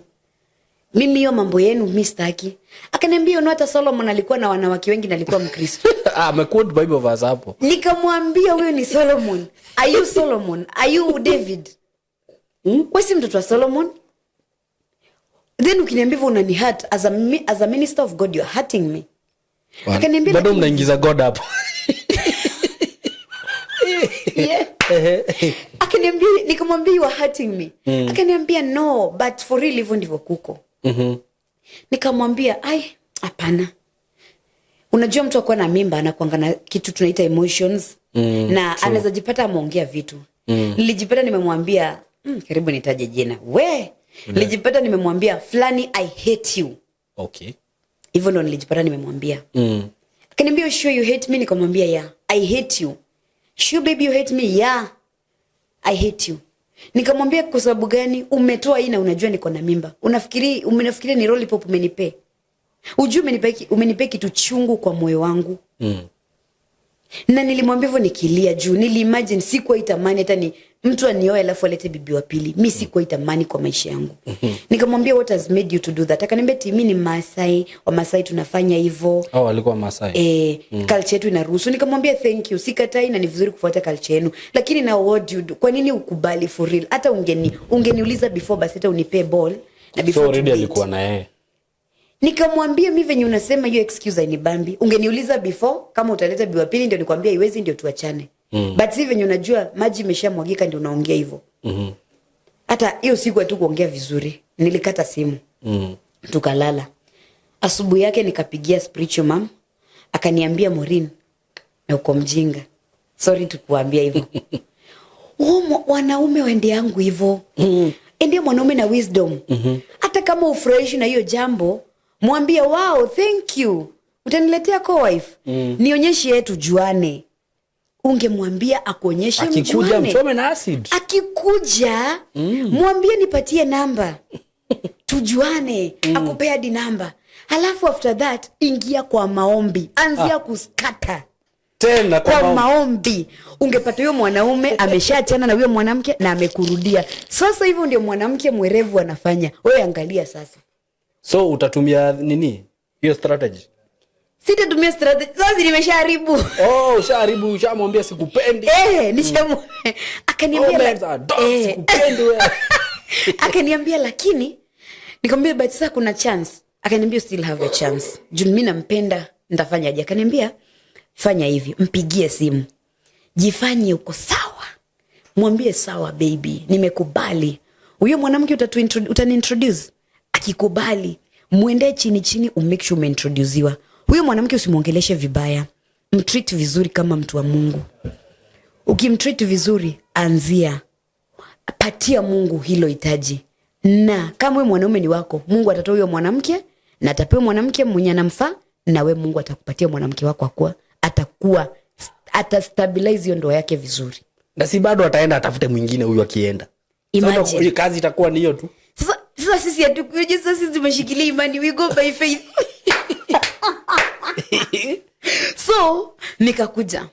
Mimi hiyo mambo yenu mi sitaki. Akaniambia, "Unaona, hata Solomon alikuwa na wanawake wengi na alikuwa Mkristo." Ah, amequote Bible verse hapo. Nikamwambia, "Huyo ni Solomon. Are you Solomon? Are you David? Hmm? We si mtoto wa Solomon. Then ukiniambia hivyo unani hurt as a minister of God. You are hurting me." Akaniambia, Bado mnaingiza God hapo. Yeah. Akaniambia, nikamwambia, "You are hurting me." Akaniambia, "No, but for real, hivyo ndivyo kuko." Nikamwambia, "Ai, hapana." Unajua mtu akuwa na mimba anakuanga na kitu tunaita emotions na anaweza jipata ameongea vitu. Nilijipata nimemwambia, karibu nitaje jina we, nilijipata nimemwambia fulani, "I hate you." Hivyo ndo nilijipata nimemwambia. Akaniambia, "Sure you hate me?" Nikamwambia, "Yeah, I hate you." "Sure, baby, you hate me?" "Yeah, I hate you." Nikamwambia, "Kwa sababu gani umetoa hii na unajua niko na mimba? Unafikiri umenafikiria ni lollipop umenipe? Ujui umenipe kitu chungu kwa moyo wangu." Na nilimwambia hivyo nikilia juu niliimagine, sikuwa itamani hata ni mtu anioe alafu alete bibi wa pili. Mi sikuwa itamani kwa maisha yangu. Nikamwambia, "What has made you to do that?" Akaniambia, "Timi ni Masai, Wamasai tunafanya hivyo." Oh, walikuwa Masai. Eh, culture yetu inaruhusu. Nikamwambia, "Thank you, sikatai na ni vizuri kufuata culture yenu, lakini now what do you do? Kwa nini ukubali for real? Hata ungeniuliza before basi, hata unipee ball na So before already to date." alikuwa na yeye. Nikamwambia, "Mi venye unasema hiyo excuse hainibambi. Ungeniuliza before kama utaleta bibi wa pili ndio nikwambia iwezi, ndio tuachane. But si venye unajua maji imeshamwagika ndio unaongea hivyo." Hata hiyo siku hatu kuongea vizuri, nilikata simu. Tukalala. Asubuhi yake nikapigia spiritual mom, akaniambia, "Maureen, na uko mjinga, sorry tukuambia hivyo. Wanaume wende yangu hivyo. Endea mwanaume na wisdom. Hata kama ufurahishi na hiyo jambo, mwambie, 'Wow, thank you, utaniletea co-wife. Nionyeshe tujuane.' Ungemwambia akuonyeshe, Akikuja mjuane. Mchome na acid. Akikuja mwambie, 'Nipatie namba tujuane.' Akupea hadi namba, halafu after that ingia kwa maombi, anzia kuskata Tena kwa kwa maombi. Maombi. Ungepata huyo mwanaume ameshaachana na huyo mwanamke na amekurudia. Sasa hivyo ndio mwanamke mwerevu anafanya. Wewe angalia sasa. So utatumia nini, hiyo strategy? Sitatumia strategy sasa, nimeshaharibu. Oh, ushaharibu, ushamwambia sikupendi. Eh, nishamu akaniambia Oh, men are dogs, sikupendi wewe. Akaniambia, lakini nikamwambia, "But sasa kuna chance?" Akaniambia, "You still have a chance." Juu mi nampenda, nitafanyaje? Akaniambia, "Fanya hivi, mpigie simu, jifanye uko sawa, mwambie, 'Sawa baby, nimekubali huyo mwanamke utaniintroduce.' Akikubali, mwendee chini chini, umake sure umeintroduciwa huyo mwanamke. Usimwongeleshe vibaya, mtreat vizuri kama mtu wa Mungu. Ukimtreat vizuri, anzia patia Mungu hilo hitaji, na kama huyo mwanaume ni wako, Mungu atatoa huyo mwanamke na atapewa mwanamke mwenye anamfaa, na we Mungu atakupatia mwanamke wako, akuwa atakuwa atastabilize hiyo ndoa yake vizuri." Na si bado ataenda atafute mwingine huyu akienda? Imagine. Sasa kazi itakuwa ni hiyo tu. Sasa sisi hatukuja, sasa sisi tumeshikilia imani, we go by faith. So nikakuja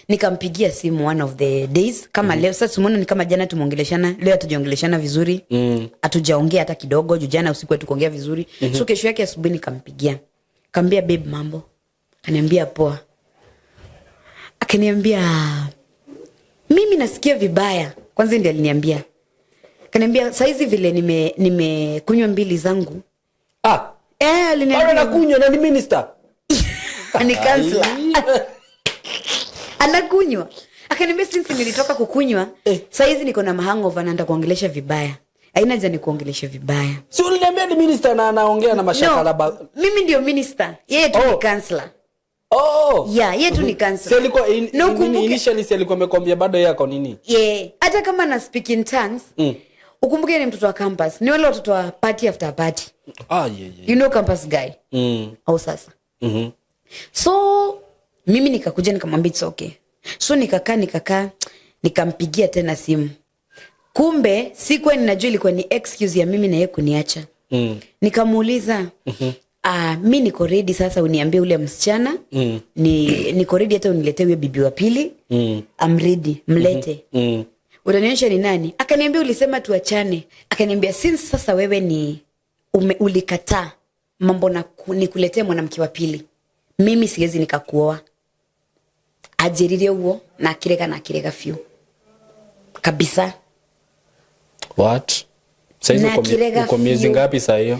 nikampigia simu one of the days kama leo. Sasa tumeona ni kama jana tumeongeleshana, leo hatujaongeleshana vizuri, hatujaongea hata kidogo juu jana usiku hatukuongea vizuri. So kesho yake asubuhi nikampigia, kaambia, "Babe, mambo?" Akaniambia, "Poa." Akaniambia, "Mimi nasikia vibaya." Kwanza ndiye aliniambia, akaniambia, "Saizi vile nimekunywa mbili zangu." Ah, Eh, bado aliniambia. anakunywa na ni minister? Ni counselor, anakunywa. Akaniambia, "Since nilitoka kukunywa, Eh. saizi niko na mahangover na nitakuongelesha vibaya. Haina haja nikuongeleshe vibaya." Si uliniambia ni minister na anaongea na mashaka? No, mimi ndio minister, yeye tu Oh. ni counselor. Oh. Yeah, yeye tu ni Si counselor. alikuwa Na ukumbuke initially, si alikuwa amekwambia bado yeye ako nini? Yeah, hata kama na speak in tongues, ukumbuke ni mtoto wa campus, ni wale watoto wa party after party. Ah, yeah. You know campus guy. Au sasa so mimi nikakuja nikamwambia, "It's okay." So nikakaa, nikakaa, nikampigia tena simu. Kumbe sikuwa ninajua ilikuwa ni excuse ya mimi na yeye kuniacha. Nikamuuliza, "Mi niko ready sasa uniambie ule msichana. Niko ready hata uniletee huyo bibi wa pili. I'm ready, mlete. Utanionyesha ni nani?" Akaniambia, "Ulisema tuachane." Akaniambia, "Since sasa wewe ni Ulikataa mambo na nikuletee mwanamke wa pili, mimi siwezi nikakuoa. Anjĩrire ũguo na akĩrega, na akĩrega biũ kabisa. What? Saizi Na akirega uko miezi few. ngapi saa hiyo?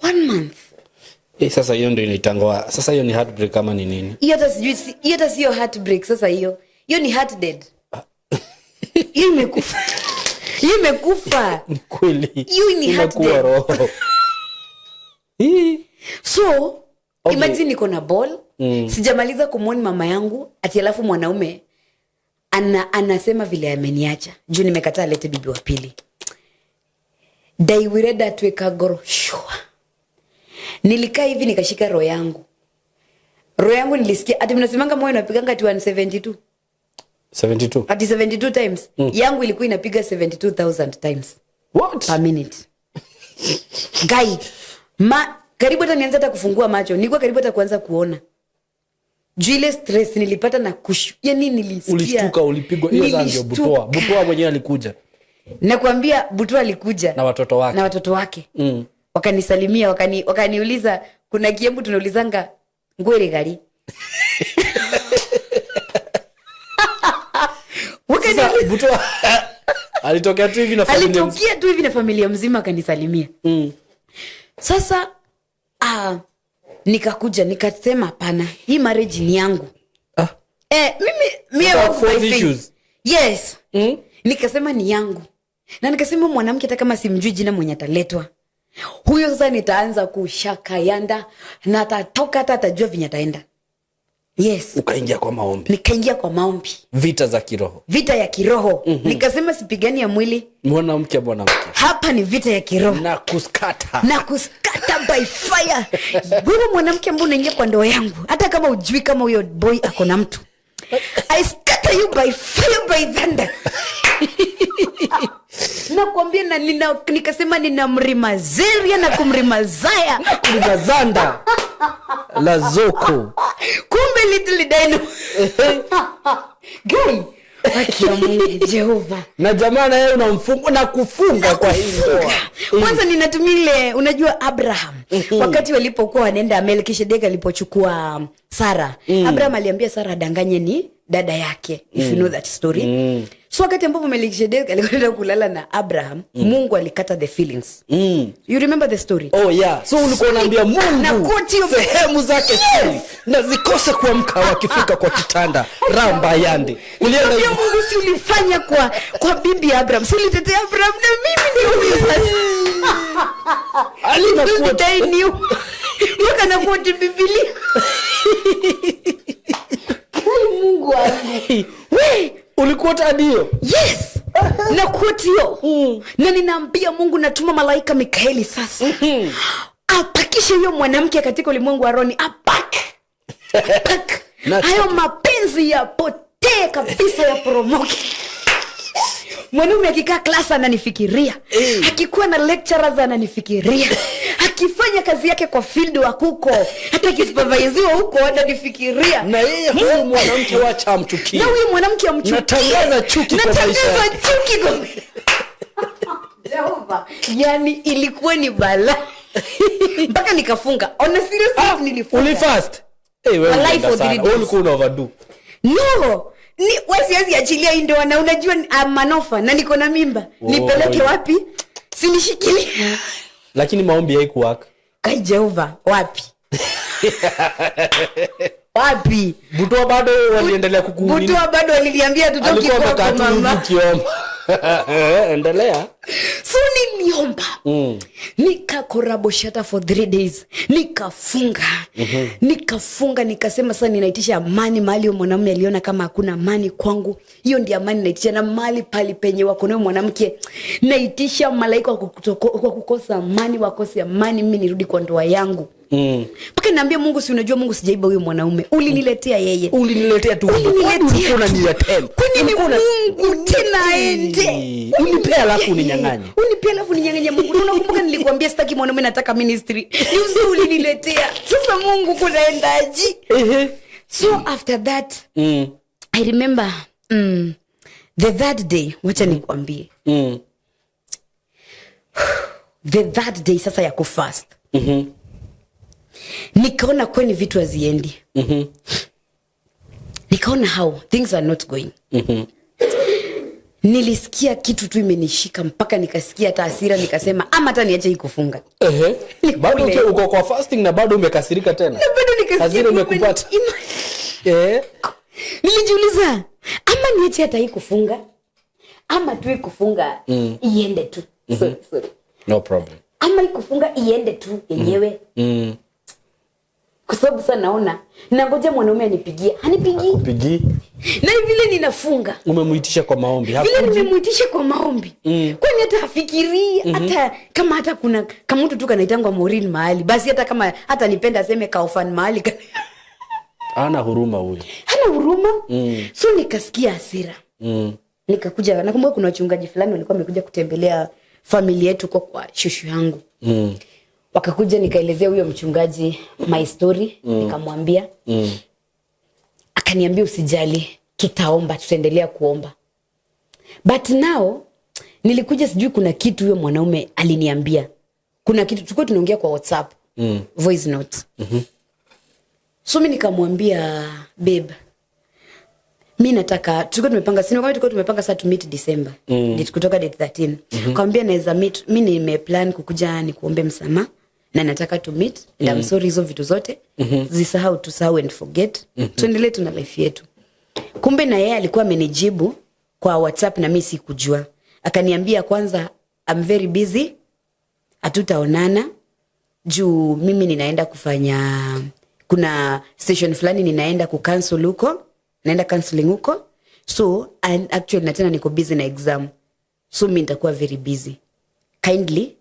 One month. Eh, sasa hiyo ndio inaitangwa, sasa hiyo ni heartbreak kama ni nini? Hiyo hata sijui, hiyo hata sio heartbreak. Sasa hiyo ni heart dead. Hiyo imekufa, hiyo imekufa. Ni kweli. Hiyo ni heart Inakuwa dead. roho. Hii. So imagine niko na ball, sijamaliza kumwoni mama yangu, ati alafu mwanaume anasema vile ameniacha juu nimekataa alete bibi wa pili. Ndaiguire ndatwĩka ngoro shua. Nilikaa hivi nikashika roho yangu, roho yangu nilisikia ati mnasemanga moyo inapiganga ati 172. 72. Ati 72 times. Yangu ilikuwa inapiga 72,000 times What? per minute. Guy, ma karibu hata nianze hata kufungua macho, nilikuwa karibu hata kuanza kuona juu ile stress nilipata na yani nilisikia. Ulishtuka, ulipigwa hiyo. Sasa ndio Nilishtuka. Butoa, Butoa mwenyewe alikuja. Nakwambia Butoa alikuja. Na watoto wake. Na watoto wake. Wakanisalimia, wakaniuliza, kuna Kiembu tunaulizanga, "Ngwere gari?" Sasa Butoa alitokea tu hivi na familia mzima. Alitokea tu hivi na familia mzima, akanisalimia. Sasa nikakuja nikasema, hapana, hii marriage ni yangu. Ah. Eh, mimi mie Sasa walk by fourth faith. issues. Yes. Nikasema ni yangu, na nikasema mwanamke, hata kama simjui jina mwenye ataletwa huyo, sasa nitaanza kushakayanda na atatoka, hata atajua venye ataenda. Yes. Ukaingia kwa maombi. Nikaingia kwa maombi. Vita za kiroho. Vita ya kiroho. Nikasema sipigani ya mwili. Mwanamke, mwanamke. Hapa ni vita ya kiroho. Na kuscatter. Na kuscatter by fire. Wewe mwanamke ambao unaingia kwa ndoa yangu, hata kama ujui kama huyo boy ako na mtu, I scatter you by fire, by thunder. Nakwambia, na nikasema nina mrima zeria na kumrima zaya. Kulimazanda la zoko. Kumbe little dino guy. Haki ya Mungu Jehova. Na jamaa na yeye unamfunga na kufunga kwa hii ndoa. Kwanza ninatumia ile, unajua Abraham, wakati walipokuwa wanaenda, Melkishedek alipochukua Sara, Abraham aliambia Sara adanganye ni dada yake, if you know that story. So wakati ambapo Melkishedek alikwenda kulala na Abraham, Mungu alikata the feelings. You remember the story? Oh yeah. So ulikuwa unaambia Na Mungu quote hiyo- sehemu zake siri na zikose kuamka wakifika kwa kitanda, ramba yande. Ulienda Nikamwambia hivyo. Mungu, si ulifanya kwa bibi ya Abraham, si ulitetea Abraham, na mimi ndio huyu sasa. Alina quote. Mpaka na quote Biblia. Kai, Mungu wangu. We, Ulikuwa hadi hiyo? Yes. Na quote hiyo. Na ninaambia Mungu, natuma malaika Mikaeli sasa. Apakishe huyo mwanamke katika ulimwengu wa roho, apak. Apak. Na Hayo mapenzi yapotee kabisa, yaporomoke. Mwanaume akikaa class ananifikiria, akikuwa na lecturers ananifikiria, akifanya kazi yake kwa field wa kuko, hata akisupervisiwa huko ananifikiria. Na yeye huyu mwanamke wacha amchukie. Na huyu mwanamke amchukie. Natangaza chuki kwa maisha Natangaza yake. chuki kwa Jehova. Yani ilikuwa ni bala mpaka nikafunga. On a serious note, nilifunga. Ulifast? Eh, wewe Wallahi, ulienda for sana. 3 days. Wewe ulikuwa una overdo. No, ni wasiwezi achilia hii ndoa, na unajua manofa na niko na mimba. Oh. Nipeleke wapi? Sinishikilie. Lakini maombi haikuwork. Kai, Jehova, wapi wapi? Butoa bado waliendelea kuku Butoa bado waliniambia tutoki Alikuwa kwako amekaa tu hivi mama. ukiomba. Endelea. So niliomba, nikakoraboshata for 3 days, nikafunga, nikafunga, nikasema sasa ninaitisha amani mahali huyo mwanamume aliona kama hakuna amani kwangu, hiyo ndio amani naitisha, na mahali pali penye wako nayo mwanamke, naitisha malaika wa kukosa amani wakose amani, mimi nirudi kwa ndoa yangu. Mpaka naambia Mungu, si unajua Mungu, sijaiba huyo mwanaume, uliniletea yeye. Uliniletea tu. Uliniletea Kwani ulikuwa tu. unaniletea? Kwa nini Ulikuwa Mungu tena aende? Unipea alafu uninyang'anye. Unipea alafu uninyang'anye. Mungu, na unakumbuka nilikuambia sitaki mwanaume, nataka ministry. Ni uzi uliniletea. Sasa Mungu, kunaendaji? Ehe. So after that, I remember the third day, wacha nikuambie. The third day sasa ya kufast, nikaona kwani vitu haziendi. Nikaona how things are not going. Nilisikia kitu tu imenishika mpaka nikasikia hata hasira, nikasema ama hata niache hii kufunga. Ehe. Bado Nikule. uko kwa fasting na bado umekasirika tena. Na bado nikasikia Hasira tu imekupata. Nilijiuliza ama niache hata hii kufunga ama tu hii kufunga iende tu. Sorry, sorry. No problem. Ama hii kufunga iende tu yenyewe, kwa sababu sasa naona nangoja mwanaume anipigie, hanipigii. Pigi. Na vile ninafunga, Umemuitisha kwa maombi. vile Hakuji. nimemuitisha kwa maombi, kwani hata hafikirii hata kama hata kuna kama mtu tu kanaitangwa Maureen mahali, basi hata kama hata nipenda aseme kaofan mahali Ana huruma huyu. Hana huruma. So nikasikia hasira. Nikakuja, nakumbuka kuna wachungaji fulani walikuwa wamekuja kutembelea familia yetu kwa shushu yangu. Wakakuja, nikaelezea huyo mchungaji my story. Nikamwambia, akaniambia usijali, tutaomba, tutaendelea kuomba. But now nilikuja, sijui kuna kitu huyo mwanaume aliniambia, kuna kitu tulikuwa tunaongea kwa WhatsApp, voice note. So mi nikamwambia, babe, mi nataka, tulikuwa tumepanga, sino kama tulikuwa tumepanga saa to meet December, date kutoka date 13. Kawambia naweza meet, mi nimeplan kukuja nikuombe msamaha na nataka to meet and I'm sorry, hizo vitu zote zisahau, tusahau and forget, tuendelee tu na life yetu. Kumbe na yeye alikuwa amenijibu kwa WhatsApp na mi sikujua. Akaniambia kwanza, I'm very busy, hatutaonana juu mimi ninaenda kufanya, kuna station fulani ninaenda kucounsel huko, naenda counseling huko. So and actually na tena niko busy na exam, so mi nitakuwa very busy, kindly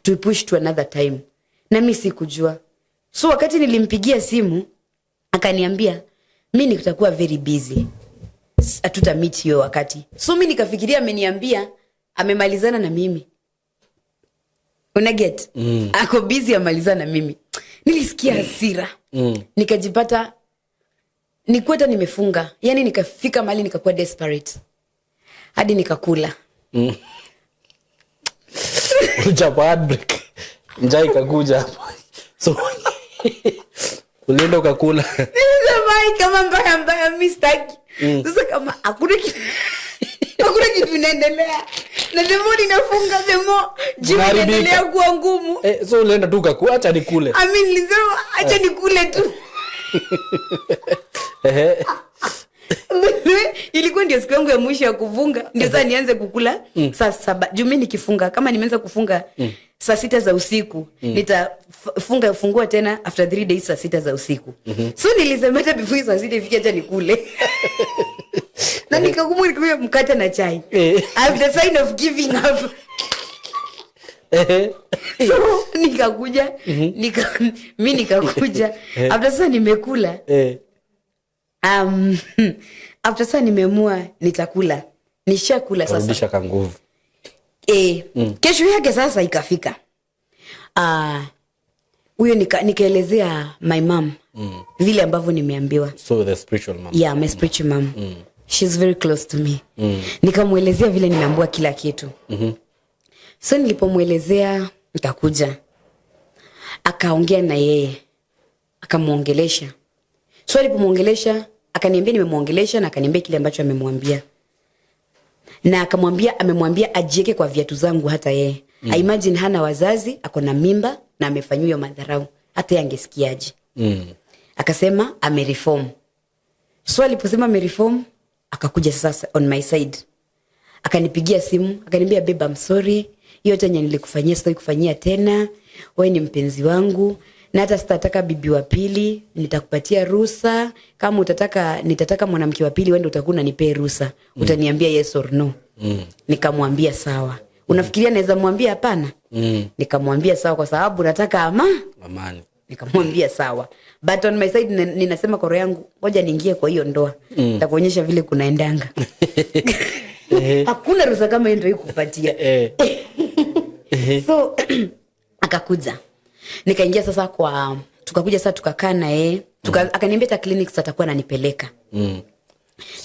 to push to another time. Na mi sikujua. So wakati nilimpigia simu akaniambia mi nitakuwa very busy, hatuta meet hiyo wakati. So mi nikafikiria ameniambia amemalizana na mimi, unaget? Ako busy, amalizana na mimi. Nilisikia hasira. Nikajipata nikuwa hata nimefunga, yani nikafika mahali nikakuwa desperate hadi nikakula. Ulichapa heartbreak, njaa ikakuja hapo, so ulienda ukakula. Nilisema, "Ai, kama mbaya mbaya mi sitaki sasa, kama hakuna kitu inaendelea na the more ninafunga, the more gym Unaharibika. inaendelea kuwa ngumu." Eh, so ulienda tu ukakula, acha nikule. I mean, nilisema acha nikule tu. Ilikuwa ndio siku yangu ya mwisho ya kufunga, ndio saa nianze kukula saa 7, juu mi nikifunga, kama nimeanza kufunga saa 6 za usiku, nitafunga fungua tena after 3 days saa 6 za usiku. So nilisema hata before saa 6 ifike, acha nikule. Na nikakumbuka nikunywa mkate na chai. I'm the sign of giving up. So nikakuja, mi nikakuja after sasa nimekula. After sasa nimeamua nitakula, nishakula sasa. Rudisha ka nguvu. E, kesho yake sasa ikafika. Huyo nikaelezea my mom vile ambavyo nimeambiwa. So the spiritual mom. Yeah, my spiritual mom. She's very close to me. Nikamwelezea vile nimeambiwa kila kitu. So nilipomwelezea, nikakuja, akaongea na yeye, akamwongelesha. So alipomwongelesha akaniambia nimemwongelesha, na akaniambia kile ambacho amemwambia, na akamwambia amemwambia ajieke kwa viatu zangu hata yeye. I imagine hana wazazi, ako na mimba na amefanyiwa hiyo madharau, hata yeye angesikiaje? Akasema amereform. So aliposema amereform, akakuja sasa on my side, akanipigia simu, akaniambia, babe, I'm sorry, hiyo yote yenye nilikufanyia sitaki kufanyia tena, wewe ni mpenzi wangu na hata sitataka bibi wa pili, nitakupatia ruhusa kama utataka, nitataka mwanamke wa pili, wewe ndio utakuwa unanipea ruhusa, utaniambia yes or no. Nikamwambia sawa. Unafikiria naweza mwambia hapana? Nikamwambia sawa, kwa sababu nataka ama Amani. Nikamwambia sawa, but on my side ninasema kwa roho yangu, ngoja niingie kwa hiyo ndoa, nitakuonyesha vile kunaendanga. Hakuna ruhusa kama hiyo ndio ikupatia. So akakuja, nikaingia sasa kwa, tukakuja sasa tukakaa na yeye, akaniambia hata clinics atakuwa ananipeleka.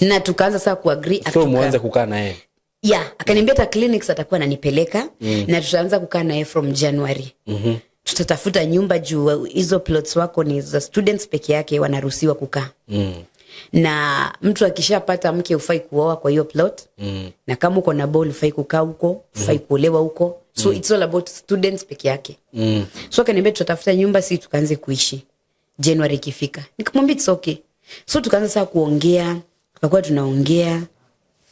Na tukaanza sasa kuagree. So muanze kukaa na yeye. Yeah, akaniambia hata clinics atakuwa ananipeleka na tutaanza kukaa naye from January. Tutatafuta nyumba juu hizo plots wako ni za students peke yake wanaruhusiwa kukaa. Na mtu akishapata mke ufai kuoa kwa hiyo plot. Na kama uko na ball ufai kukaa huko, ufai kuolewa huko. So it's all about students peke yake. So akaniambia tutatafuta nyumba si tukaanze kuishi January ikifika. Nikamwambia it's okay. So tukaanza sasa kuongea, tukakuwa tunaongea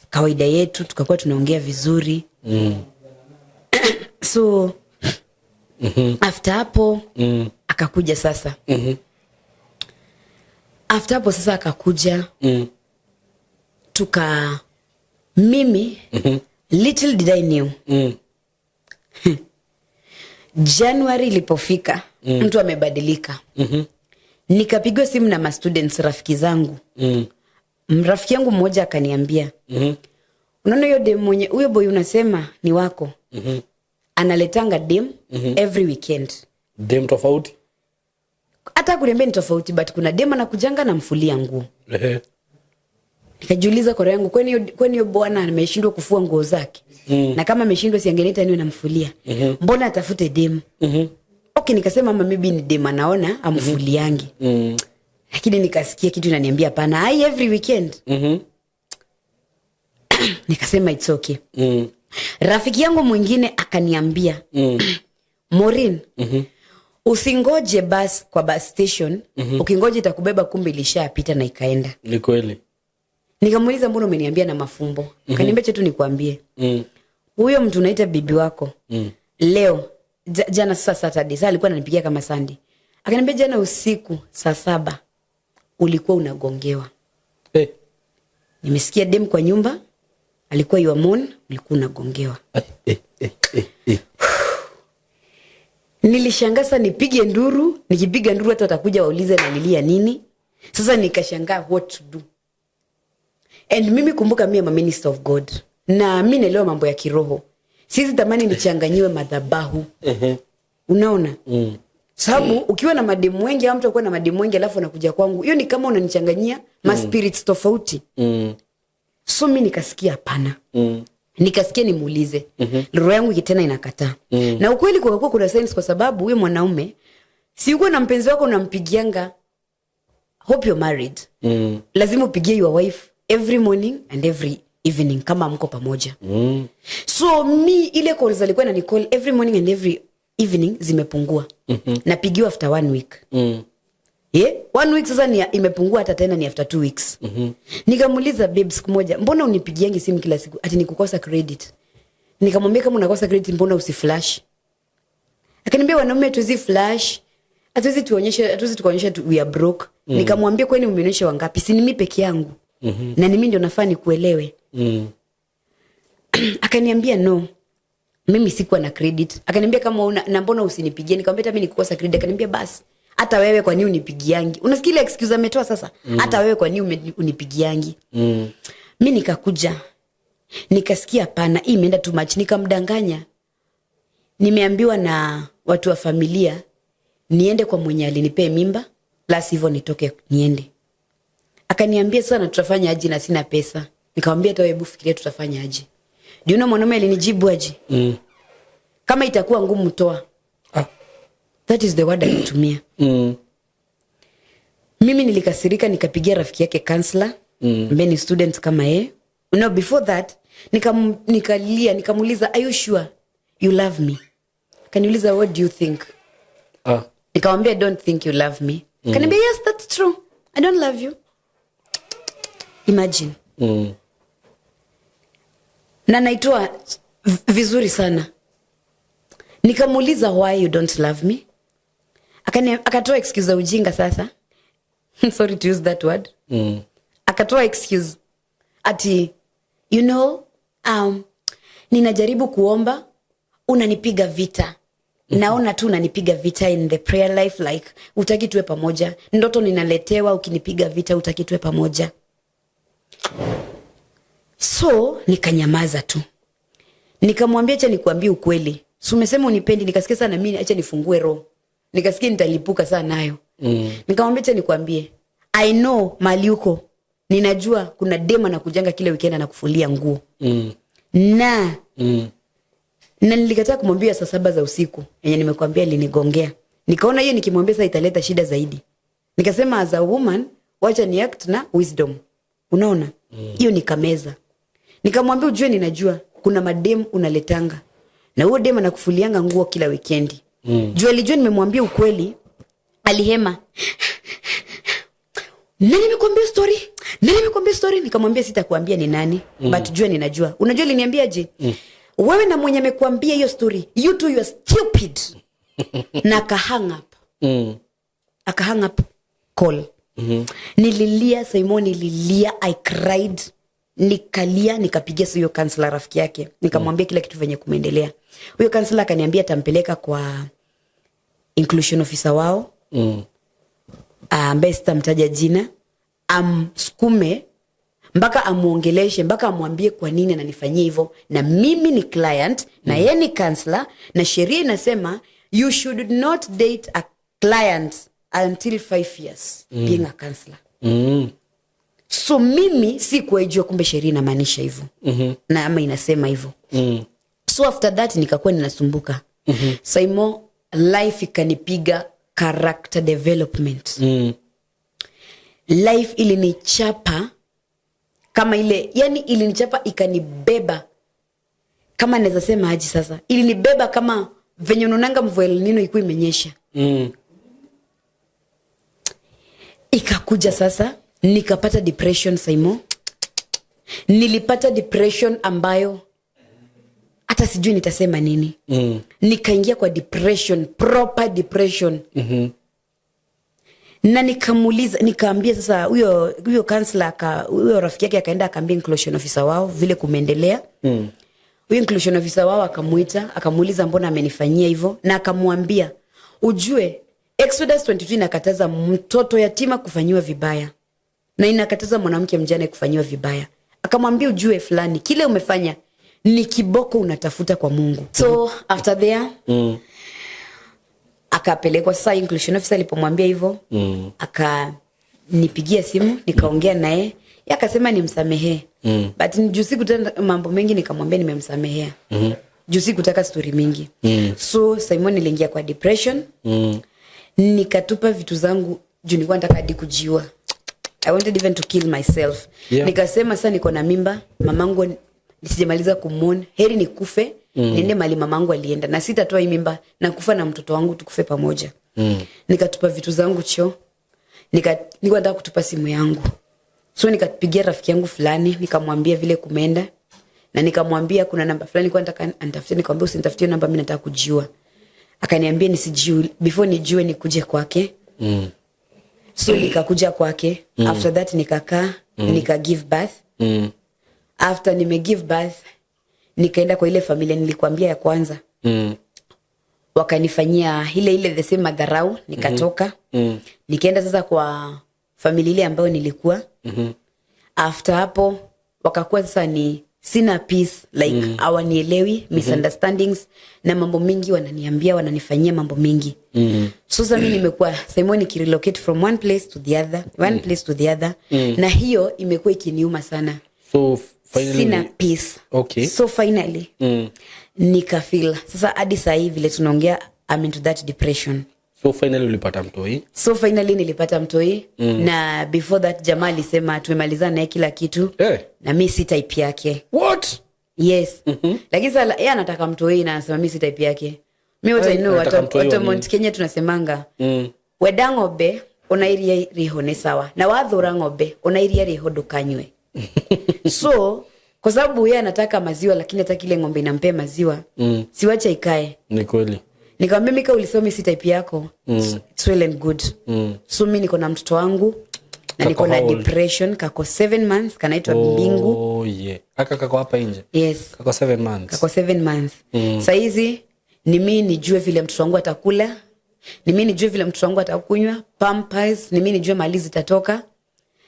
kawaida yetu, tukakuwa tunaongea vizuri. So after hapo akakuja sasa. After hapo sasa akakuja tuka mimi little did I knew January ilipofika mtu amebadilika. Nikapigwa simu na ma students rafiki zangu. Rafiki yangu mmoja akaniambia, unaona hiyo dem mwenye huyo boy unasema ni wako, analetanga dem every weekend. Dem tofauti? Hata kuniambia ni tofauti, but kuna dem anakujanga namfulia nguo. Nikajiuliza kwa roho yangu, kwani hiyo bwana ameshindwa kufua nguo zake? Na kama ameshindwa, si angeniita niwe namfulia? Mbona atafute dem? Okay, nikasema ama maybe ni dem anaona amfuliangi. Lakini nikasikia kitu inaniambia hapana, ai, every weekend. Nikasema it's okay. Rafiki yangu mwingine akaniambia, Maureen, usingoje bus kwa bus station. Ukingoja itakubeba, kumbe ilishapita na ikaenda. Ni kweli. Nikamuuliza, mbona umeniambia na mafumbo? Akaniambia, chetu nikuambie, huyo mtu unaita bibi wako leo jana, sasa Saturday, sasa alikuwa ananipigia kama Sunday, akaniambia jana usiku saa 7 ulikuwa unagongewa. Nimesikia dem kwa nyumba alikuwa yuamon, ulikuwa unagongewa. Eh, eh, eh, eh, eh. Nilishangaa sasa nipige nduru, nikipiga nduru hata watakuja waulize nalilia nini. Sasa nikashangaa what to do. And mimi kumbuka, mi am a minister of God na mi naelewa mambo ya kiroho. Siwezi tamani nichanganyiwe madhabahu. Unaona? Sababu ukiwa na mademu wengi au mtu akuwa na mademu wengi alafu anakuja kwangu, hiyo ni kama unanichanganyia ma spirits tofauti. So mi nikasikia hapana. Nikasikia nimuulize. Roho yangu tena inakataa. Na ukweli kwa kuna signs, kwa sababu huyo mwanaume, si uko na mpenzi wako unampigianga, hope you're married. Lazima upigie your wife every morning and every evening kama mko pamoja. So mi ile calls alikuwa ananicall every morning and every evening zimepungua. Napigiwa after one week. Yeah? One week sasa ni imepungua hata tena ni after 2 weeks. Nikamuuliza, babe, siku moja, mbona unipigiangi simu kila siku? Ati ni kukosa credit. Nikamwambia, kama unakosa credit mbona usiflash? Akaniambia wanaume hatuwezi flash, hatuwezi tuonyeshe, hatuwezi tukaonyesha tu we are broke. Nikamwambia, kwani umeonyesha wangapi? Si ni mimi peke yangu. Na ni mimi ndio nafaa nikuelewe. Akaniambia no, mimi sikuwa na credit. Akaniambia kama una, na mbona usinipigie? Nikamwambia hata mimi nikukosa credit. Akaniambia basi hata wewe kwa nini unipigiangi? Unasikia ile excuse ametoa sasa? Hata wewe kwa nini unipigiangi? Mi nikakuja nikasikia hapana, hii imeenda too much. Nikamdanganya, nimeambiwa na watu wa familia niende kwa mwenye alinipea mimba, la sivyo nitoke niende. Akaniambia sasa tutafanya aje na sina pesa? Nikamwambia hata wewe hebu fikiria tutafanya aje. Do you know mwanaume alinijibu aje? Kama itakuwa ngumu toa. That is the word alitumia. Mimi nilikasirika, nikapigia rafiki yake counselor ambaye ni student kama yeye. No, before that nikalia, nikamuuliza, are you sure you love me? Akaniuliza, what do you think? Nikamwambia, I don't think you love me. Akaniambia, yes, that's true, I don't love you. Imagine. Na naitoa vizuri sana. Nikamuuliza, why you don't love me? Akatoa excuse za ujinga sasa, sorry to use that word. Akatoa excuse ati ninajaribu kuomba, unanipiga vita, naona tu unanipiga vita in the prayer life, like utaki tuwe pamoja, ndoto ninaletewa ukinipiga vita, utaki tuwe pamoja. So nikanyamaza tu. Nikamwambia, acha nikuambie ukweli, si umesema unipendi? Nikasikia sana mimi acha nifungue roho, nikasikia nitalipuka sana nayo. Nikamwambia, acha nikwambie, I know mali uko, ninajua kuna dem anakujanga kila weekend anakufulia nguo. Na na nilikataa kumwambia saa 7 za usiku yenye nimekuambia alinigongea. Nikaona hiyo nikimwambia sasa italeta shida zaidi. Nikasema as a woman, wacha ni act na wisdom. Unaona? Hiyo nikameza. Nikamwambia, ujue ninajua kuna madem unaletanga. Na huyo dem anakufulianga nguo kila weekendi. Juu alijua nimemwambia ukweli, alihema. Nani amekuambia story? Nani amekuambia story? Nikamwambia sitakuambia ni nani, but jua ninajua. Unajua aliniambiaje? Wewe na mwenye amekuambia hiyo story, you two, you are stupid. Na aka hang up. Aka hang up call. Nililia, Simon, nililia, I cried. Nikalia, nikapigia huyo counselor rafiki yake. Nikamwambia kila kitu venye kumeendelea. Huyo counselor akaniambia atampeleka kwa inclusion officer wao ambaye sitamtaja jina, amsukume mpaka amuongeleshe, mpaka amwambie kwa nini ananifanyia hivyo, na mimi ni client na yeye ni counselor, na sheria inasema you should not date a client until 5 years being a counselor. So mimi sikuwaijua kumbe sheria inamaanisha hivyo na ama inasema hivyo. So after that nikakuwa ninasumbuka. Saimo, life ikanipiga character development. Life ilinichapa kama ile, yani ilinichapa ikanibeba, kama naweza sema aje sasa, ilinibeba kama venye unaonanga mvua El Nino ikuwa imenyesha. Ikakuja sasa nikapata depression. Saimo, nilipata depression ambayo hata sijui nitasema nini. Nikaingia kwa depression, proper depression. Na nikamuuliza, nikaambia sasa huyo huyo counselor, huyo rafiki yake akaenda akaambia inclusion officer wao vile kumeendelea. Huyo inclusion officer wao akamuita, akamuuliza mbona amenifanyia hivyo, na akamwambia, ujue Exodus 22 inakataza mtoto yatima kufanyiwa vibaya na inakataza mwanamke mjane kufanyiwa vibaya. Akamwambia, ujue fulani, kile umefanya ni kiboko unatafuta kwa Mungu. So after there akapelekwa sasa. Inclusion officer alipomwambia hivyo, akanipigia simu, nikaongea naye. Yeye akasema nimsamehee, but juu sikutaka mambo mengi, nikamwambia nimemsamehea juu sikutaka story mingi. So Simon, niliingia kwa depression. Nikatupa vitu zangu juu nilikuwa nataka hadi kujiua. I wanted even to kill myself. Nikasema sasa niko na mimba, mamangu sijamaliza kumwona, heri nikufe, niende mahali mamangu alienda, na sitatoa hii mimba, na kufa na mtoto wangu, tukufe pamoja. Nikatupa vitu zangu choo, nilikuwa nataka kutupa simu yangu. So nikapigia rafiki yangu fulani, nikamwambia vile kumeenda, na nikamwambia kuna namba fulani nilikuwa nataka anitafutie. Nikamwambia, usinitafutie namba, mimi nataka kujiua. Akaniambia nisijue, before nijue nikuje kwake. So nikakuja kwake. After that nikakaa, nika give birth. After nime give birth, nikaenda kwa ile familia nilikwambia ya kwanza. Wakanifanyia ile ile, the same madharau. Nikatoka, nikaenda sasa kwa familia ile ambayo nilikuwa. After hapo wakakuwa sasa ni sina peace, like hawanielewi, misunderstandings na mambo mingi wananiambia, wananifanyia mambo mingi. So sasa mi nimekuwa, Simon, nikirelocate from one place to the other, one place to the other, na hiyo imekuwa ikiniuma sana. So finally Sina peace. So finally nikafeel sasa hadi sahii vile tunaongea, I'm into that depression. So finally ulipata mtoi? So finally nilipata mtoi. Na before that jamaa alisema tumemalizana naye kila kitu na mi si type yake. What? Yes. Lakini sasa yeye anataka mtoi na anasema mi si type yake. Mi what I Ai, know, anataka mtoi wa watu wa nini? Mount Kenya tunasemanga, wenda ng'ombe ona iria riho nĩ sawa, na wathũra ng'ombe ona iria riho ndũkanywe. So kwa sababu yeye anataka maziwa lakini hataki ile ng'ombe inampea maziwa, siwache ikae. Ni kweli. Nikamwambia, mika ulisema mi si type yako, it's well and good. So mi niko na mtoto wangu na Kako niko na how old? depression. Kako 7 months, kanaitwa Mbingu. Oh, yeah. Aka kako hapa nje? Yes. Kako 7 months? Kako 7 months. Saizi ni mi nijue vile mtoto wangu atakula, ni mi nijue vile mtoto wangu atakunywa pampers, ni mi nijue mali zitatoka.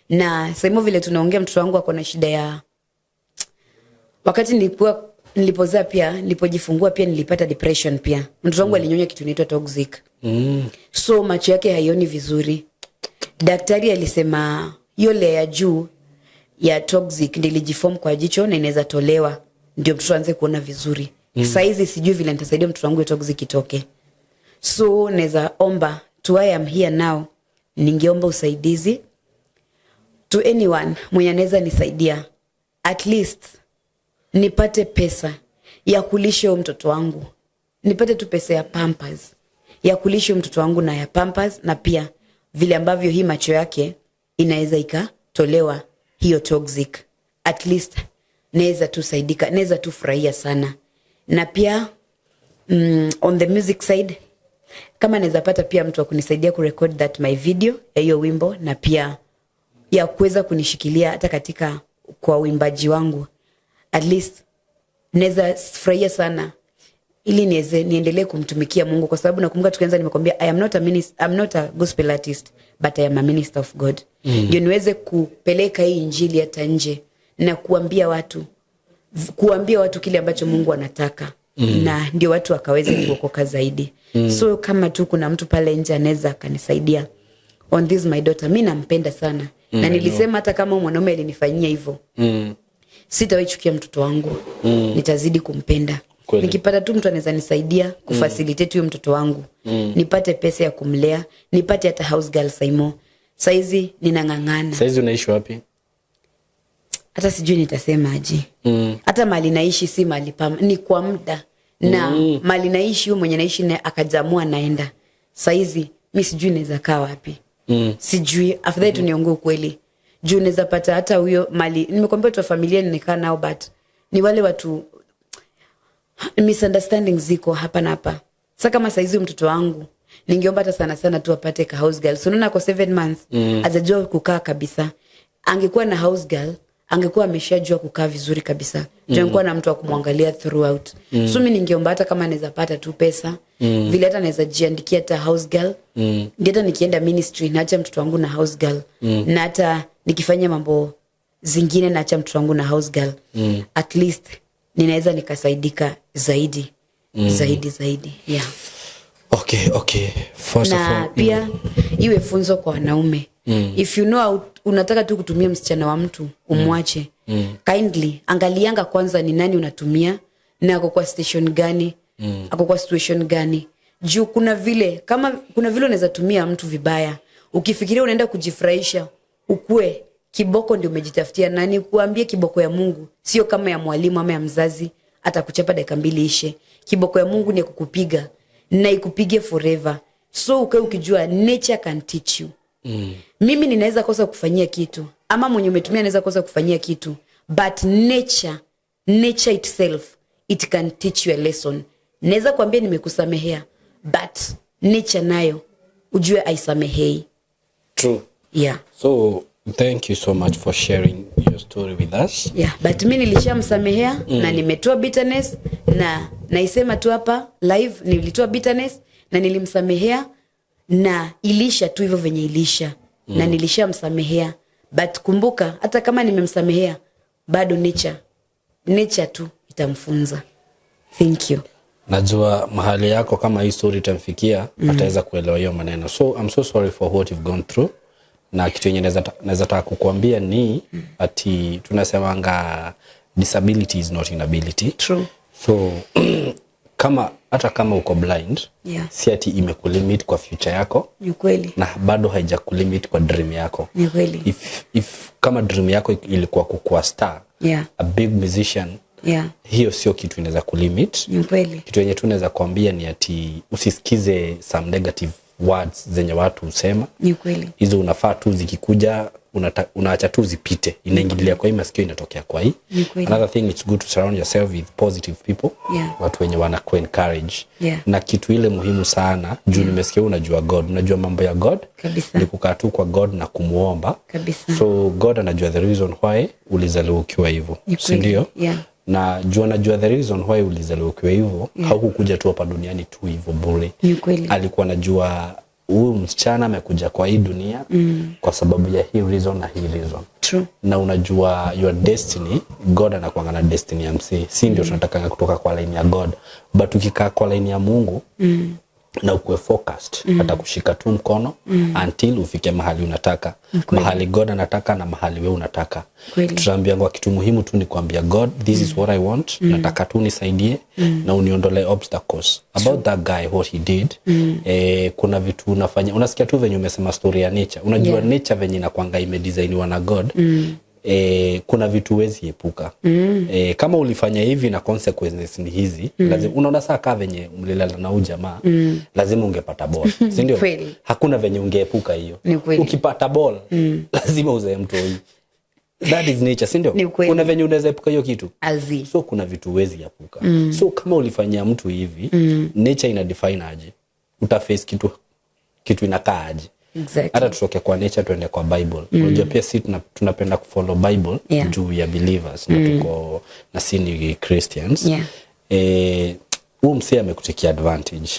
Na sehemu vile tunaongea, mtoto wangu ako na shida ya wakati nilikuwa nilipozaa pia, nilipojifungua pia nilipata depression pia. Mtoto wangu alinyonya kitu inaitwa toxic. So macho yake haioni vizuri. Daktari alisema hiyo layer ya juu ya toxic ndio ilijiform kwa jicho na inaweza tolewa. Ndio mtoto aanze kuona vizuri. Saizi sijui vile nitasaidia mtoto wangu hiyo toxic itoke. So naweza omba to, I am here now, ningeomba usaidizi to anyone mwenye anaweza nisaidia, at least nipate pesa ya kulisha huyo mtoto wangu, nipate tu pesa ya Pampers ya kulisha huyo mtoto wangu na ya Pampers, na pia vile ambavyo hii macho yake inaweza ikatolewa hiyo toxic, at least naweza tu saidika, naweza tu furahia sana. Na pia on the music side, kama naweza pata pia mtu wa kunisaidia kurecord that my video ya hiyo wimbo, na pia ya kuweza kunishikilia hata katika kwa uimbaji wangu, at least naweza furahia sana ili niweze niendelee kumtumikia Mungu, kwa sababu nakumbuka tukianza nimekwambia I am not a minister, I'm not a gospel artist, but I am a minister of God. Ndio niweze kupeleka hii injili hata nje na kuambia watu kile ambacho Mungu anataka na ndio watu wakaweze kuokoka zaidi. So kama tu kuna mtu pale nje anaweza akanisaidia on this my daughter, mi nampenda sana na nilisema hata kama mwanaume alinifanyia hivyo, sitawahi chukia mtoto wangu, nitazidi kumpenda. Nikipata tu mtu anaweza nisaidia kufacilitate huyo mtoto wangu, nipate pesa ya kumlea, nipate hata house girl. Saimo, saizi ninang'ang'ana. Saizi unaishi wapi? Hata sijui nitasemaje. Hata mali naishi si mali pam, ni kwa muda na mali naishi, huyu mwenye naishi naye akajamua naenda. Saizi mi sijui naweza kaa wapi. Sijui, afadhali tu niongee ukweli, juu naweza pata hata huyo mali nimekwambia watu wa familia nimekaa nao, but ni wale watu misunderstanding ziko hapa na hapa. Sa kama saizi mtoto wangu ningeomba hata sana sana tu apate ka house girl. So unaona kwa 7 months hajajua kukaa kabisa. Angekuwa na house girl angekuwa ameshajua kukaa vizuri kabisa, juu angekuwa na mtu wa kumwangalia throughout. So mi ningeomba hata kama naweza pata tu pesa vile hata naweza jiandikia hata house girl, ndio hata nikienda ministry naacha mtoto wangu na house girl, na hata nikifanya mambo zingine naacha mtoto wangu na house girl, at least ninaweza nikasaidika zaidi, zaidi zaidi, yeah. Okay. First of Na all, pia iwe funzo kwa wanaume. If you know unataka tu kutumia msichana wa mtu umwache, kindly angalianga kwanza ni nani unatumia na ako kwa station gani, ako kwa situation gani, juu kuna vile, kama kuna vile unaweza tumia mtu vibaya ukifikiria unaenda kujifurahisha, ukue kiboko ndio umejitafutia. Nani kuambie, kiboko ya Mungu sio kama ya mwalimu ama ya mzazi atakuchapa dakika mbili ishe. Kiboko ya Mungu ni ya kukupiga na ikupige forever. So ukae ukijua nature can teach you. Mimi ninaweza kosa kufanyia kitu ama mwenye umetumia anaweza kosa kufanyia kitu, but nature itself, it can teach you a lesson. Naweza kuambia nimekusamehea, but nature nayo ujue aisamehei. True. Yeah. So thank you so much for sharing your story with us. Yeah, but mi nilishamsamehea na nimetoa bitterness, na naisema tu hapa live, nilitoa bitterness na nilimsamehea na ilisha tu hivyo venye ilisha na nilishamsamehea. But kumbuka, hata kama nimemsamehea, bado nature tu itamfunza. Thank you. Najua mahali yako, kama hii story itamfikia, ataweza kuelewa hiyo maneno. So I'm so sorry for what you've gone through, na kitu yenye naweza taka kukuambia ni ati tunasemanga disability is not inability. True. So kama hata kama uko blind, si ati imekulimit kwa future yako. Ni kweli. Na bado haijakulimit kwa dream yako. Ni kweli. If kama dream yako ilikuwa kukuwa star, a big musician, hiyo sio kitu inaweza kulimit. Ni kweli. Kitu yenye tu naweza kuambia ni ati usisikize some negative words zenye watu husema. Ni kweli. Hizo unafaa tu zikikuja unaacha tu zipite, inaingililia kwa hii masikio, inatokea kwa hii. Ni kweli. Another thing, it's good to surround yourself with positive people, watu wenye wana encourage. Na kitu ile muhimu sana, juu nimesikia unajua God, unajua mambo ya God, Kabisa. ni kukaa tu kwa God na kumuomba. Kabisa. So God anajua the reason why ulizaliwa ukiwa hivyo, Ni si kweli. ndio? Yeah. Na juu anajua the reason why ulizaliwa ukiwa hivyo, haukukuja tu hapa duniani tu hivyo bure. Ni kweli. Alikuwa anajua huyu msichana amekuja kwa hii dunia kwa sababu ya hii reason na hii reason. True. Na unajua your destiny, God anakuanga na destiny ya msee, si ndio? Tunatakanga kutoka kwa line ya God, but ukikaa kwa line ya Mungu Na ukuwe focused, atakushika tu mkono until ufike mahali unataka, mahali God anataka na mahali we unataka. Tunaambiangwa kitu muhimu tu ni kuambia God, "This is what I want. Nataka tu nisaidie na uniondolee obstacles." About that guy, what he did, kuna vitu unafanya, unasikia tu venye umesema story ya nature. Unajua, nature venye inakwanga imedesigniwa na God, kuna vitu huwezi epuka. Kama ulifanya hivi na consequences ni hizi, lazima, unaona saa kaa venye mlilala na huyu jamaa, lazima ungepata ball, si ndio? Kweli. Hakuna venye ungeepuka hiyo. Ni kweli. Ukipata ball, lazima uzae mtoi. That is nature, si ndio? Ni kweli. Kuna venye unaweza epuka hiyo kitu? Azi. So kuna vitu huwezi epuka. So kama ulifanyia mtu hivi, nature ina define aje, utaface kitu inakaa aje. Hata tutoke kwa nature, tuende kwa Bible. Unajua pia si tunapenda kufollow Bible juu ya believers na tuko na si ni Christians. Huu msee amekutekia advantage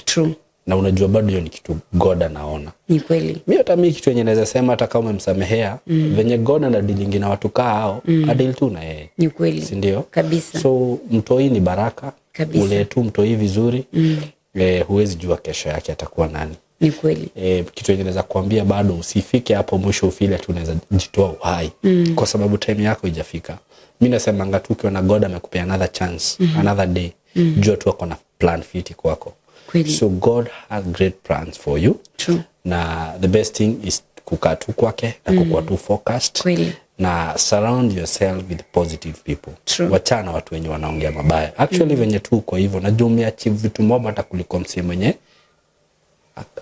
na unajua bado hiyo ni kitu God anaona. Ni kweli. Mi hata mi kitu yenye naweza sema, hata kama umemsamehea, venye God anadealingi na watu kaa hao, adeal tu na yeye. Ni kweli. Si ndio? Kabisa. So mtoi ni baraka. Kabisa. Ulee tu mtoi vizuri. Huwezi jua kesho yake atakuwa nani. Ni kweli. Kitu yenye naweza kuambia, bado usifike hapo mwisho ufeel tu unaweza jitoa uhai, kwa sababu time yako ijafika. Mi nasemanga tu ukiona God amekupea another chance, another day, jua tu ako na plan fiti kwako. So God has great plans for you. Na the best thing is kukaa tu kwake na kukuwa tu focused na surround yourself with positive people. Wachana watu wenye wanaongea mabaya. Actually, venye tu uko hivyo, najua umeachieve vitu mob hata kuliko msee mwenye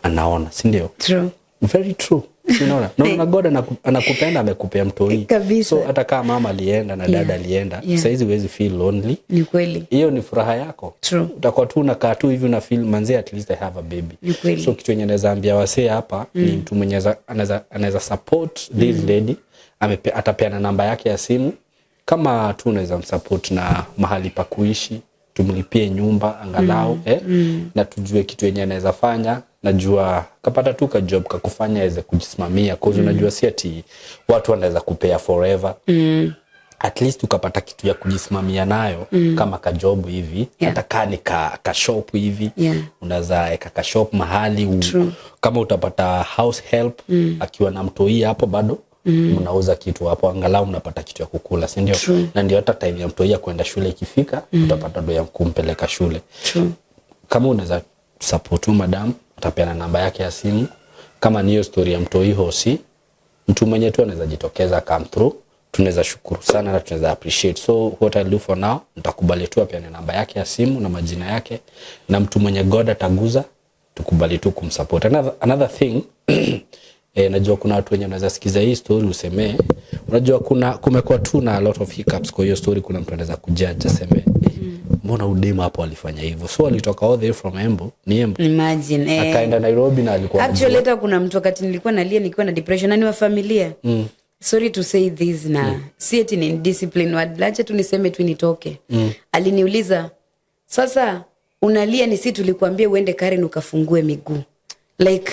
anaona, si ndio? True. Very true. Si unaona? Naona God anakupenda, amekupea mtoi. So hata kama mama alienda na dada alienda, saizi huwezi feel lonely. Ni kweli. Hiyo ni furaha yako. True. Utakuwa tu unakaa tu hivi una feel, manze, at least I have a baby. Ni kweli. So kitu yenye naweza ambia wasee hapa ni mtu mwenye anaweza support this lady, atapeana namba yake ya simu. Kama tu unaweza msupport na mahali pa kuishi, tumlipie nyumba angalau, na tujue kitu yenye anaweza fanya. Najua kapata tu ka job kakufanya aweze kujisimamia, cause unajua si ati watu wanaweza kupea forever. At least ukapata kitu ya kujisimamia nayo, kama kajob hivi, hata kaa ni ka shop hivi, unaweza eka ka shop mahali kama utapata house help akiwa na mtoi hapo, bado mnauza kitu hapo, angalau mnapata kitu ya kukula, si ndio? True. Na ndio hata time ya mtoi ya kwenda shule ikifika, utapata do ya kumpeleka shule. True. Kama unaweza support tu madam, atapeana namba yake ya simu. Kama ni hiyo story ya mtoi hosi, mtu mwenye tu anaweza jitokeza come through, tunaweza shukuru sana na tunaweza appreciate. So what I'll do for now, nitakubali tu apeane namba yake ya simu na majina yake, na mtu mwenye God ataguza, tukubali tu kumsupport. Another thing, najua kuna watu wenye wanaweza sikiza hii story usemee, unajua kuna kumekuwa tu na a lot of hiccups kwa hiyo story. Kuna mtu anaweza kujudge aseme, mbona udema hapo alifanya hivyo? So alitoka all the way from Embu, ni Embu, Imagine, eh. akaenda Nairobi na alikuwa Actually, hata kuna mtu wakati nilikuwa nalia nikiwa na depression na ni wa familia, sorry to say this, na si eti ni discipline word, acha tu niseme tu nitoke, aliniuliza, "Sasa unalia ni si tulikuambia uende Karen ukafungue miguu?" Like,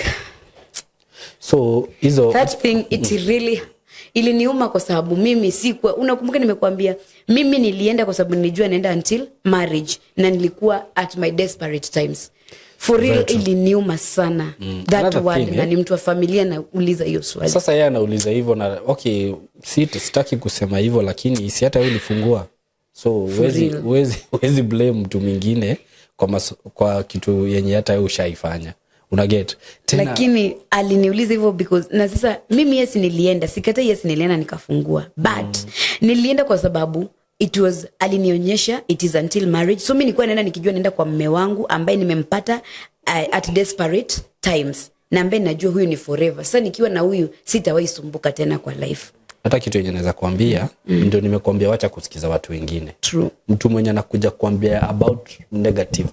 So hizo that thing, it really iliniuma kwa sababu mimi sikuwa, unakumbuka nimekuambia mimi nilienda kwa sababu nilijua naenda until marriage na nilikuwa at my desperate times. For real, Very true. iliniuma sana that Another word, thing, na eh? ni mtu wa familia nauliza hiyo swali. Sasa yeye anauliza hivyo na okay, sitaki kusema hivyo, lakini si hata wewe ulifungua? So huwezi Real. huwezi blame mtu mwingine kwa kitu yenye hata wewe ushaifanya. Unaget tena? Lakini aliniuliza hivyo because, na sasa mimi, yes, nilienda, sikatai, yes, nilienda nikafungua, but nilienda kwa sababu it was, alinionyesha it is until marriage. So mi nilikuwa naenda nikijua naenda kwa mme wangu ambaye nimempata at desperate times na ambaye najua huyu ni forever. Sasa nikiwa na huyu sitawahi sumbuka tena kwa life. Hata kitu yenye naweza kuambia, ndio nimekuambia wacha kusikiza watu wengine. True. Mtu mwenye anakuja kuambia about negative,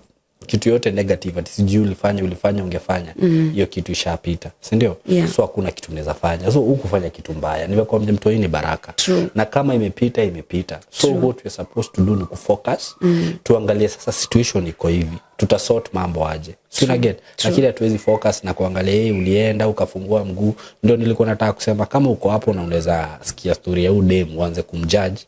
kitu yote negative, ati sijui ulifanya, ulifanya, ungefanya, hiyo kitu ishapita, si ndio? Yeah. So hakuna kitu unaweza fanya. So hukufanya kitu mbaya. Nimekuambia mtu, hii ni baraka. True. Na kama imepita, imepita. So what we're supposed to do ni kufocus, tuangalie sasa situation iko hivi, tutasort mambo aje, si una get? Lakini hatuwezi focus na kuangalia, hey, ulienda ukafungua mguu. Ndio nilikuwa nataka kusema, kama uko hapo na unaweza sikia story ya udem uanze kumjudge.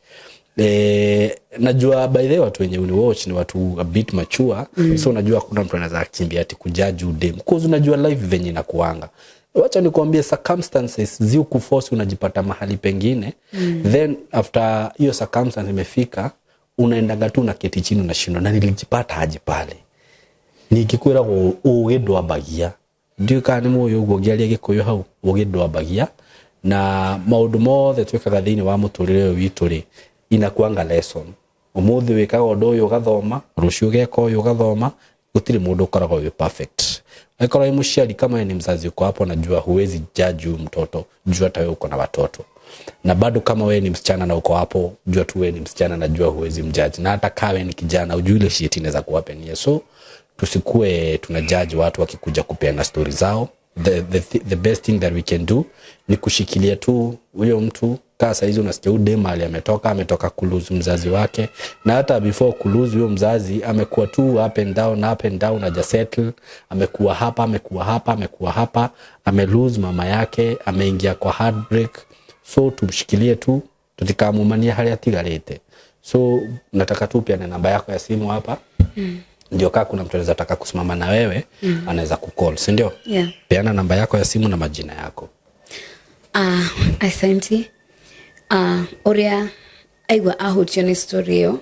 Najua by the way watu wenye uniwatch ni watu a bit mature. So unajua kuna mtu anaweza kimbia ati kujudge udem, cause unajua life venye inakuanga. Wacha nikuambie, circumstances zikuforce unajipata mahali pengine. Then after hiyo circumstance imefika, unaendaga tu unaketi chini, unashindwa, na nilijipata aje pale? Nikikwĩra ũgĩ ndwambagia, ndiũĩ kana nĩ mũĩ ũguo ngĩaria Gĩkũyũ hau, ũgĩ ndwambagia. Na maũndũ mothe twĩkaga thĩinĩ wa mũtũrĩre ũyũ witũ rĩ, inakuanga lesson. Ũmũthĩ wĩkaga ũndũ ũyũ ũgathoma, rũciũ ũgeka ũyũ ũgathoma. Gũtirĩ mũndũ ũkoragwo wĩ perfect. Angĩkorwo wĩ mũciari, kama wewe ni mzazi uko hapo, najua huwezi judge huyu mtoto juu hata wewe uko na watoto. Na bado kama wewe ni msichana na uko hapo, jua tu wewe ni msichana, najua huwezi mjudge. Na hata kama wewe ni kijana, ujui ile shit inaweza kuhappenia. So tusikue tuna judge watu wakikuja kupeana stori zao. The best thing that we can do ni kushikilia tu huyo mtu. Kaa saizi unasikia huyu dem mahali ametoka, ametoka kulose mzazi wake, na hata before kulose huyo mzazi amekuwa tu up and down, up and down, haja settle. Amekuwa hapa, amekuwa hapa, amekuwa hapa, amelose mama yake, ameingia kwa heartbreak. So tumshikilie tu, tutikamumania haria atigarite. So nataka tu peane namba yako ya simu hapa, ndio kaa kuna mtu anaweza taka kusimama na wewe, anaweza kucall, si ndio? Yeah. Peana namba yako ya simu na majina yako. Asante. Uria aigua ahutio nĩ story ĩyo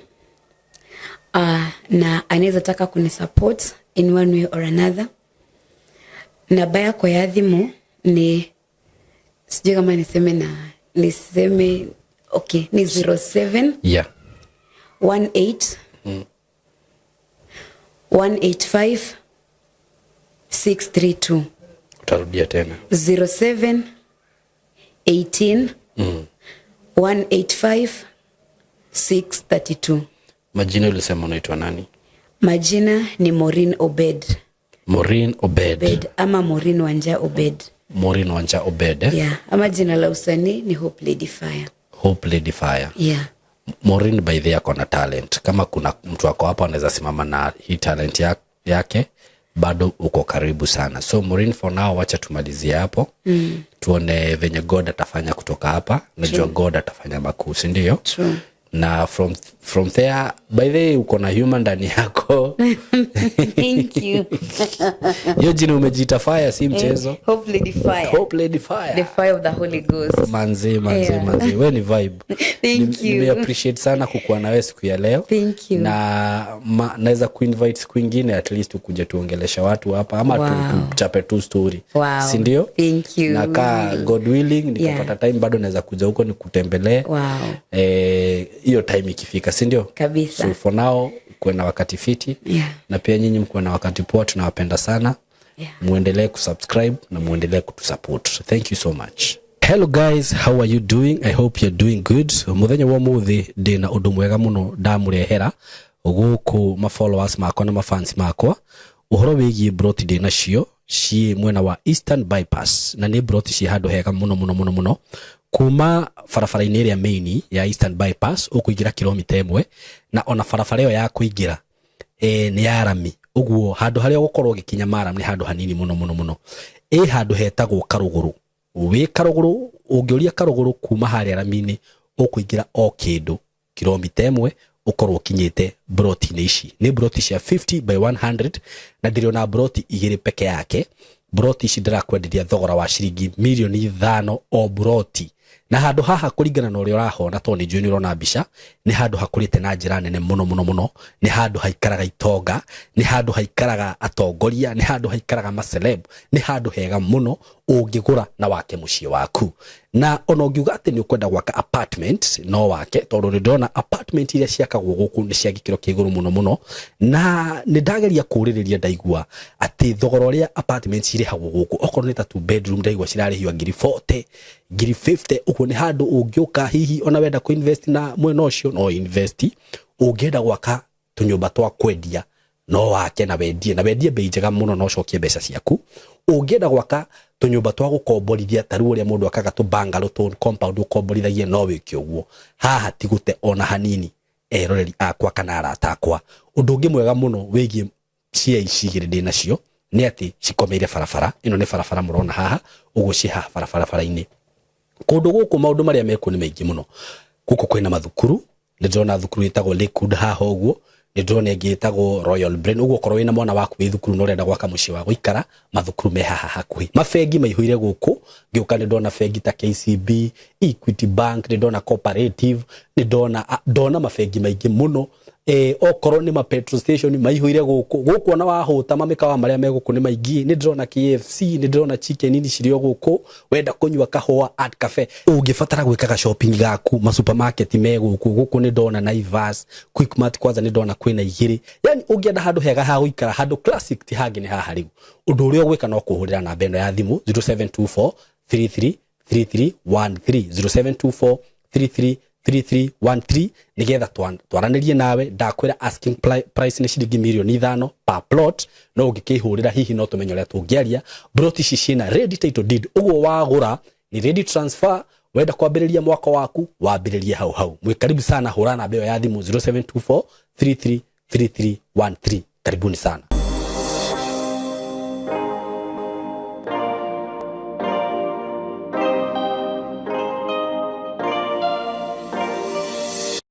na anaweza taka kunisupport in one way or another, namba yakwa ya thimũ ni, sijui kama niseme na niseme, okay, ni 07 18 185 632. Utarudia tena? 07 18 185 632. Majina ulisema unaitwa nani? Majina ni Maureen Obed. Maureen Obed. Obed ama Maureen Wanja Obed. Maureen Wanja Obed, eh? Yeah. Ama jina la usanii ni Hope Lady Fire. Hope Lady Fire. Yeah. Maureen by the ako na talent. Kama kuna mtu ako hapo anaweza simama na hii talent yake, bado uko karibu sana. So Maureen, for now wacha tumalizie hapo. Tuone venye God atafanya kutoka hapa. Najua God atafanya makuu, si ndio? True. Na from there, by the way, uko na human ndani yako. Thank you. Hiyo jina umejiita Fire si mchezo. Hope Lady Fire. Hope Lady Fire. The fire of the Holy Ghost. Manze, manze, manze, we ni vibe. Thank you. Nime appreciate sana kukuwa nawe siku ya leo. Thank you. Na naweza kuinvite siku ingine, at least ukuje tuongelesha watu hapa ama tuchape tu story. Si ndio? Thank you. Na kaa God willing nikapata time, bado naweza kuja huko nikutembelee. Eh, hiyo time ikifika, si ndio? Kabisa. So for now kuwe na wakati fiti. Na pia nyinyi mkuwe na wakati poa, tunawapenda sana. Muendelee kusubscribe na muendelee kutusupport. Thank you so much. Hello guys, how are you doing? I hope you're doing good. Muthenya wa muthi ndina undu mwega muno ndamurehera guku ma followers makwa na mafans makwa, uhoro wigie broti ndi nacio ciĩ mwena wa Eastern Bypass, na nĩ broti ciĩ handũ hega mũno mũno mũno mũno. Kuma barabara-inĩ ĩrĩa main ya Eastern Bypass ũkũingĩra kilomita 1, na ona barabara ĩyo ya kũingĩra nĩ ya rami, ũguo handũ harĩa ũgũkorwo ũgĩkinya maram nĩ handũ hanini mũno mũno mũno. Ĩ handũ hetagwo Karũgũrũ. Wĩ Karũgũrũ, ũngĩũria Karũgũrũ kuma harĩa rami-inĩ, ũkũingĩra o kĩndũ kilomita 1, ũkorwo ũkinyĩte broti-inĩ ici. Nĩ broti cia 50 by 100, na ndĩrĩ ona broti igĩrĩ peke yake. Broti ici ndĩrakwenderia thogora wa ciringi mirioni 5 o broti. Na handũ haha, kũringana na ũrĩa ũrahona, tondũ nĩ njũĩ nĩ ũrona mbica, nĩ handũ hakũrĩte na njĩra nene mũno mũno mũno. Nĩ handũ haikaraga itonga, nĩ handũ haikaraga atongoria, nĩ handũ haikaraga maceleb. Nĩ handũ hega mũno ũngĩgũra na wake mũciĩ waku. Na ona ũngiuga atĩ nĩ ũkwenda gwaka apartment, no wake, tondũ nĩ ndĩrona apartment iria ciakagwo gũkũ nĩ cia gĩkĩro kĩa igũrũ mũno mũno. Na nĩ ndageria kũũrĩrĩria, ndaigua atĩ thogora ũrĩa apartment cirĩhagwo gũkũ, okorwo nĩ ta two bedroom, ndaigua cirarĩhio ngiri 40, ngiri 50. Ũguo nĩ handũ ũngĩũka, hihi ona wenda kũ-invest na mwena ũcio, no invest. Ũngĩenda gwaka tũnyũmba twa kwendia, no wake na wendie, na wendie bei njega mũno na ũcokie mbeca ciaku. Ũngĩenda gwaka tũnyũmba twa gũkomborithia, ta rĩu ũrĩa mũndũ akaga tũ bungalow, tũ compound ũkomborithagie, no wĩke ũguo. Haha ti gũte ona hanini, eroreri akwa kana arata akwa. Ũndũ ũngĩ mwega mũno wĩgiĩ cia ici igĩrĩ ndĩ nacio nĩ atĩ cikomeire barabara ĩno. Nĩ barabara mũrona haha ũguo, ciĩ haha barabara-inĩ. Kũndũ gũkũ maũndũ marĩa mekuo nĩ maingĩ mũno. Gũkũ kwĩna mathukuru. Nĩ ndĩrona thukuru ĩtagwo Lakewood haha ũguo, nĩ ndĩrona ĩngĩ ĩtagwo Royal Brain. Ũguo okorwo wĩna mwana waku wĩ thukuru na ũrenda gwaka mũciĩ wa gũikara, mathukuru me haha hakuhĩ. Mabengi maihũire gũkũ, ngĩũka nĩ ndona bengi ta KCB, Equity Bank, nĩ ndona Cooperative, nĩ ndona ndona mabengi maingĩ mũno. Okorwo nĩ ma petrol station maihũire gũkũ gũkũ, ona wahũta mamĩkawa marĩa me gũkũ nĩ maingĩ. Nĩ ndĩrona KFC, nĩ ndĩrona Chicken Inn cirĩ o gũkũ. Wenda kũnyua kahũa, Art Cafe. Ũngĩbatara gwĩkaga shopping gaku, ma supermarket me gũkũ. Gũkũ nĩ ndona Naivas, Quickmart, kwanza nĩ ndona kwĩna igĩrĩ. Yani ũngĩenda handũ hega ha gũikara, handũ classic, ti hangĩ nĩ haha. Rĩu ũndũ ũrĩa ũgwĩka no kũhũrĩra namba ĩno ya thimũ, 0724 33 3313, 0724 33 3313, nigetha twaranĩrie nawe. Ndakwĩra asking price nĩ ciringi mirioni 5 per plot, no ũngĩkĩhũrĩra hihi no tũmenye ũrĩa tũngĩaria. Plot ici ciĩna ready title deed, ũguo wagũra ni ready transfer. Wenda kwambĩrĩria mwaka waku, wambĩrĩrie hau hau. Mwĩ karibu sana, hũra namba ĩyo ya thimũ, 0724 33 3313. Karibuni sana.